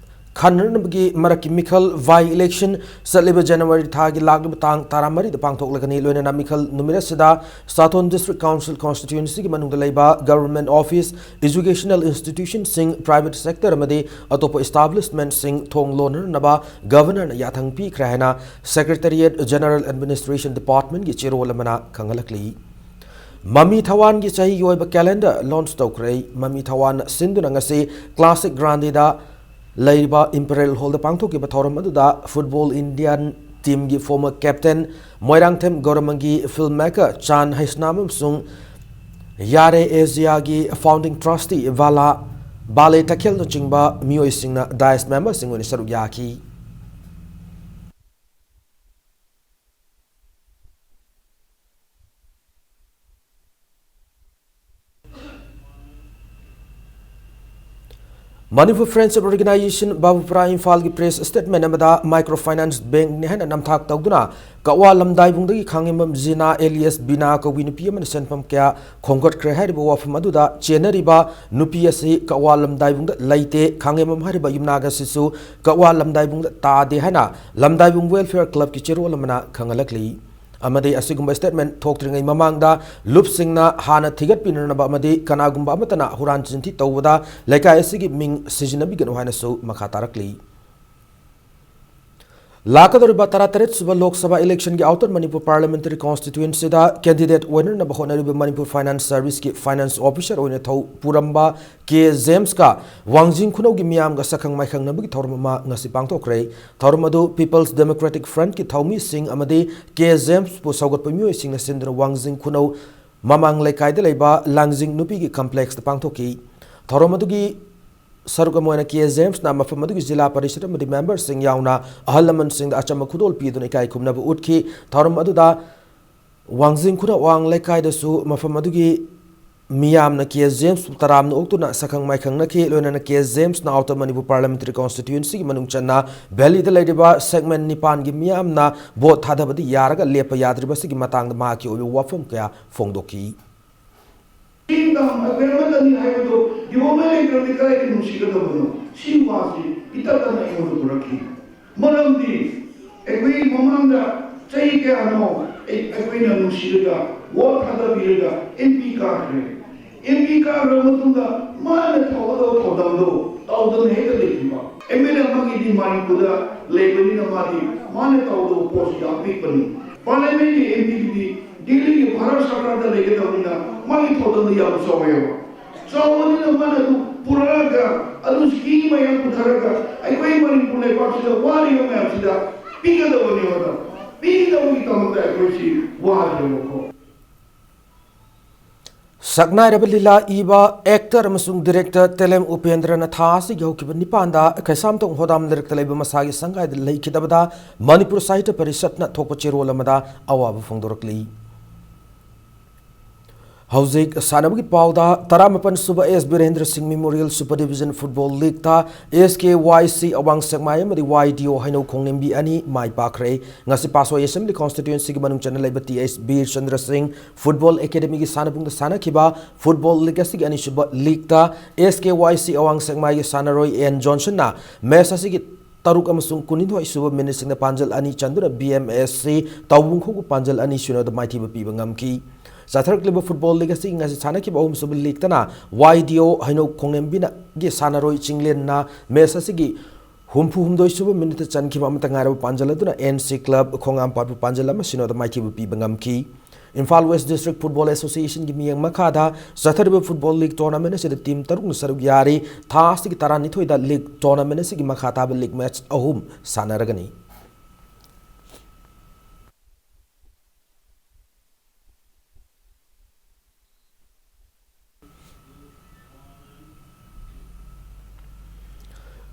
ꯈꯟꯅꯅꯕꯒꯤ ꯃꯔꯛꯀꯤ ꯃꯤꯈꯜ by-election ꯆꯠꯂꯤꯕ January ꯊꯥꯒꯤ ꯂꯥꯛꯂꯤꯕ ꯇꯥꯡ ꯇꯔꯥꯃꯔꯤꯗ ꯄꯥꯡꯊꯣꯛꯂꯒꯅꯤ꯫ ꯂꯣꯏꯅꯅ ꯃꯤꯈꯜ ꯅꯨꯃꯤꯠ ꯑꯁꯤꯗ ꯁꯥꯇꯣꯟ District Council constituencyꯒꯤ ꯃꯅꯨꯡꯗ ꯂꯩꯕ government office, educational institutionꯁꯤꯡ, private sector ꯑꯃꯗꯤ ꯑꯇꯣꯞꯄ establishmentꯁꯤꯡ ꯊꯣꯡ ꯂꯣꯟꯅꯅꯕ Governorꯅ ꯌꯥꯊꯪ ꯄꯤꯈ꯭ꯔꯦ ꯍꯥꯏꯅ Secretariat General Administration Departmentꯀꯤ ꯆꯦꯔꯣꯜ ꯑꯃꯅ ꯈꯪꯍꯜꯂꯛꯂꯤ꯫ ꯃꯃꯤ ꯊꯋꯥꯟꯒꯤ ꯆꯍꯤꯒꯤ ꯑꯣꯏꯕ calendar launch ꯇꯧꯈ꯭ꯔꯦ꯫ ꯃꯃꯤ ꯊꯋꯥꯟ ꯁꯤꯟꯗꯨꯅ ꯉꯁꯤ Classic Grandeꯗ ꯂꯩꯔꯤꯕ Imperial Hallꯗ ꯄꯥꯡꯊꯣꯛꯈꯤꯕ ꯊꯧꯔꯝ ꯑꯗꯨꯗ football Indian teamꯒꯤ former captain Moirangthem ꯒꯧꯔꯃꯪꯒꯤ filmmaker ꯆꯥꯟ ꯍꯩꯁꯅꯥꯝ ꯑꯃꯁꯨꯡ ꯌꯥꯔꯦ Asiaꯒꯤ founding trustee ꯕꯥꯂꯥ ꯕꯥꯂꯦ ꯇꯈꯦꯜꯅꯆꯤꯡꯕ ꯃꯤꯑꯣꯏꯁꯤꯡꯅ dais memberꯁꯤꯡ ꯑꯣꯏꯅ ꯁꯔꯨꯛ ꯌꯥꯈꯤ꯫ Manipur Friendship Organization ꯕꯥꯕꯨꯄꯨꯔꯥ ꯏꯝꯐꯥꯜꯒꯤ press statement ꯑꯃꯗ microfinance bankꯅꯤ ꯍꯥꯏꯅ ꯅꯝꯊꯥꯛ ꯇꯧꯗꯨꯅ ꯀꯛꯋꯥ ꯂꯝꯗꯥꯏꯕꯨꯡꯗꯒꯤ ꯈꯥꯡꯉꯦꯝꯕꯝ ꯖꯤꯅꯥ alias ꯕꯤꯅꯥ ꯀꯧꯕꯤ ꯅꯨꯄꯤ ꯑꯃꯅ ꯁꯦꯟꯐꯝ ꯀꯌꯥ ꯈꯣꯝꯒꯠꯈ꯭ꯔꯦ ꯍꯥꯏꯔꯤꯕ ꯋꯥꯐꯝ ꯑꯗꯨꯗ ꯆꯦꯟꯅꯔꯤꯕ ꯅꯨꯄꯤ ꯑꯁꯤ ꯀꯛꯋꯥ ꯂꯝꯗꯥꯏꯕꯨꯡꯗ ꯂꯩꯇꯦ, ꯈꯥꯡꯉꯦꯝꯕꯝ ꯍꯥꯏꯔꯤꯕ ꯌꯨꯝꯅꯥꯛ ꯑꯁꯤꯁꯨ ꯀꯛꯋꯥ ꯂꯝꯗꯥꯏꯕꯨꯡꯗ ꯇꯥꯗꯦ ꯍꯥꯏꯅ ꯂꯝꯗꯥꯏꯕꯨꯡ Welfare Clubꯀꯤ ꯆꯦꯔꯣꯜ ꯑꯃꯅ ꯈꯪꯍꯜꯂꯛꯂꯤ꯫ ꯑꯃꯗꯤ ꯑꯁꯤꯒꯨꯝꯕ statement ꯊꯣꯛꯇ꯭ꯔꯤꯉꯩ ꯃꯃꯥꯡꯗ ꯂꯨꯞꯁꯤꯡꯅ ꯍꯥꯟꯅ ꯊꯤꯒꯠꯄꯤꯅꯅꯕ ꯑꯃꯗꯤ ꯀꯅꯥꯒꯨꯝꯕ ꯑꯃꯠꯇꯅ ꯍꯨꯔꯥꯟ ꯆꯤꯟꯊꯤ ꯇꯧꯕꯗ ꯂꯩꯀꯥꯏ ꯑꯁꯤꯒꯤ ꯃꯤꯡ ꯁꯤꯖꯤꯟꯅꯕꯤꯒꯅꯨ ꯍꯥꯏꯅꯁꯨ ꯃꯈꯥ ꯇꯥꯔꯛꯂꯤ꯫ ꯂꯥꯛꯀꯗꯧꯔꯤꯕ ꯇꯔꯥꯇꯔꯦꯠ ꯁꯨꯕ Lok Sabha electionꯒꯤ Outer Manipur Parliamentary Constituencyꯗ candidate ꯑꯣꯏꯅꯅꯕ ꯍꯣꯠꯅꯔꯤꯕ Manipur Finance Serviceꯀꯤ finance officer ꯑꯣꯏꯅ ꯊꯧ ꯄꯨꯔꯝꯕ ꯀꯦ ꯖꯦꯝꯁꯀ ꯋꯥꯡꯖꯤꯡ ꯈꯨꯅꯧꯒꯤ ꯃꯤꯌꯥꯝꯒ ꯁꯛꯈꯪ ꯃꯥꯏꯈꯪꯅꯕꯒꯤ ꯊꯧꯔꯝ ꯑꯃ ꯉꯁꯤ ꯄꯥꯡꯊꯣꯛꯈ꯭ꯔꯦ꯫ ꯊꯧꯔꯝ ꯑꯗꯨ People's Democratic Frontꯀꯤ ꯊꯧꯃꯤꯁꯤꯡ ꯑꯃꯗꯤ ꯀꯦ ꯖꯦꯝꯁꯄꯨ ꯁꯧꯒꯠꯄ ꯃꯤꯑꯣꯏꯁꯤꯡꯅ ꯁꯤꯟꯗꯨꯅ ꯋꯥꯡꯖꯤꯡ ꯈꯨꯅꯧ ꯃꯃꯥꯡ ꯂꯩꯀꯥꯏꯗ ꯂꯩꯕ ꯂꯥꯡꯖꯤꯡ ꯅꯨꯄꯤꯒꯤ complexꯇ ꯄꯥꯡꯊꯣꯛꯈꯤ꯫ ꯊꯧꯔꯝ ꯑꯗꯨꯒꯤ ꯁꯔꯨꯛ ꯑꯃ ꯑꯣꯏꯅ ꯀꯦ ꯖꯦꯝꯁꯅ ꯃꯐꯝ ꯑꯗꯨꯒꯤ ꯖꯤꯂꯥ ꯄꯔꯤꯁꯠ ꯑꯃꯗꯤ memberꯁꯤꯡ ꯌꯥꯎꯅ ꯑꯍꯜ ꯂꯃꯟꯁꯤꯡꯗ ꯑꯆꯝꯕ ꯈꯨꯗꯣꯜ ꯄꯤꯗꯨꯅ ꯏꯀꯥꯏ ꯈꯨꯝꯅꯕ ꯎꯠꯈꯤ꯫ ꯊꯧꯔꯝ ꯑꯗꯨꯗ ꯋꯥꯡꯖꯤꯡ ꯈꯨꯅꯧ ꯑꯋꯥꯡ ꯂꯩꯀꯥꯏꯗꯁꯨ ꯃꯐꯝ ꯑꯗꯨꯒꯤ ꯃꯤꯌꯥꯝꯅ ꯀꯦ ꯖꯦꯝꯁꯄꯨ ꯇꯔꯥꯝꯅ ꯑꯣꯛꯇꯨꯅ ꯁꯛꯈꯪ ꯃꯥꯏꯈꯪꯅꯈꯤ꯫ ꯂꯣꯏꯅꯅ ꯀꯦ ꯖꯦꯝꯁꯅ Outer Manipur Parliamentary Constituencyꯒꯤ ꯃꯅꯨꯡ ꯆꯟꯅ valleyꯗ ꯂꯩꯔꯤꯕ segment ꯅꯤꯄꯥꯟꯒꯤ ꯃꯤꯌꯥꯝꯅ vote ꯊꯥꯗꯕꯗꯤ ꯌꯥꯔꯒ ꯂꯦꯞꯄ ꯌꯥꯗ꯭ꯔꯤꯕꯁꯤꯒꯤ ꯃꯇꯥꯡꯗ ꯃꯍꯥꯛꯀꯤ ꯑꯣꯏꯕ ꯋꯥꯐꯝ ꯀꯌꯥ ꯐꯣꯡꯗꯣꯛꯈꯤ꯫ ꯏꯪ ꯇꯝ ꯑꯩꯈꯣꯏ ꯑꯃꯠꯇꯅꯤ ꯍꯥꯏꯕꯗꯨ development ꯂꯩꯇ꯭ꯔꯕꯗꯤ ꯀꯗꯥꯏꯗ ꯅꯨꯡꯁꯤꯒꯗꯕꯅꯣ? ꯁꯤ ꯋꯥꯁꯤ ꯏꯇꯠ ꯇꯠꯅ ꯑꯩꯉꯣꯟꯗ ꯄꯨꯔꯛꯈꯤ꯫ ꯃꯔꯝꯗꯤ ꯑꯩꯈꯣꯏ ꯃꯃꯥꯡꯗ ꯆꯍꯤ ꯀꯌꯥꯅꯣ ꯑꯩ-, ꯑꯩꯈꯣꯏꯅ ꯅꯨꯡꯁꯤꯔꯒ, vote ꯊꯥꯗꯕꯤꯔꯒ M P ꯀꯥꯈ꯭ꯔꯦ꯫ M P ꯀꯥꯈ꯭ꯔꯕ ꯃꯇꯨꯡꯗ ꯃꯥꯅ ꯇꯧꯒꯗꯕ ꯊꯧꯗꯥꯡꯗꯣ ꯇꯧꯗꯅ ꯍꯦꯛꯇ ꯂꯩꯈꯤꯕ꯫ M L A ꯑꯃꯒꯤꯗꯤ ꯃꯅꯤꯄꯨꯔꯗ ꯂꯩꯕꯅꯤꯅ ꯃꯥꯗꯤ ꯃꯥꯅ ꯇꯧꯒꯗꯕ ꯄꯣꯠꯁꯤ ꯌꯥꯝ ꯄꯤꯛꯄꯅꯤ꯫ Parliamentꯀꯤ M Pꯒꯤꯗꯤ ꯗꯤꯜꯂꯤꯒꯤ ꯚꯥꯔꯠ ꯁꯔꯀꯥꯔꯗ ꯂꯩꯒꯗꯕꯅꯤꯅ ꯃꯥꯒꯤ ꯊꯧꯗꯥꯡꯗꯣ ꯌꯥꯝ ꯆꯥꯎꯋꯦꯕ꯫ ꯆꯥꯎꯕꯅꯤꯅ ꯃꯥꯅ ꯑꯗꯨ ꯄꯨꯔꯛꯑꯒ ꯑꯗꯨ scheme ꯃꯌꯥꯝ ꯄꯨꯊꯔꯒ ꯑꯩꯈꯣꯏ ꯃꯅꯤꯄꯨꯔ ꯂꯩꯕꯥꯛꯁꯤꯗ ꯋꯥꯔꯤꯕ ꯃꯌꯥꯝꯁꯤꯗ ꯄꯤꯒꯗꯕꯅꯦꯕ꯫ ꯄꯤꯒꯗꯕꯒꯤꯗꯃꯛꯇ ꯑꯩꯈꯣꯏꯁꯤ ꯋꯥꯔꯦꯕꯀꯣ꯫ ꯁꯛꯅꯥꯏꯔꯕ ꯂꯤꯂꯥ ꯏꯕ, actor ꯑꯃꯁꯨꯡ director ꯇꯦꯂꯦꯝ ꯎꯄꯦꯟꯗ꯭ꯔꯅ ꯊꯥ ꯑꯁꯤꯒꯤ ꯍꯧꯈꯤꯕ ꯅꯤꯄꯥꯟꯗ ꯀꯩꯁꯥꯝꯊꯣꯡ ꯍꯣꯗꯥꯝ ꯂꯩꯔꯛꯇ ꯂꯩꯕ ꯃꯁꯥꯒꯤ ꯁꯪꯒꯥꯏꯗ ꯂꯩꯈꯤꯗꯕꯗ ꯃꯅꯤꯄꯨꯔ ꯁꯥꯍꯤꯇ꯭ꯌ ꯄꯔꯤꯁꯠꯅ ꯊꯣꯛꯄ ꯆꯦꯔꯣꯜ ꯑꯃꯗ ꯑꯋꯥꯕ ꯐꯣꯡꯗꯣꯔꯛꯂꯤ꯫ ꯍꯧꯖꯤꯛ ꯁꯥꯟꯅꯕꯒꯤ ꯄꯥꯎꯗ, ꯇꯔꯥꯃꯥꯄꯟ ꯁꯨꯕ ꯑꯦꯁ ꯕꯤꯔꯦꯟꯗ꯭ꯔ ꯁꯤꯡ ꯃꯦꯃꯣꯔꯤꯌꯦꯜ ꯁꯨꯄꯔ ꯗꯤꯕꯤꯖꯟ ꯐꯨꯠꯕꯣꯜ ꯂꯤꯒꯇ ꯑꯦꯁ ꯀꯦ ꯋꯥꯏ ꯁꯤ ꯑꯋꯥꯡ ꯁꯦꯛꯃꯥꯏ ꯑꯃꯗꯤ ꯋꯥꯏ ꯗꯤ ꯑꯣ ꯍꯩꯅꯧ ꯈꯣꯡꯅꯦꯝꯕꯤ ꯑꯅꯤ ꯃꯥꯏ ꯄꯥꯛꯈ꯭ꯔꯦ꯫ ꯉꯁꯤ ꯄꯥꯠꯁꯣꯏ ꯑꯦꯁꯦꯝꯕ꯭ꯂꯤ ꯀꯣꯟꯁꯇꯤꯇ꯭ꯋꯦꯟꯁꯤꯒꯤ ꯃꯅꯨꯡ ꯆꯟꯅ ꯂꯩꯕ ꯇꯤ ꯑꯩꯆ ꯕꯤꯔ ꯆꯟꯗ꯭ꯔ ꯁꯤꯡ ꯐꯨꯠꯕꯣꯜ ꯑꯦꯀꯥꯗꯃꯤꯒꯤ ꯁꯥꯟꯅꯕꯨꯡꯗ ꯁꯥꯟꯅꯈꯤꯕ ꯐꯨꯠꯕꯣꯜ ꯂꯤꯒ ꯑꯁꯤꯒꯤ ꯑꯅꯤꯁꯨꯕ ꯂꯤꯒꯇ ꯑꯦꯁ ꯀꯦ ꯋꯥꯏ ꯁꯤ ꯑꯋꯥꯡ ꯁꯦꯛꯃꯥꯏꯒꯤ ꯁꯥꯟꯅꯔꯣꯏ ꯑꯦꯟ ꯖꯣꯟꯁꯟꯅ ꯃꯦꯆ ꯑꯁꯤꯒꯤ ꯇꯔꯨꯛ ꯑꯃꯁꯨꯡ ꯀꯨꯟꯅꯤꯊꯣꯏ ꯁꯨꯕ ꯃꯤꯅꯤꯠꯁꯤꯡꯗ ꯄꯥꯟꯖꯜ ꯑꯅꯤ ꯆꯟꯗꯨꯅ ꯕꯤ ꯑꯦꯝ ꯑꯦꯁ ꯁꯤ ꯇꯥꯎꯕꯨꯡꯈꯣꯡꯕꯨ ꯄꯥꯟꯖꯜ ꯑꯅꯤ ꯁꯤꯅꯣꯗ ꯃꯥꯏꯊꯤꯕ ꯄꯤꯕ ꯉꯝꯈꯤ꯫ ꯆꯠꯊꯔꯛꯂꯤꯕ ꯐꯨꯠꯕꯣꯜ ꯂꯤꯒ ꯑꯁꯤꯒꯤ ꯉꯁꯤ ꯁꯥꯟꯅꯈꯤꯕ ꯑꯍꯨꯝꯁꯨꯕ ꯂꯤꯒꯇꯅ ꯋꯥꯏ ꯗꯤ ꯑꯣ ꯍꯩꯅꯧ ꯈꯣꯡꯂꯦꯝꯕꯤꯅꯒꯤ ꯁꯥꯟꯅꯔꯣꯏ ꯆꯤꯡꯂꯦꯟꯅ ꯃꯦꯆ ꯑꯁꯤꯒꯤ ꯍꯨꯝꯐꯨ ꯍꯨꯝꯗꯣꯏ ꯁꯨꯕ ꯃꯤꯅꯤꯠꯇ ꯆꯟꯈꯤꯕ ꯑꯃꯠꯇ ꯉꯥꯏꯔꯕ ꯄꯥꯟꯖꯜ ꯑꯗꯨꯅ ꯑꯦꯟ ꯁꯤ ꯀ꯭ꯂꯕ ꯈꯣꯡꯉꯥꯝꯄꯥꯠꯄꯨ ꯄꯥꯟꯖꯜ ꯑꯃ ꯁꯤꯅꯣꯗ ꯃꯥꯏꯊꯤꯕ ꯄꯤꯕ ꯉꯝꯈꯤ꯫ ꯏꯝꯐꯥꯜ ꯋꯦꯁ ꯗꯤꯁꯇ꯭ꯔꯤꯛ ꯐꯨꯠꯕꯣꯜ ꯑꯦꯁꯣꯁꯤꯌꯦꯁꯟꯒꯤ ꯃꯤꯠꯌꯦꯡ ꯃꯈꯥꯗ ꯆꯠꯊꯔꯤꯕ ꯐꯨꯠꯕꯣꯜ ꯂꯤꯒ ꯇꯣꯔꯅꯥꯃꯦꯟ ꯑꯁꯤꯗ ꯇꯤꯝ ꯇꯔꯨꯛꯅ ꯁꯔꯨꯛ ꯌꯥꯔꯤ꯫ ꯊꯥ ꯑꯁꯤꯒꯤ ꯇꯔꯥꯅꯤꯊꯣꯏꯗ ꯂꯤꯒ ꯇꯣꯔꯅꯥꯃꯦꯟ ꯑꯁꯤꯒꯤ ꯃꯈꯥ ꯇꯥꯕ ꯂꯤꯒ ꯃꯦꯆ ꯑꯍꯨꯝ ꯁꯥꯟꯅꯔꯒꯅꯤ꯫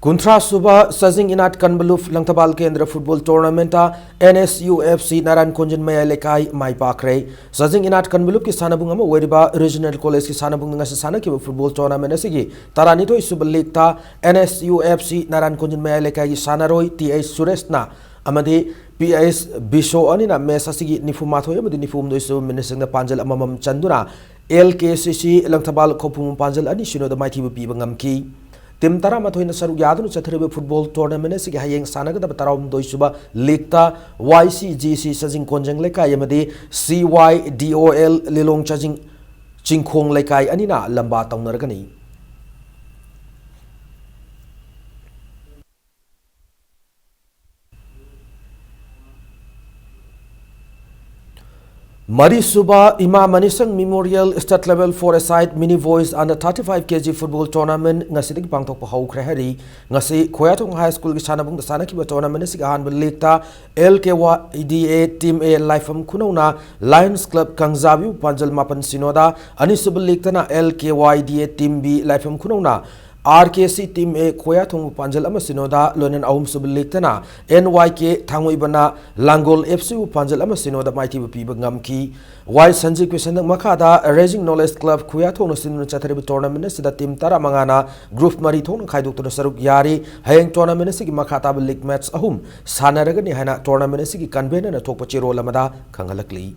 ꯀꯨꯟꯊ꯭ꯔꯥ ꯁꯨꯕ ꯁꯖꯤꯡ ꯏꯅꯥꯠ ꯀꯟꯕꯂꯨꯞ Langthabal Kendra football tournament N S U F C Naran ꯀꯣꯟꯖꯤꯟ ꯃꯌꯥꯏ ꯂꯩꯀꯥꯏ ꯃꯥꯏ ꯄꯥꯛꯈ꯭ꯔꯦ꯫ ꯁꯖꯤꯡ ꯏꯅꯥꯠ ꯀꯟꯕꯂꯨꯞꯀꯤ ꯁꯥꯟꯅꯕꯨꯡ ꯑꯃ ꯑꯣꯏꯔꯤꯕ ꯔꯤꯖꯅꯦꯜ ꯀꯣꯂꯦꯖꯀꯤ ꯁꯥꯟꯅꯕꯨꯡꯗ ꯉꯁꯤ ꯁꯥꯟꯅꯈꯤꯕ ꯐꯨꯠꯕꯣꯜ ꯇꯣꯔꯅꯥꯃꯦꯟ ꯑꯁꯤꯒꯤ ꯇꯔꯥꯅꯤꯊꯣꯏ ꯁꯨꯕ ꯂꯤꯒꯇ N S U F C Naran ꯀꯣꯟꯖꯤꯟ ꯃꯌꯥꯏ ꯂꯩꯀꯥꯏꯒꯤ ꯁꯥꯟꯅꯔꯣꯏ ꯇꯤ ꯑꯩꯆ ꯁꯨꯔꯦꯁꯅ ꯑꯃꯗꯤ ꯄꯤ ꯑꯩꯆ ꯕꯤꯁꯣ ꯑꯅꯤꯅ ꯃꯦꯆ ꯑꯁꯤꯒꯤ ꯅꯤꯐꯨ ꯃꯥꯊꯣꯏ ꯑꯃꯗꯤ ꯅꯤꯐꯨ ꯍꯨꯝꯗꯣꯏ ꯁꯨꯕ ꯃꯤꯅꯤꯠꯁꯤꯡꯗ ꯄꯥꯟꯖꯜ ꯑꯃꯃꯝ ꯆꯟꯗꯨꯅ ꯑꯦꯜ ꯀꯦ ꯁꯤ ꯁꯤ ꯂꯪꯊꯕꯥꯜ ꯈꯧꯄꯨꯝ ꯄꯥꯟꯖꯜ ꯑꯅꯤ ꯁꯤꯅꯣꯗ ꯃꯥꯏꯊꯤꯕ ꯄꯤꯕ ꯉꯝꯈꯤ꯫ ꯇꯤꯝ ꯇꯔꯥꯃꯥꯊꯣꯏꯅ ꯁꯔꯨꯛ ꯌꯥꯗꯨꯅ ꯆꯠꯊꯔꯤꯕ ꯐꯨꯠꯕꯣꯜ ꯇꯣꯔꯅꯥꯃꯦꯟ ꯑꯁꯤꯒꯤ ꯍꯌꯦꯡ ꯁꯥꯟꯅꯒꯗꯕ ꯇꯔꯥꯍꯨꯝꯗꯣꯏ ꯁꯨꯕ ꯂꯤꯒꯇ ꯋꯥꯏ ꯁꯤ ꯖꯤ ꯁꯤ ꯁꯖꯤꯡ ꯀꯣꯟꯖꯪ ꯂꯩꯀꯥꯏ ꯑꯃꯗꯤ ꯁꯤ ꯋꯥꯏ ꯗꯤ ꯑꯣ ꯑꯦꯜ ꯂꯤꯂꯣꯡ ꯆꯖꯤꯡ ꯆꯤꯡꯈꯣꯡ ꯂꯩꯀꯥꯏ ꯑꯅꯤꯅ ꯂꯝꯕꯥ ꯇꯧꯅꯔꯒꯅꯤ꯫ ꯃꯔꯤꯁꯨꯕ ꯏꯃꯥ ꯃꯅꯤꯁꯪ ꯃꯦꯃꯣꯔꯤꯌꯦꯜ ꯁ꯭ꯇꯦꯠ ꯂꯦꯚꯦꯜ ꯐꯣꯔ ꯑꯦ ꯁꯥꯏꯠ ꯃꯤꯅꯤ ꯕꯣꯏꯁ ꯑꯟꯗꯔ ꯊꯥꯔꯇꯤ ꯐꯥꯏꯚ ꯀꯦ ꯖꯤ ꯐꯨꯠꯕꯣꯜ ꯇꯣꯔꯅꯥꯃꯦꯟ ꯉꯁꯤꯗꯒꯤ ꯄꯥꯡꯊꯣꯛꯄ ꯍꯧꯈ꯭ꯔꯦ ꯍꯥꯏꯔꯤ꯫ ꯉꯁꯤ ꯈꯣꯌꯥꯊꯣꯡ ꯍꯥꯏ ꯁ꯭ꯀꯨꯜꯒꯤ ꯁꯥꯟꯅꯕꯨꯡꯗ ꯁꯥꯟꯅꯈꯤꯕ ꯇꯣꯔꯅꯥꯃꯦꯟ ꯑꯁꯤꯒꯤ ꯑꯍꯥꯟꯕ ꯂꯤꯒꯇ ꯑꯦꯜ ꯀꯦ ꯋꯥꯏ ꯗꯤ ꯑꯦ ꯇꯤꯝ ꯑꯦ ꯂꯥꯏꯐꯝ ꯈꯨꯅꯧꯅ ꯂꯥꯌꯟꯁ ꯀ꯭ꯂꯕ ꯀꯥꯡꯖꯥꯕꯤꯕꯨ ꯄꯥꯟꯖꯜ ꯃꯥꯄꯟ ꯁꯤꯅꯣꯗ, ꯑꯅꯤꯁꯨꯕ ꯂꯤꯒꯇꯅ ꯑꯦꯜ ꯀꯦ ꯋꯥꯏ ꯗꯤ ꯑꯦ ꯇꯤꯝ ꯕꯤ ꯂꯥꯏꯐꯝ ꯈꯨꯅꯧꯅ R K C Team A ꯈꯣꯌꯥꯊꯣꯡꯕ ꯄꯥꯟꯖꯜ ꯑꯃ ꯁꯤꯅꯣꯗ, ꯂꯣꯏꯅꯅ ꯑꯍꯨꯝꯁꯨꯕ ꯂꯤꯛꯇꯅ N Y K ꯊꯥꯡꯃꯩꯕꯅ ꯂꯥꯡꯒꯣꯜ F C ꯕꯨ ꯄꯥꯟꯖꯜ ꯑꯃ ꯁꯤꯅꯣꯗ ꯃꯥꯏꯊꯤꯕ ꯄꯤꯕ ꯉꯝꯈꯤ꯫ ꯋꯥꯏ ꯁꯟꯖꯤꯕ ꯀꯤꯁꯟ ꯃꯈꯥꯗ Raising Knowledge Club ꯈꯨꯌꯥꯊꯣꯡꯅ ꯁꯤꯟꯗꯨꯅ ꯆꯠꯊꯔꯤꯕ tournament ꯑꯁꯤꯗ team ꯇꯔꯥꯃꯉꯥꯅ group ꯃꯔꯤ ꯊꯣꯛꯅ ꯈꯥꯏꯗꯣꯛꯇꯨꯅ ꯁꯔꯨꯛ ꯌꯥꯔꯤ꯫ ꯍꯌꯦꯡ tournament ꯑꯁꯤꯒꯤ ꯃꯈꯥ ꯇꯥꯕ league match ꯑꯍꯨꯝ ꯁꯥꯟꯅꯔꯒꯅꯤ ꯍꯥꯏꯅ tournament ꯑꯁꯤꯒꯤ convener ꯅ ꯊꯣꯛꯄ ꯆꯦꯔꯣꯜ ꯑꯃꯗ ꯈꯪꯍꯜꯂꯛꯂꯤ꯫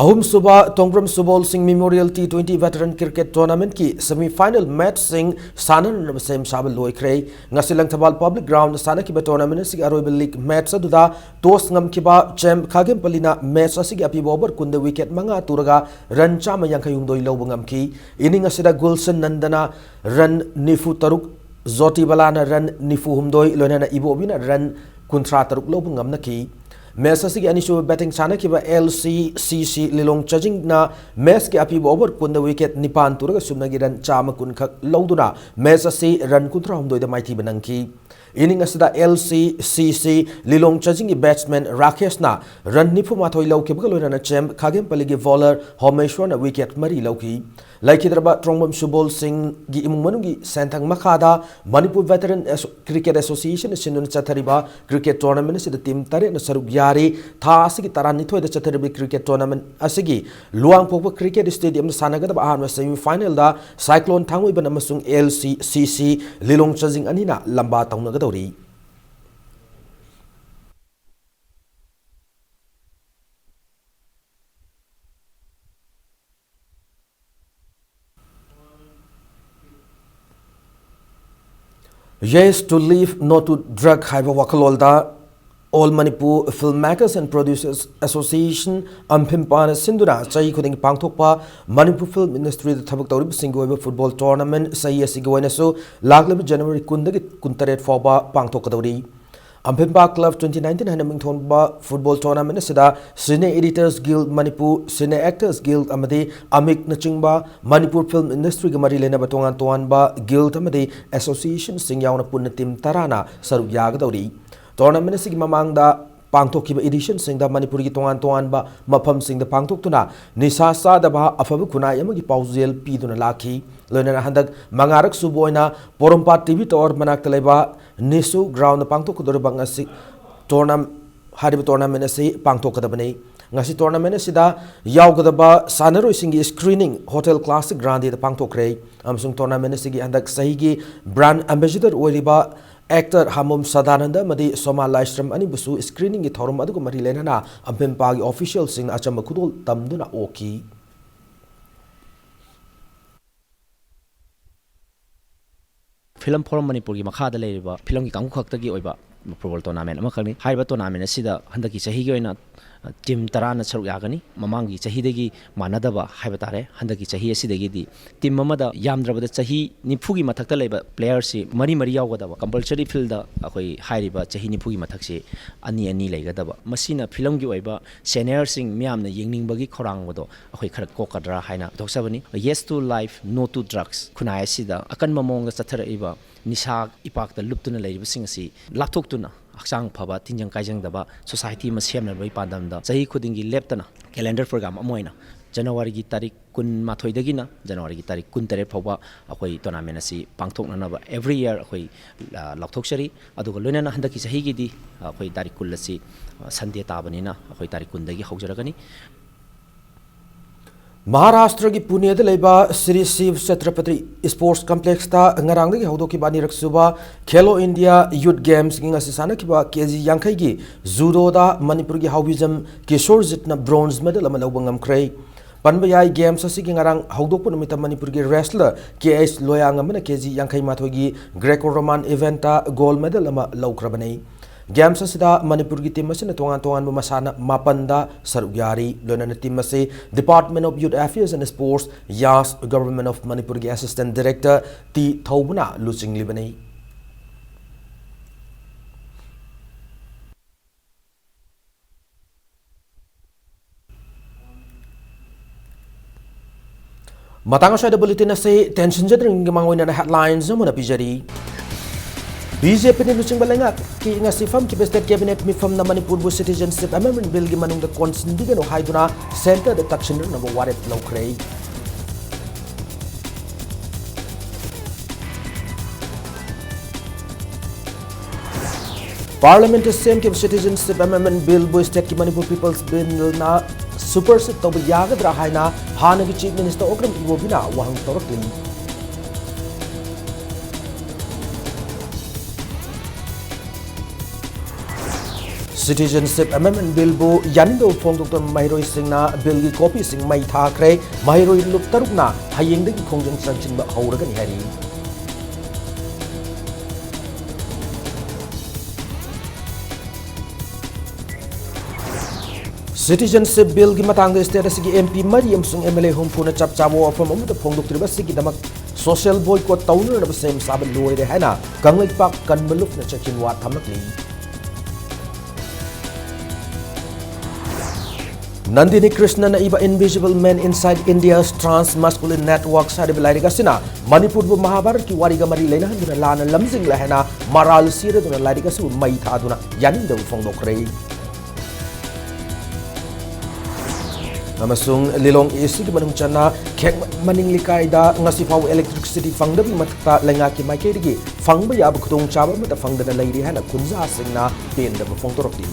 ꯑꯍꯨꯝꯁꯨꯕ ꯇꯣꯡꯕ꯭ꯔꯝ ꯁꯨꯕꯣꯜ ꯁꯤꯡ Memorial T twenty Veteran Cricket Tournament ꯀꯤ semi final match ꯁꯤꯡ ꯁꯥꯟꯅꯅꯕ ꯁꯦꯝ ꯁꯥꯕ ꯂꯣꯏꯈ꯭ꯔꯦ꯫ ꯉꯁꯤ ꯂꯪꯊꯕꯥꯜ Public Ground ꯗ ꯁꯥꯟꯅꯈꯤꯕ tournament ꯑꯁꯤꯒꯤ ꯑꯔꯣꯏꯕ league match ꯑꯗꯨꯗ toss ꯉꯝꯈꯤꯕ ꯆꯦꯝ ꯈꯥꯒꯦꯝꯄꯜꯂꯤꯅ match ꯑꯁꯤꯒꯤ ꯑꯄꯤꯕ over ꯀꯨꯟꯗ wicket ꯃꯉꯥ ꯇꯨꯔꯒ run ꯆꯥꯝꯃ ꯌꯥꯡꯈꯩ ꯍꯨꯝꯗꯣꯏ ꯂꯧꯕ ꯉꯝꯈꯤ꯫ Inning ꯑꯁꯤꯗ ꯒꯨꯜꯁꯟ ꯅꯟꯗꯅ run ꯅꯤꯐꯨ ꯇꯔꯨꯛ, ꯖꯣꯇꯤ ꯕꯂꯥꯅ run ꯅꯤꯐꯨ ꯍꯨꯝꯗꯣꯏ, ꯂꯣꯏꯅꯅ ꯏꯕꯣꯕꯤꯅ run ꯀꯨꯟꯊ꯭ꯔꯥ ꯇꯔꯨꯛ ꯂꯧꯕ ꯉꯝꯅꯈꯤ꯫ Match ꯑꯁꯤꯒꯤ ꯑꯅꯤꯁꯨꯕ batting ꯁꯥꯟꯅꯈꯤꯕ L C C C ꯂꯤꯂꯣꯡ ꯆꯖꯤꯡꯅ match ꯀꯤ ꯑꯄꯤꯕ over ꯀꯨꯟꯗ wicket ꯅꯤꯄꯥꯟ ꯇꯨꯔꯒ ꯁꯨꯞꯅꯒꯤ run ꯆꯥꯝꯃ ꯀꯨꯟ ꯈꯛ ꯂꯧꯗꯨꯅ match ꯑꯁꯤ run ꯀꯨꯟꯊ꯭ꯔꯥ ꯍꯨꯝꯗꯣꯏꯗ ꯃꯥꯏꯊꯤꯕ ꯅꯪꯈꯤ꯫ Inning ꯑꯁꯤꯗ L C C C ꯂꯤꯂꯣꯡ ꯆꯖꯤꯡꯒꯤ batsman ꯔꯥꯀꯦꯁꯅ run ꯅꯤꯐꯨ ꯃꯥꯊꯣꯏ ꯂꯧꯈꯤꯕꯒ ꯂꯣꯏꯅꯅ ꯆꯦꯝ ꯈꯥꯒꯦꯝꯄꯜꯂꯤꯒꯤ bowler ꯍꯣꯃꯦꯁ꯭ꯋꯔꯅ wicket ꯃꯔꯤ ꯂꯧꯈꯤ꯫ ꯂꯩꯈꯤꯗ꯭ꯔꯕ ꯇ꯭ꯔꯣꯡꯕꯝ ꯁꯨꯕꯣꯜ ꯁꯤꯡꯒꯤ ꯏꯃꯨꯡ ꯃꯅꯨꯡꯒꯤ ꯁꯦꯟꯊꯪ ꯃꯈꯥꯗ ꯃꯅꯤꯄꯨꯔ Veteran ꯑꯦꯁꯣ-, Cricket Association ꯅ ꯁꯤꯟꯗꯨꯅ ꯆꯠꯊꯔꯤꯕ cricket tournament ꯑꯁꯤꯗ team ꯇꯔꯦꯠꯅ ꯁꯔꯨꯛ ꯌꯥꯔꯤ꯫ ꯊꯥ ꯑꯁꯤꯒꯤ ꯇꯔꯥꯅꯤꯊꯣꯏꯗ ꯆꯠꯊꯔꯤꯕ cricket tournament ꯑꯁꯤꯒꯤ ꯂꯨꯋꯥꯡꯄꯣꯛꯄ cricket stadium ꯗ ꯁꯥꯟꯅꯒꯗꯕ ꯑꯍꯥꯟꯕ semi final ꯗ Cyclone ꯊꯥꯡꯃꯩꯕꯟ ꯑꯃꯁꯨꯡ L C C C ꯂꯤꯂꯣꯡ ꯆꯖꯤꯡ ꯑꯅꯤꯅ ꯂꯝꯕꯥ ꯇꯧꯅꯒꯗꯧꯔꯤ꯫ Yes to Live, No to Drug ꯍꯥꯏꯕ ꯋꯥꯈꯜꯂꯣꯟꯗ All Manipur Filmmakers and Producers Association, ꯑꯝꯐꯤꯝꯄꯥꯅ ꯁꯤꯟꯗꯨꯅ ꯆꯍꯤ ꯈꯨꯗꯤꯡꯒꯤ ꯄꯥꯡꯊꯣꯛꯄ ꯃꯅꯤꯄꯨꯔ Film Industry ꯗ ꯊꯕꯛ ꯇꯧꯔꯤꯕꯁꯤꯡꯒꯤ ꯑꯣꯏꯕ football tournament ꯆꯍꯤ ꯑꯁꯤꯒꯤ ꯑꯣꯏꯅꯁꯨ ꯂꯥꯛꯂꯤꯕ January ꯀꯨꯟꯗꯒꯤ ꯀꯨꯟꯇꯔꯦꯠ ꯐꯥꯎꯕ ꯄꯥꯡꯊꯣꯛꯀꯗꯧꯔꯤ꯫ ꯑꯝꯐꯤꯝꯄꯥ Club twenty nineteen ꯍꯥꯏꯅ ꯃꯤꯡꯊꯣꯟꯕ football tournament ꯑꯁꯤꯗ Cine Editors Guild Manipur, Cine Actors Guild ꯑꯃꯗꯤ ꯑꯃꯤꯛꯅꯆꯤꯡꯕ ꯃꯅꯤꯄꯨꯔ film industry ꯒ ꯃꯔꯤ ꯂꯩꯅꯕ ꯇꯣꯉꯥꯟ ꯇꯣꯉꯥꯟꯕ guild ꯑꯃꯗꯤ association ꯁꯤꯡ ꯌꯥꯎꯅ ꯄꯨꯟꯅ team ꯇꯔꯥꯅ ꯁꯔꯨꯛ ꯌꯥꯒꯗꯧꯔꯤ꯫ Tournament ꯑꯁꯤꯒꯤ ꯃꯃꯥꯡꯗ ꯄꯥꯡꯊꯣꯛꯈꯤꯕ edition ꯁꯤꯡꯗ ꯃꯅꯤꯄꯨꯔꯒꯤ ꯇꯣꯉꯥꯟ ꯇꯣꯉꯥꯟꯕ ꯃꯐꯝꯁꯤꯡꯗ ꯄꯥꯡꯊꯣꯛꯇꯨꯅ ꯅꯤꯁꯥ ꯆꯥꯗꯕ ꯑꯐꯕ ꯈꯨꯟꯅꯥꯏ ꯑꯃꯒꯤ ꯄꯥꯎꯖꯦꯜ ꯄꯤꯗꯨꯅ ꯂꯥꯛꯈꯤ꯫ ꯂꯣꯏꯅꯅ ꯍꯟꯗꯛ ꯃꯉꯥꯔꯛ ꯁꯨꯕ ꯑꯣꯏꯅ ꯄꯣꯔꯣꯝꯄꯥꯠ ꯇꯤ ꯚꯤ ꯇꯥꯋꯔ ꯃꯅꯥꯛꯇ ꯂꯩꯕ ꯅꯤꯁꯨ ꯒ꯭ꯔꯥꯎꯟꯗ ꯄꯥꯡꯊꯣꯛꯀꯗꯧꯔꯤꯕ ꯉꯁꯤ ꯇꯣꯔꯅꯥ-, ꯍꯥꯏꯔꯤꯕ ꯇꯣꯔꯅꯥꯃꯦꯟ ꯑꯁꯤ ꯄꯥꯡꯊꯣꯛꯀꯗꯕꯅꯤ꯫ ꯉꯁꯤ ꯇꯣꯔꯅꯥꯃꯦꯟ ꯑꯁꯤꯗ ꯌꯥꯎꯒꯗꯕ ꯁꯥꯟꯅꯔꯣꯏꯁꯤꯡꯒꯤ ꯁ꯭ꯀ꯭ꯔꯤꯅꯤꯡ ꯍꯣꯇꯦꯜ ꯀ꯭ꯂꯥꯁꯤꯛ ꯒ꯭ꯔꯥꯟꯗꯦꯗ ꯄꯥꯡꯊꯣꯛꯈ꯭ꯔꯦ ꯑꯃꯁꯨꯡ ꯇꯣꯔꯅꯥꯃꯦꯟ ꯑꯁꯤꯒꯤ ꯍꯟꯗꯛ ꯆꯍꯤꯒꯤ ꯕ꯭ꯔꯥꯟꯗ ꯑꯦꯝꯕꯦꯁꯦꯗꯔ ꯑꯣꯏꯔꯤꯕ ꯑꯦꯛꯇꯔ ꯍꯥꯃꯣꯝ ꯁꯗꯥꯅꯟꯗ ꯑꯃꯗꯤ ꯁꯣꯃꯥ ꯂꯥꯏꯁ꯭ꯔꯝ ꯑꯅꯤꯕꯨꯁꯨ ꯁ꯭ꯀ꯭ꯔꯤꯅꯤꯡꯒꯤ ꯊꯧꯔꯝ ꯑꯗꯨꯒ ꯃꯔꯤ ꯂꯩꯅꯅ ꯑꯝꯐꯦꯟꯄꯥꯒꯤ ꯑꯣꯐꯤꯁꯤꯌꯦꯜꯁꯤꯡꯅ ꯑꯆꯝꯕ ꯈꯨꯗꯣꯜ ꯇꯝꯗꯨꯅ ꯑꯣꯛꯈꯤ꯫ ꯐꯤꯂꯝ ꯐꯣꯔꯝ ꯃꯅꯤꯄꯨꯔꯒꯤ ꯃꯈꯥꯗ ꯂꯩꯔꯤꯕ ꯐꯤꯂꯝꯒꯤ ꯀꯥꯡꯕꯨ ꯈꯛꯇꯒꯤ ꯑꯣꯏꯕ ꯐꯨꯠꯕꯣꯜ ꯇꯣꯔꯅꯥꯃꯦꯟ ꯑꯃꯈꯛꯅꯤ꯫ ꯍꯥꯏꯔꯤꯕ ꯇꯣꯔꯅꯥꯃꯦꯟ ꯑꯁꯤꯗ ꯍꯟꯗꯛꯀꯤ ꯆꯍꯤꯒꯤ ꯑꯣꯏꯅ, ꯑ, ꯇꯤꯝ ꯇꯔꯥꯅ ꯁꯔꯨꯛ ꯌꯥꯒꯅꯤ꯫ ꯃꯃꯥꯡꯒꯤ ꯆꯍꯤꯗꯒꯤ ꯃꯥꯟꯅꯗꯕ ꯍꯥꯏꯕ ꯇꯥꯔꯦ꯫ ꯍꯟꯗꯛꯀꯤ ꯆꯍꯤ ꯑꯁꯤꯗꯒꯤꯗꯤ ꯇꯤꯝ ꯑꯃꯗ ꯌꯥꯝꯗ꯭ꯔꯕꯗ ꯆꯍꯤ ꯅꯤꯐꯨꯒꯤ ꯃꯊꯛꯇ ꯂꯩꯕ ꯄ꯭ꯂꯦꯌꯔꯁꯤ ꯃꯔꯤ ꯃꯔꯤ ꯌꯥꯎꯒꯗꯕ, ꯀꯝꯄꯜꯁꯔꯤ ꯐꯤꯜꯗ ꯑꯩꯈꯣꯏ ꯍꯥꯏꯔꯤꯕ ꯆꯍꯤ ꯅꯤꯐꯨꯒꯤ ꯃꯊꯛꯁꯤ ꯑꯅꯤ ꯑꯅꯤ ꯂꯩꯒꯗꯕ꯫ ꯃꯁꯤꯅ ꯐꯤꯂꯝꯒꯤ ꯑꯣꯏꯕ ꯁꯦꯅꯤꯌꯔꯁꯤꯡ ꯃꯤꯌꯥꯝꯅ ꯌꯦꯡꯅꯤꯡꯕꯒꯤ ꯈꯧꯔꯥꯡꯕꯗꯣ ꯑꯩꯈꯣꯏ ꯈꯔ ꯀꯣꯛꯀꯗ꯭ꯔꯥ ꯍꯥꯏꯅ ꯄꯨꯊꯣꯛꯆꯕꯅꯤ꯫ Yes to life, no to drugs꯫ ꯈꯨꯟꯅꯥꯏ ꯑꯁꯤꯗ ꯑꯀꯟꯕ ꯃꯑꯣꯡꯗ ꯆꯠꯊꯔꯛꯏꯕ ꯅꯤꯁꯥ ꯏꯄꯥꯛꯇ ꯂꯨꯞꯇꯨꯅ ꯂꯩꯔꯤꯕꯁꯤꯡ ꯑꯁꯤ ꯂꯥꯞꯊꯣꯛꯇꯨꯅ, ꯍꯛꯆꯥꯡ ꯐꯕ, ꯇꯤꯟꯖꯪ ꯀꯥꯏꯖꯪꯗꯕ ꯁꯣꯁꯥꯏꯇꯤ ꯑꯃ ꯁꯦꯝꯅꯕꯒꯤ ꯄꯥꯟꯗꯝꯗ ꯆꯍꯤ ꯈꯨꯗꯤꯡꯒꯤ ꯂꯦꯞꯇꯅ ꯀꯦꯂꯦꯟꯗꯔ ꯄ꯭ꯔꯣꯒ꯭ꯔꯥꯝ ꯑꯃ ꯑꯣꯏꯅ ꯖꯅꯋꯥꯔꯤꯒꯤ ꯇꯥꯔꯤꯛ ꯀꯨꯟꯃꯥꯊꯣꯏꯗꯒꯤꯅ ꯖꯅꯋꯥꯔꯤꯒꯤ ꯇꯥꯔꯤꯛ ꯀꯨꯟꯇꯔꯦꯠ ꯐꯥꯎꯕ ꯑꯩꯈꯣꯏ ꯇꯣꯔꯅꯥꯃꯦꯟ ꯑꯁꯤ ꯄꯥꯡꯊꯣꯛꯅꯅꯕ every year ꯑꯩꯈꯣꯏ, ꯑ, ꯂꯥꯎꯊꯣꯛꯆꯔꯤ꯫ ꯑꯗꯨꯒ ꯂꯣꯏꯅꯅ ꯍꯟꯗꯛꯀꯤ ꯆꯍꯤꯒꯤꯗꯤ ꯑꯩꯈꯣꯏ ꯇꯥꯔꯤꯛ ꯀꯨꯟ ꯑꯁꯤ, ꯑ, ꯁꯟꯗꯦ ꯇꯥꯕꯅꯤꯅ ꯑꯩꯈꯣꯏ ꯇꯥꯔꯤꯛ ꯀꯨꯟꯗꯒꯤ ꯍꯧꯖꯔꯒꯅꯤ꯫ ꯃꯍꯥꯔꯥꯁꯇ꯭ꯔꯒꯤ ꯄꯨꯅꯦꯗ ꯂꯩꯕ ꯁ꯭ꯔꯤ ꯁꯤꯚ ꯆꯇ꯭ꯔꯄꯇꯤ ꯁ꯭ꯄꯣꯔꯠꯁ ꯀꯝꯄ꯭ꯂꯦꯛꯁꯇ ꯉꯔꯥꯡꯗꯒꯤ ꯍꯧꯗꯣꯛꯈꯤꯕ ꯑꯅꯤꯔꯛ ꯁꯨꯕ ꯈꯦꯂꯣ ꯏꯟꯗꯤꯌꯥ ꯌꯨꯠ ꯒꯦꯝꯁꯀꯤ ꯉꯁꯤ ꯁꯥꯟꯅꯈꯤꯕ ꯀꯦ ꯖꯤ ꯌꯥꯡꯈꯩꯒꯤ ꯖꯨꯗꯣꯗ ꯃꯅꯤꯄꯨꯔꯒꯤ ꯍꯥꯎꯕꯤꯖꯝ ꯀꯤꯁꯣꯔꯖꯤꯠꯅ ꯕ꯭ꯔꯣꯟꯖ ꯃꯦꯗꯜ ꯑꯃ ꯂꯧꯕ ꯉꯝꯈ꯭ꯔꯦ꯫ ꯄꯟꯕ ꯌꯥꯏ, ꯒꯦꯝꯁ ꯑꯁꯤꯒꯤ ꯉꯔꯥꯡ ꯍꯧꯗꯣꯛꯄ ꯅꯨꯃꯤꯠꯇ ꯃꯅꯤꯄꯨꯔꯒꯤ ꯔꯦꯁꯂꯔ ꯀꯦ ꯑꯩꯆ ꯂꯣꯌꯥꯡ ꯑꯃꯅ ꯀꯦ ꯖꯤ ꯌꯥꯡꯈꯩ ꯃꯥꯊꯣꯏꯒꯤ ꯒ꯭ꯔꯦꯀꯣ ꯔꯣꯃꯥꯟ ꯏꯚꯦꯟꯠꯇ ꯒꯣꯜꯗ ꯃꯦꯗꯜ ꯑꯃ ꯂꯧꯈ꯭ꯔꯕꯅꯤ꯫ ꯒꯦꯝꯁ ꯑꯁꯤꯗ ꯃꯅꯤꯄꯨꯔꯒꯤ ꯇꯤꯝ ꯑꯁꯤꯅ ꯇꯣꯉꯥꯟ ꯇꯣꯉꯥꯟꯕ ꯃꯁꯥꯟꯅ ꯃꯥꯄꯟꯗ ꯁꯔꯨꯛ ꯌꯥꯔꯤ꯫ ꯂꯣꯏꯅꯅ ꯇꯤꯝ ꯑꯁꯤ Department of Youth Affairs and Sports, Yash, Government of ꯃꯅꯤꯄꯨꯔꯒꯤ Assistant Director ꯇꯤ ꯊꯧꯕꯅ ꯂꯨꯆꯤꯡꯂꯤꯕꯅꯤ꯫ ꯃꯇꯥꯡ ꯑꯁ꯭ꯋꯥꯏꯗ ꯕꯨꯂꯦꯇꯤꯟ ꯑꯁꯤ ꯇꯦꯟꯁꯤꯟꯖꯗ꯭ꯔꯤꯉꯩꯒꯤ ꯃꯥꯡꯑꯣꯏꯅꯅ ꯍꯦꯗꯂꯥꯏꯟꯁ ꯑꯃꯅ ꯄꯤꯖꯔꯤ꯫ ꯕꯤ ꯖꯦ ꯄꯤꯅ ꯂꯨꯆꯤꯡꯕ ꯂꯩꯉꯥꯛꯀꯤ ꯉꯁꯤ ꯐꯝꯈꯤꯕ ꯁ꯭ꯇꯦꯠ ꯀꯦꯕꯤꯅꯦꯠ ꯃꯤꯐꯝꯅ ꯃꯅꯤꯄꯨꯔꯕꯨ ꯁꯤꯇꯤꯖꯦꯟꯁꯤꯞ ꯑꯦꯃꯦꯟꯗꯃꯦꯟꯠ ꯕꯤꯜꯒꯤ ꯃꯅꯨꯡꯗ ꯀꯣꯟꯁꯤꯟꯕꯤꯒꯅꯨ ꯍꯥꯏꯗꯨꯅ ꯁꯦꯟꯇꯔꯗ ꯇꯛꯁꯤꯟꯅꯅꯕ ꯋꯥꯔꯦꯞ ꯂꯧꯈ꯭ꯔꯦ꯫ Parliament ꯇ ꯁꯦꯝꯈꯤꯕ Citizenship Amendment Bill ꯕꯨ state ꯀꯤ Manipur People's Bill ꯅ supersede ꯇꯧꯕ ꯌꯥꯒꯗ꯭ꯔꯥ ꯍꯥꯏꯅ ꯍꯥꯟꯅꯒꯤ Chief Minister ꯑꯣꯀ꯭ꯔꯝ ꯏꯕꯣꯕꯤꯅ ꯋꯥꯍꯪ ꯇꯧꯔꯛꯂꯤ꯫ Citizenship Amendment Bill ꯕꯨ ꯌꯥꯅꯤꯡꯗꯕ ꯐꯣꯡꯗꯣꯛꯇꯨꯅ ꯃꯍꯩꯔꯣꯏꯁꯤꯡꯅ bill ꯒꯤ copy ꯁꯤꯡ ꯃꯩ ꯊꯥꯈ꯭ꯔꯦ꯫ ꯃꯍꯩꯔꯣꯏ ꯂꯨꯞ ꯇꯔꯨꯛꯅ ꯍꯌꯦꯡꯗꯒꯤ ꯈꯣꯡꯖꯪ ꯆꯪꯁꯤꯟꯕ ꯍꯧꯔꯒꯅꯤ ꯍꯥꯏꯔꯤ꯫ Citizenship Bill ꯒꯤ ꯃꯇꯥꯡꯗ state ꯑꯁꯤꯒꯤ M P ꯃꯔꯤ ꯑꯃꯁꯨꯡ M L A ꯍꯨꯝꯐꯨꯅ ꯆꯞ ꯆꯥꯕ ꯋꯥꯐꯝ ꯑꯃꯠꯇ ꯐꯣꯡꯗꯣꯛꯇ꯭ꯔꯤꯕ ꯑꯁꯤꯒꯤꯗꯃꯛ social boycott ꯇꯧꯅꯅꯕ ꯁꯦꯝ ꯁꯥꯕ ꯂꯣꯏꯔꯦ ꯍꯥꯏꯅ ꯀꯪꯂꯩꯄꯥꯛ ꯀꯟꯕ ꯂꯨꯞꯅ ꯆꯦꯛꯁꯤꯟ ꯋꯥ ꯊꯝꯂꯛꯂꯤ꯫ ꯅꯟꯗꯤꯅꯤ ꯀ꯭ꯔꯤꯁꯅꯅ ꯏꯕ Invisible Man Inside India's Transmasculine Networks ꯍꯥꯏꯔꯤꯕ ꯂꯥꯏꯔꯤꯛ ꯑꯁꯤꯅ ꯃꯅꯤꯄꯨꯔꯕꯨ ꯃꯍꯥꯚꯥꯔꯠꯀꯤ ꯋꯥꯔꯤꯒ ꯃꯔꯤ ꯂꯩꯅꯍꯟꯗꯨꯅ ꯂꯥꯟꯅ ꯂꯝꯖꯤꯡꯂꯦ ꯍꯥꯏꯅ ꯃꯔꯥꯜ ꯁꯤꯔꯗꯨꯅ ꯂꯥꯏꯔꯤꯛ ꯑꯁꯤꯕꯨ ꯃꯩ ꯊꯥꯗꯨꯅ ꯌꯥꯅꯤꯡꯗꯕ ꯐꯣꯡꯗꯣꯛꯈ꯭ꯔꯦ꯫ ꯑꯃꯁꯨꯡ ꯂꯤꯂꯣꯡ A C ꯒꯤ ꯃꯅꯨꯡ ꯆꯟꯅ ꯈꯦꯛꯃꯠ ꯃꯅꯤꯡ ꯂꯩꯀꯥꯏꯗ ꯉꯁꯤ ꯐꯥꯎꯕ electricity ꯐꯪꯗꯕꯒꯤ ꯃꯊꯛꯇ ꯂꯩꯉꯥꯛꯀꯤ ꯃꯥꯏꯀꯩꯗꯒꯤ ꯐꯪꯕ ꯌꯥꯕ ꯈꯨꯗꯣꯡꯆꯥꯕ ꯑꯃꯠꯇ ꯐꯪꯗꯅ ꯂꯩꯔꯤ ꯍꯥꯏꯅ ꯈꯨꯟꯖꯥꯁꯤꯡꯅ ꯄꯦꯟꯗꯕ ꯐꯣꯡꯗꯣꯔꯛꯂꯤ꯫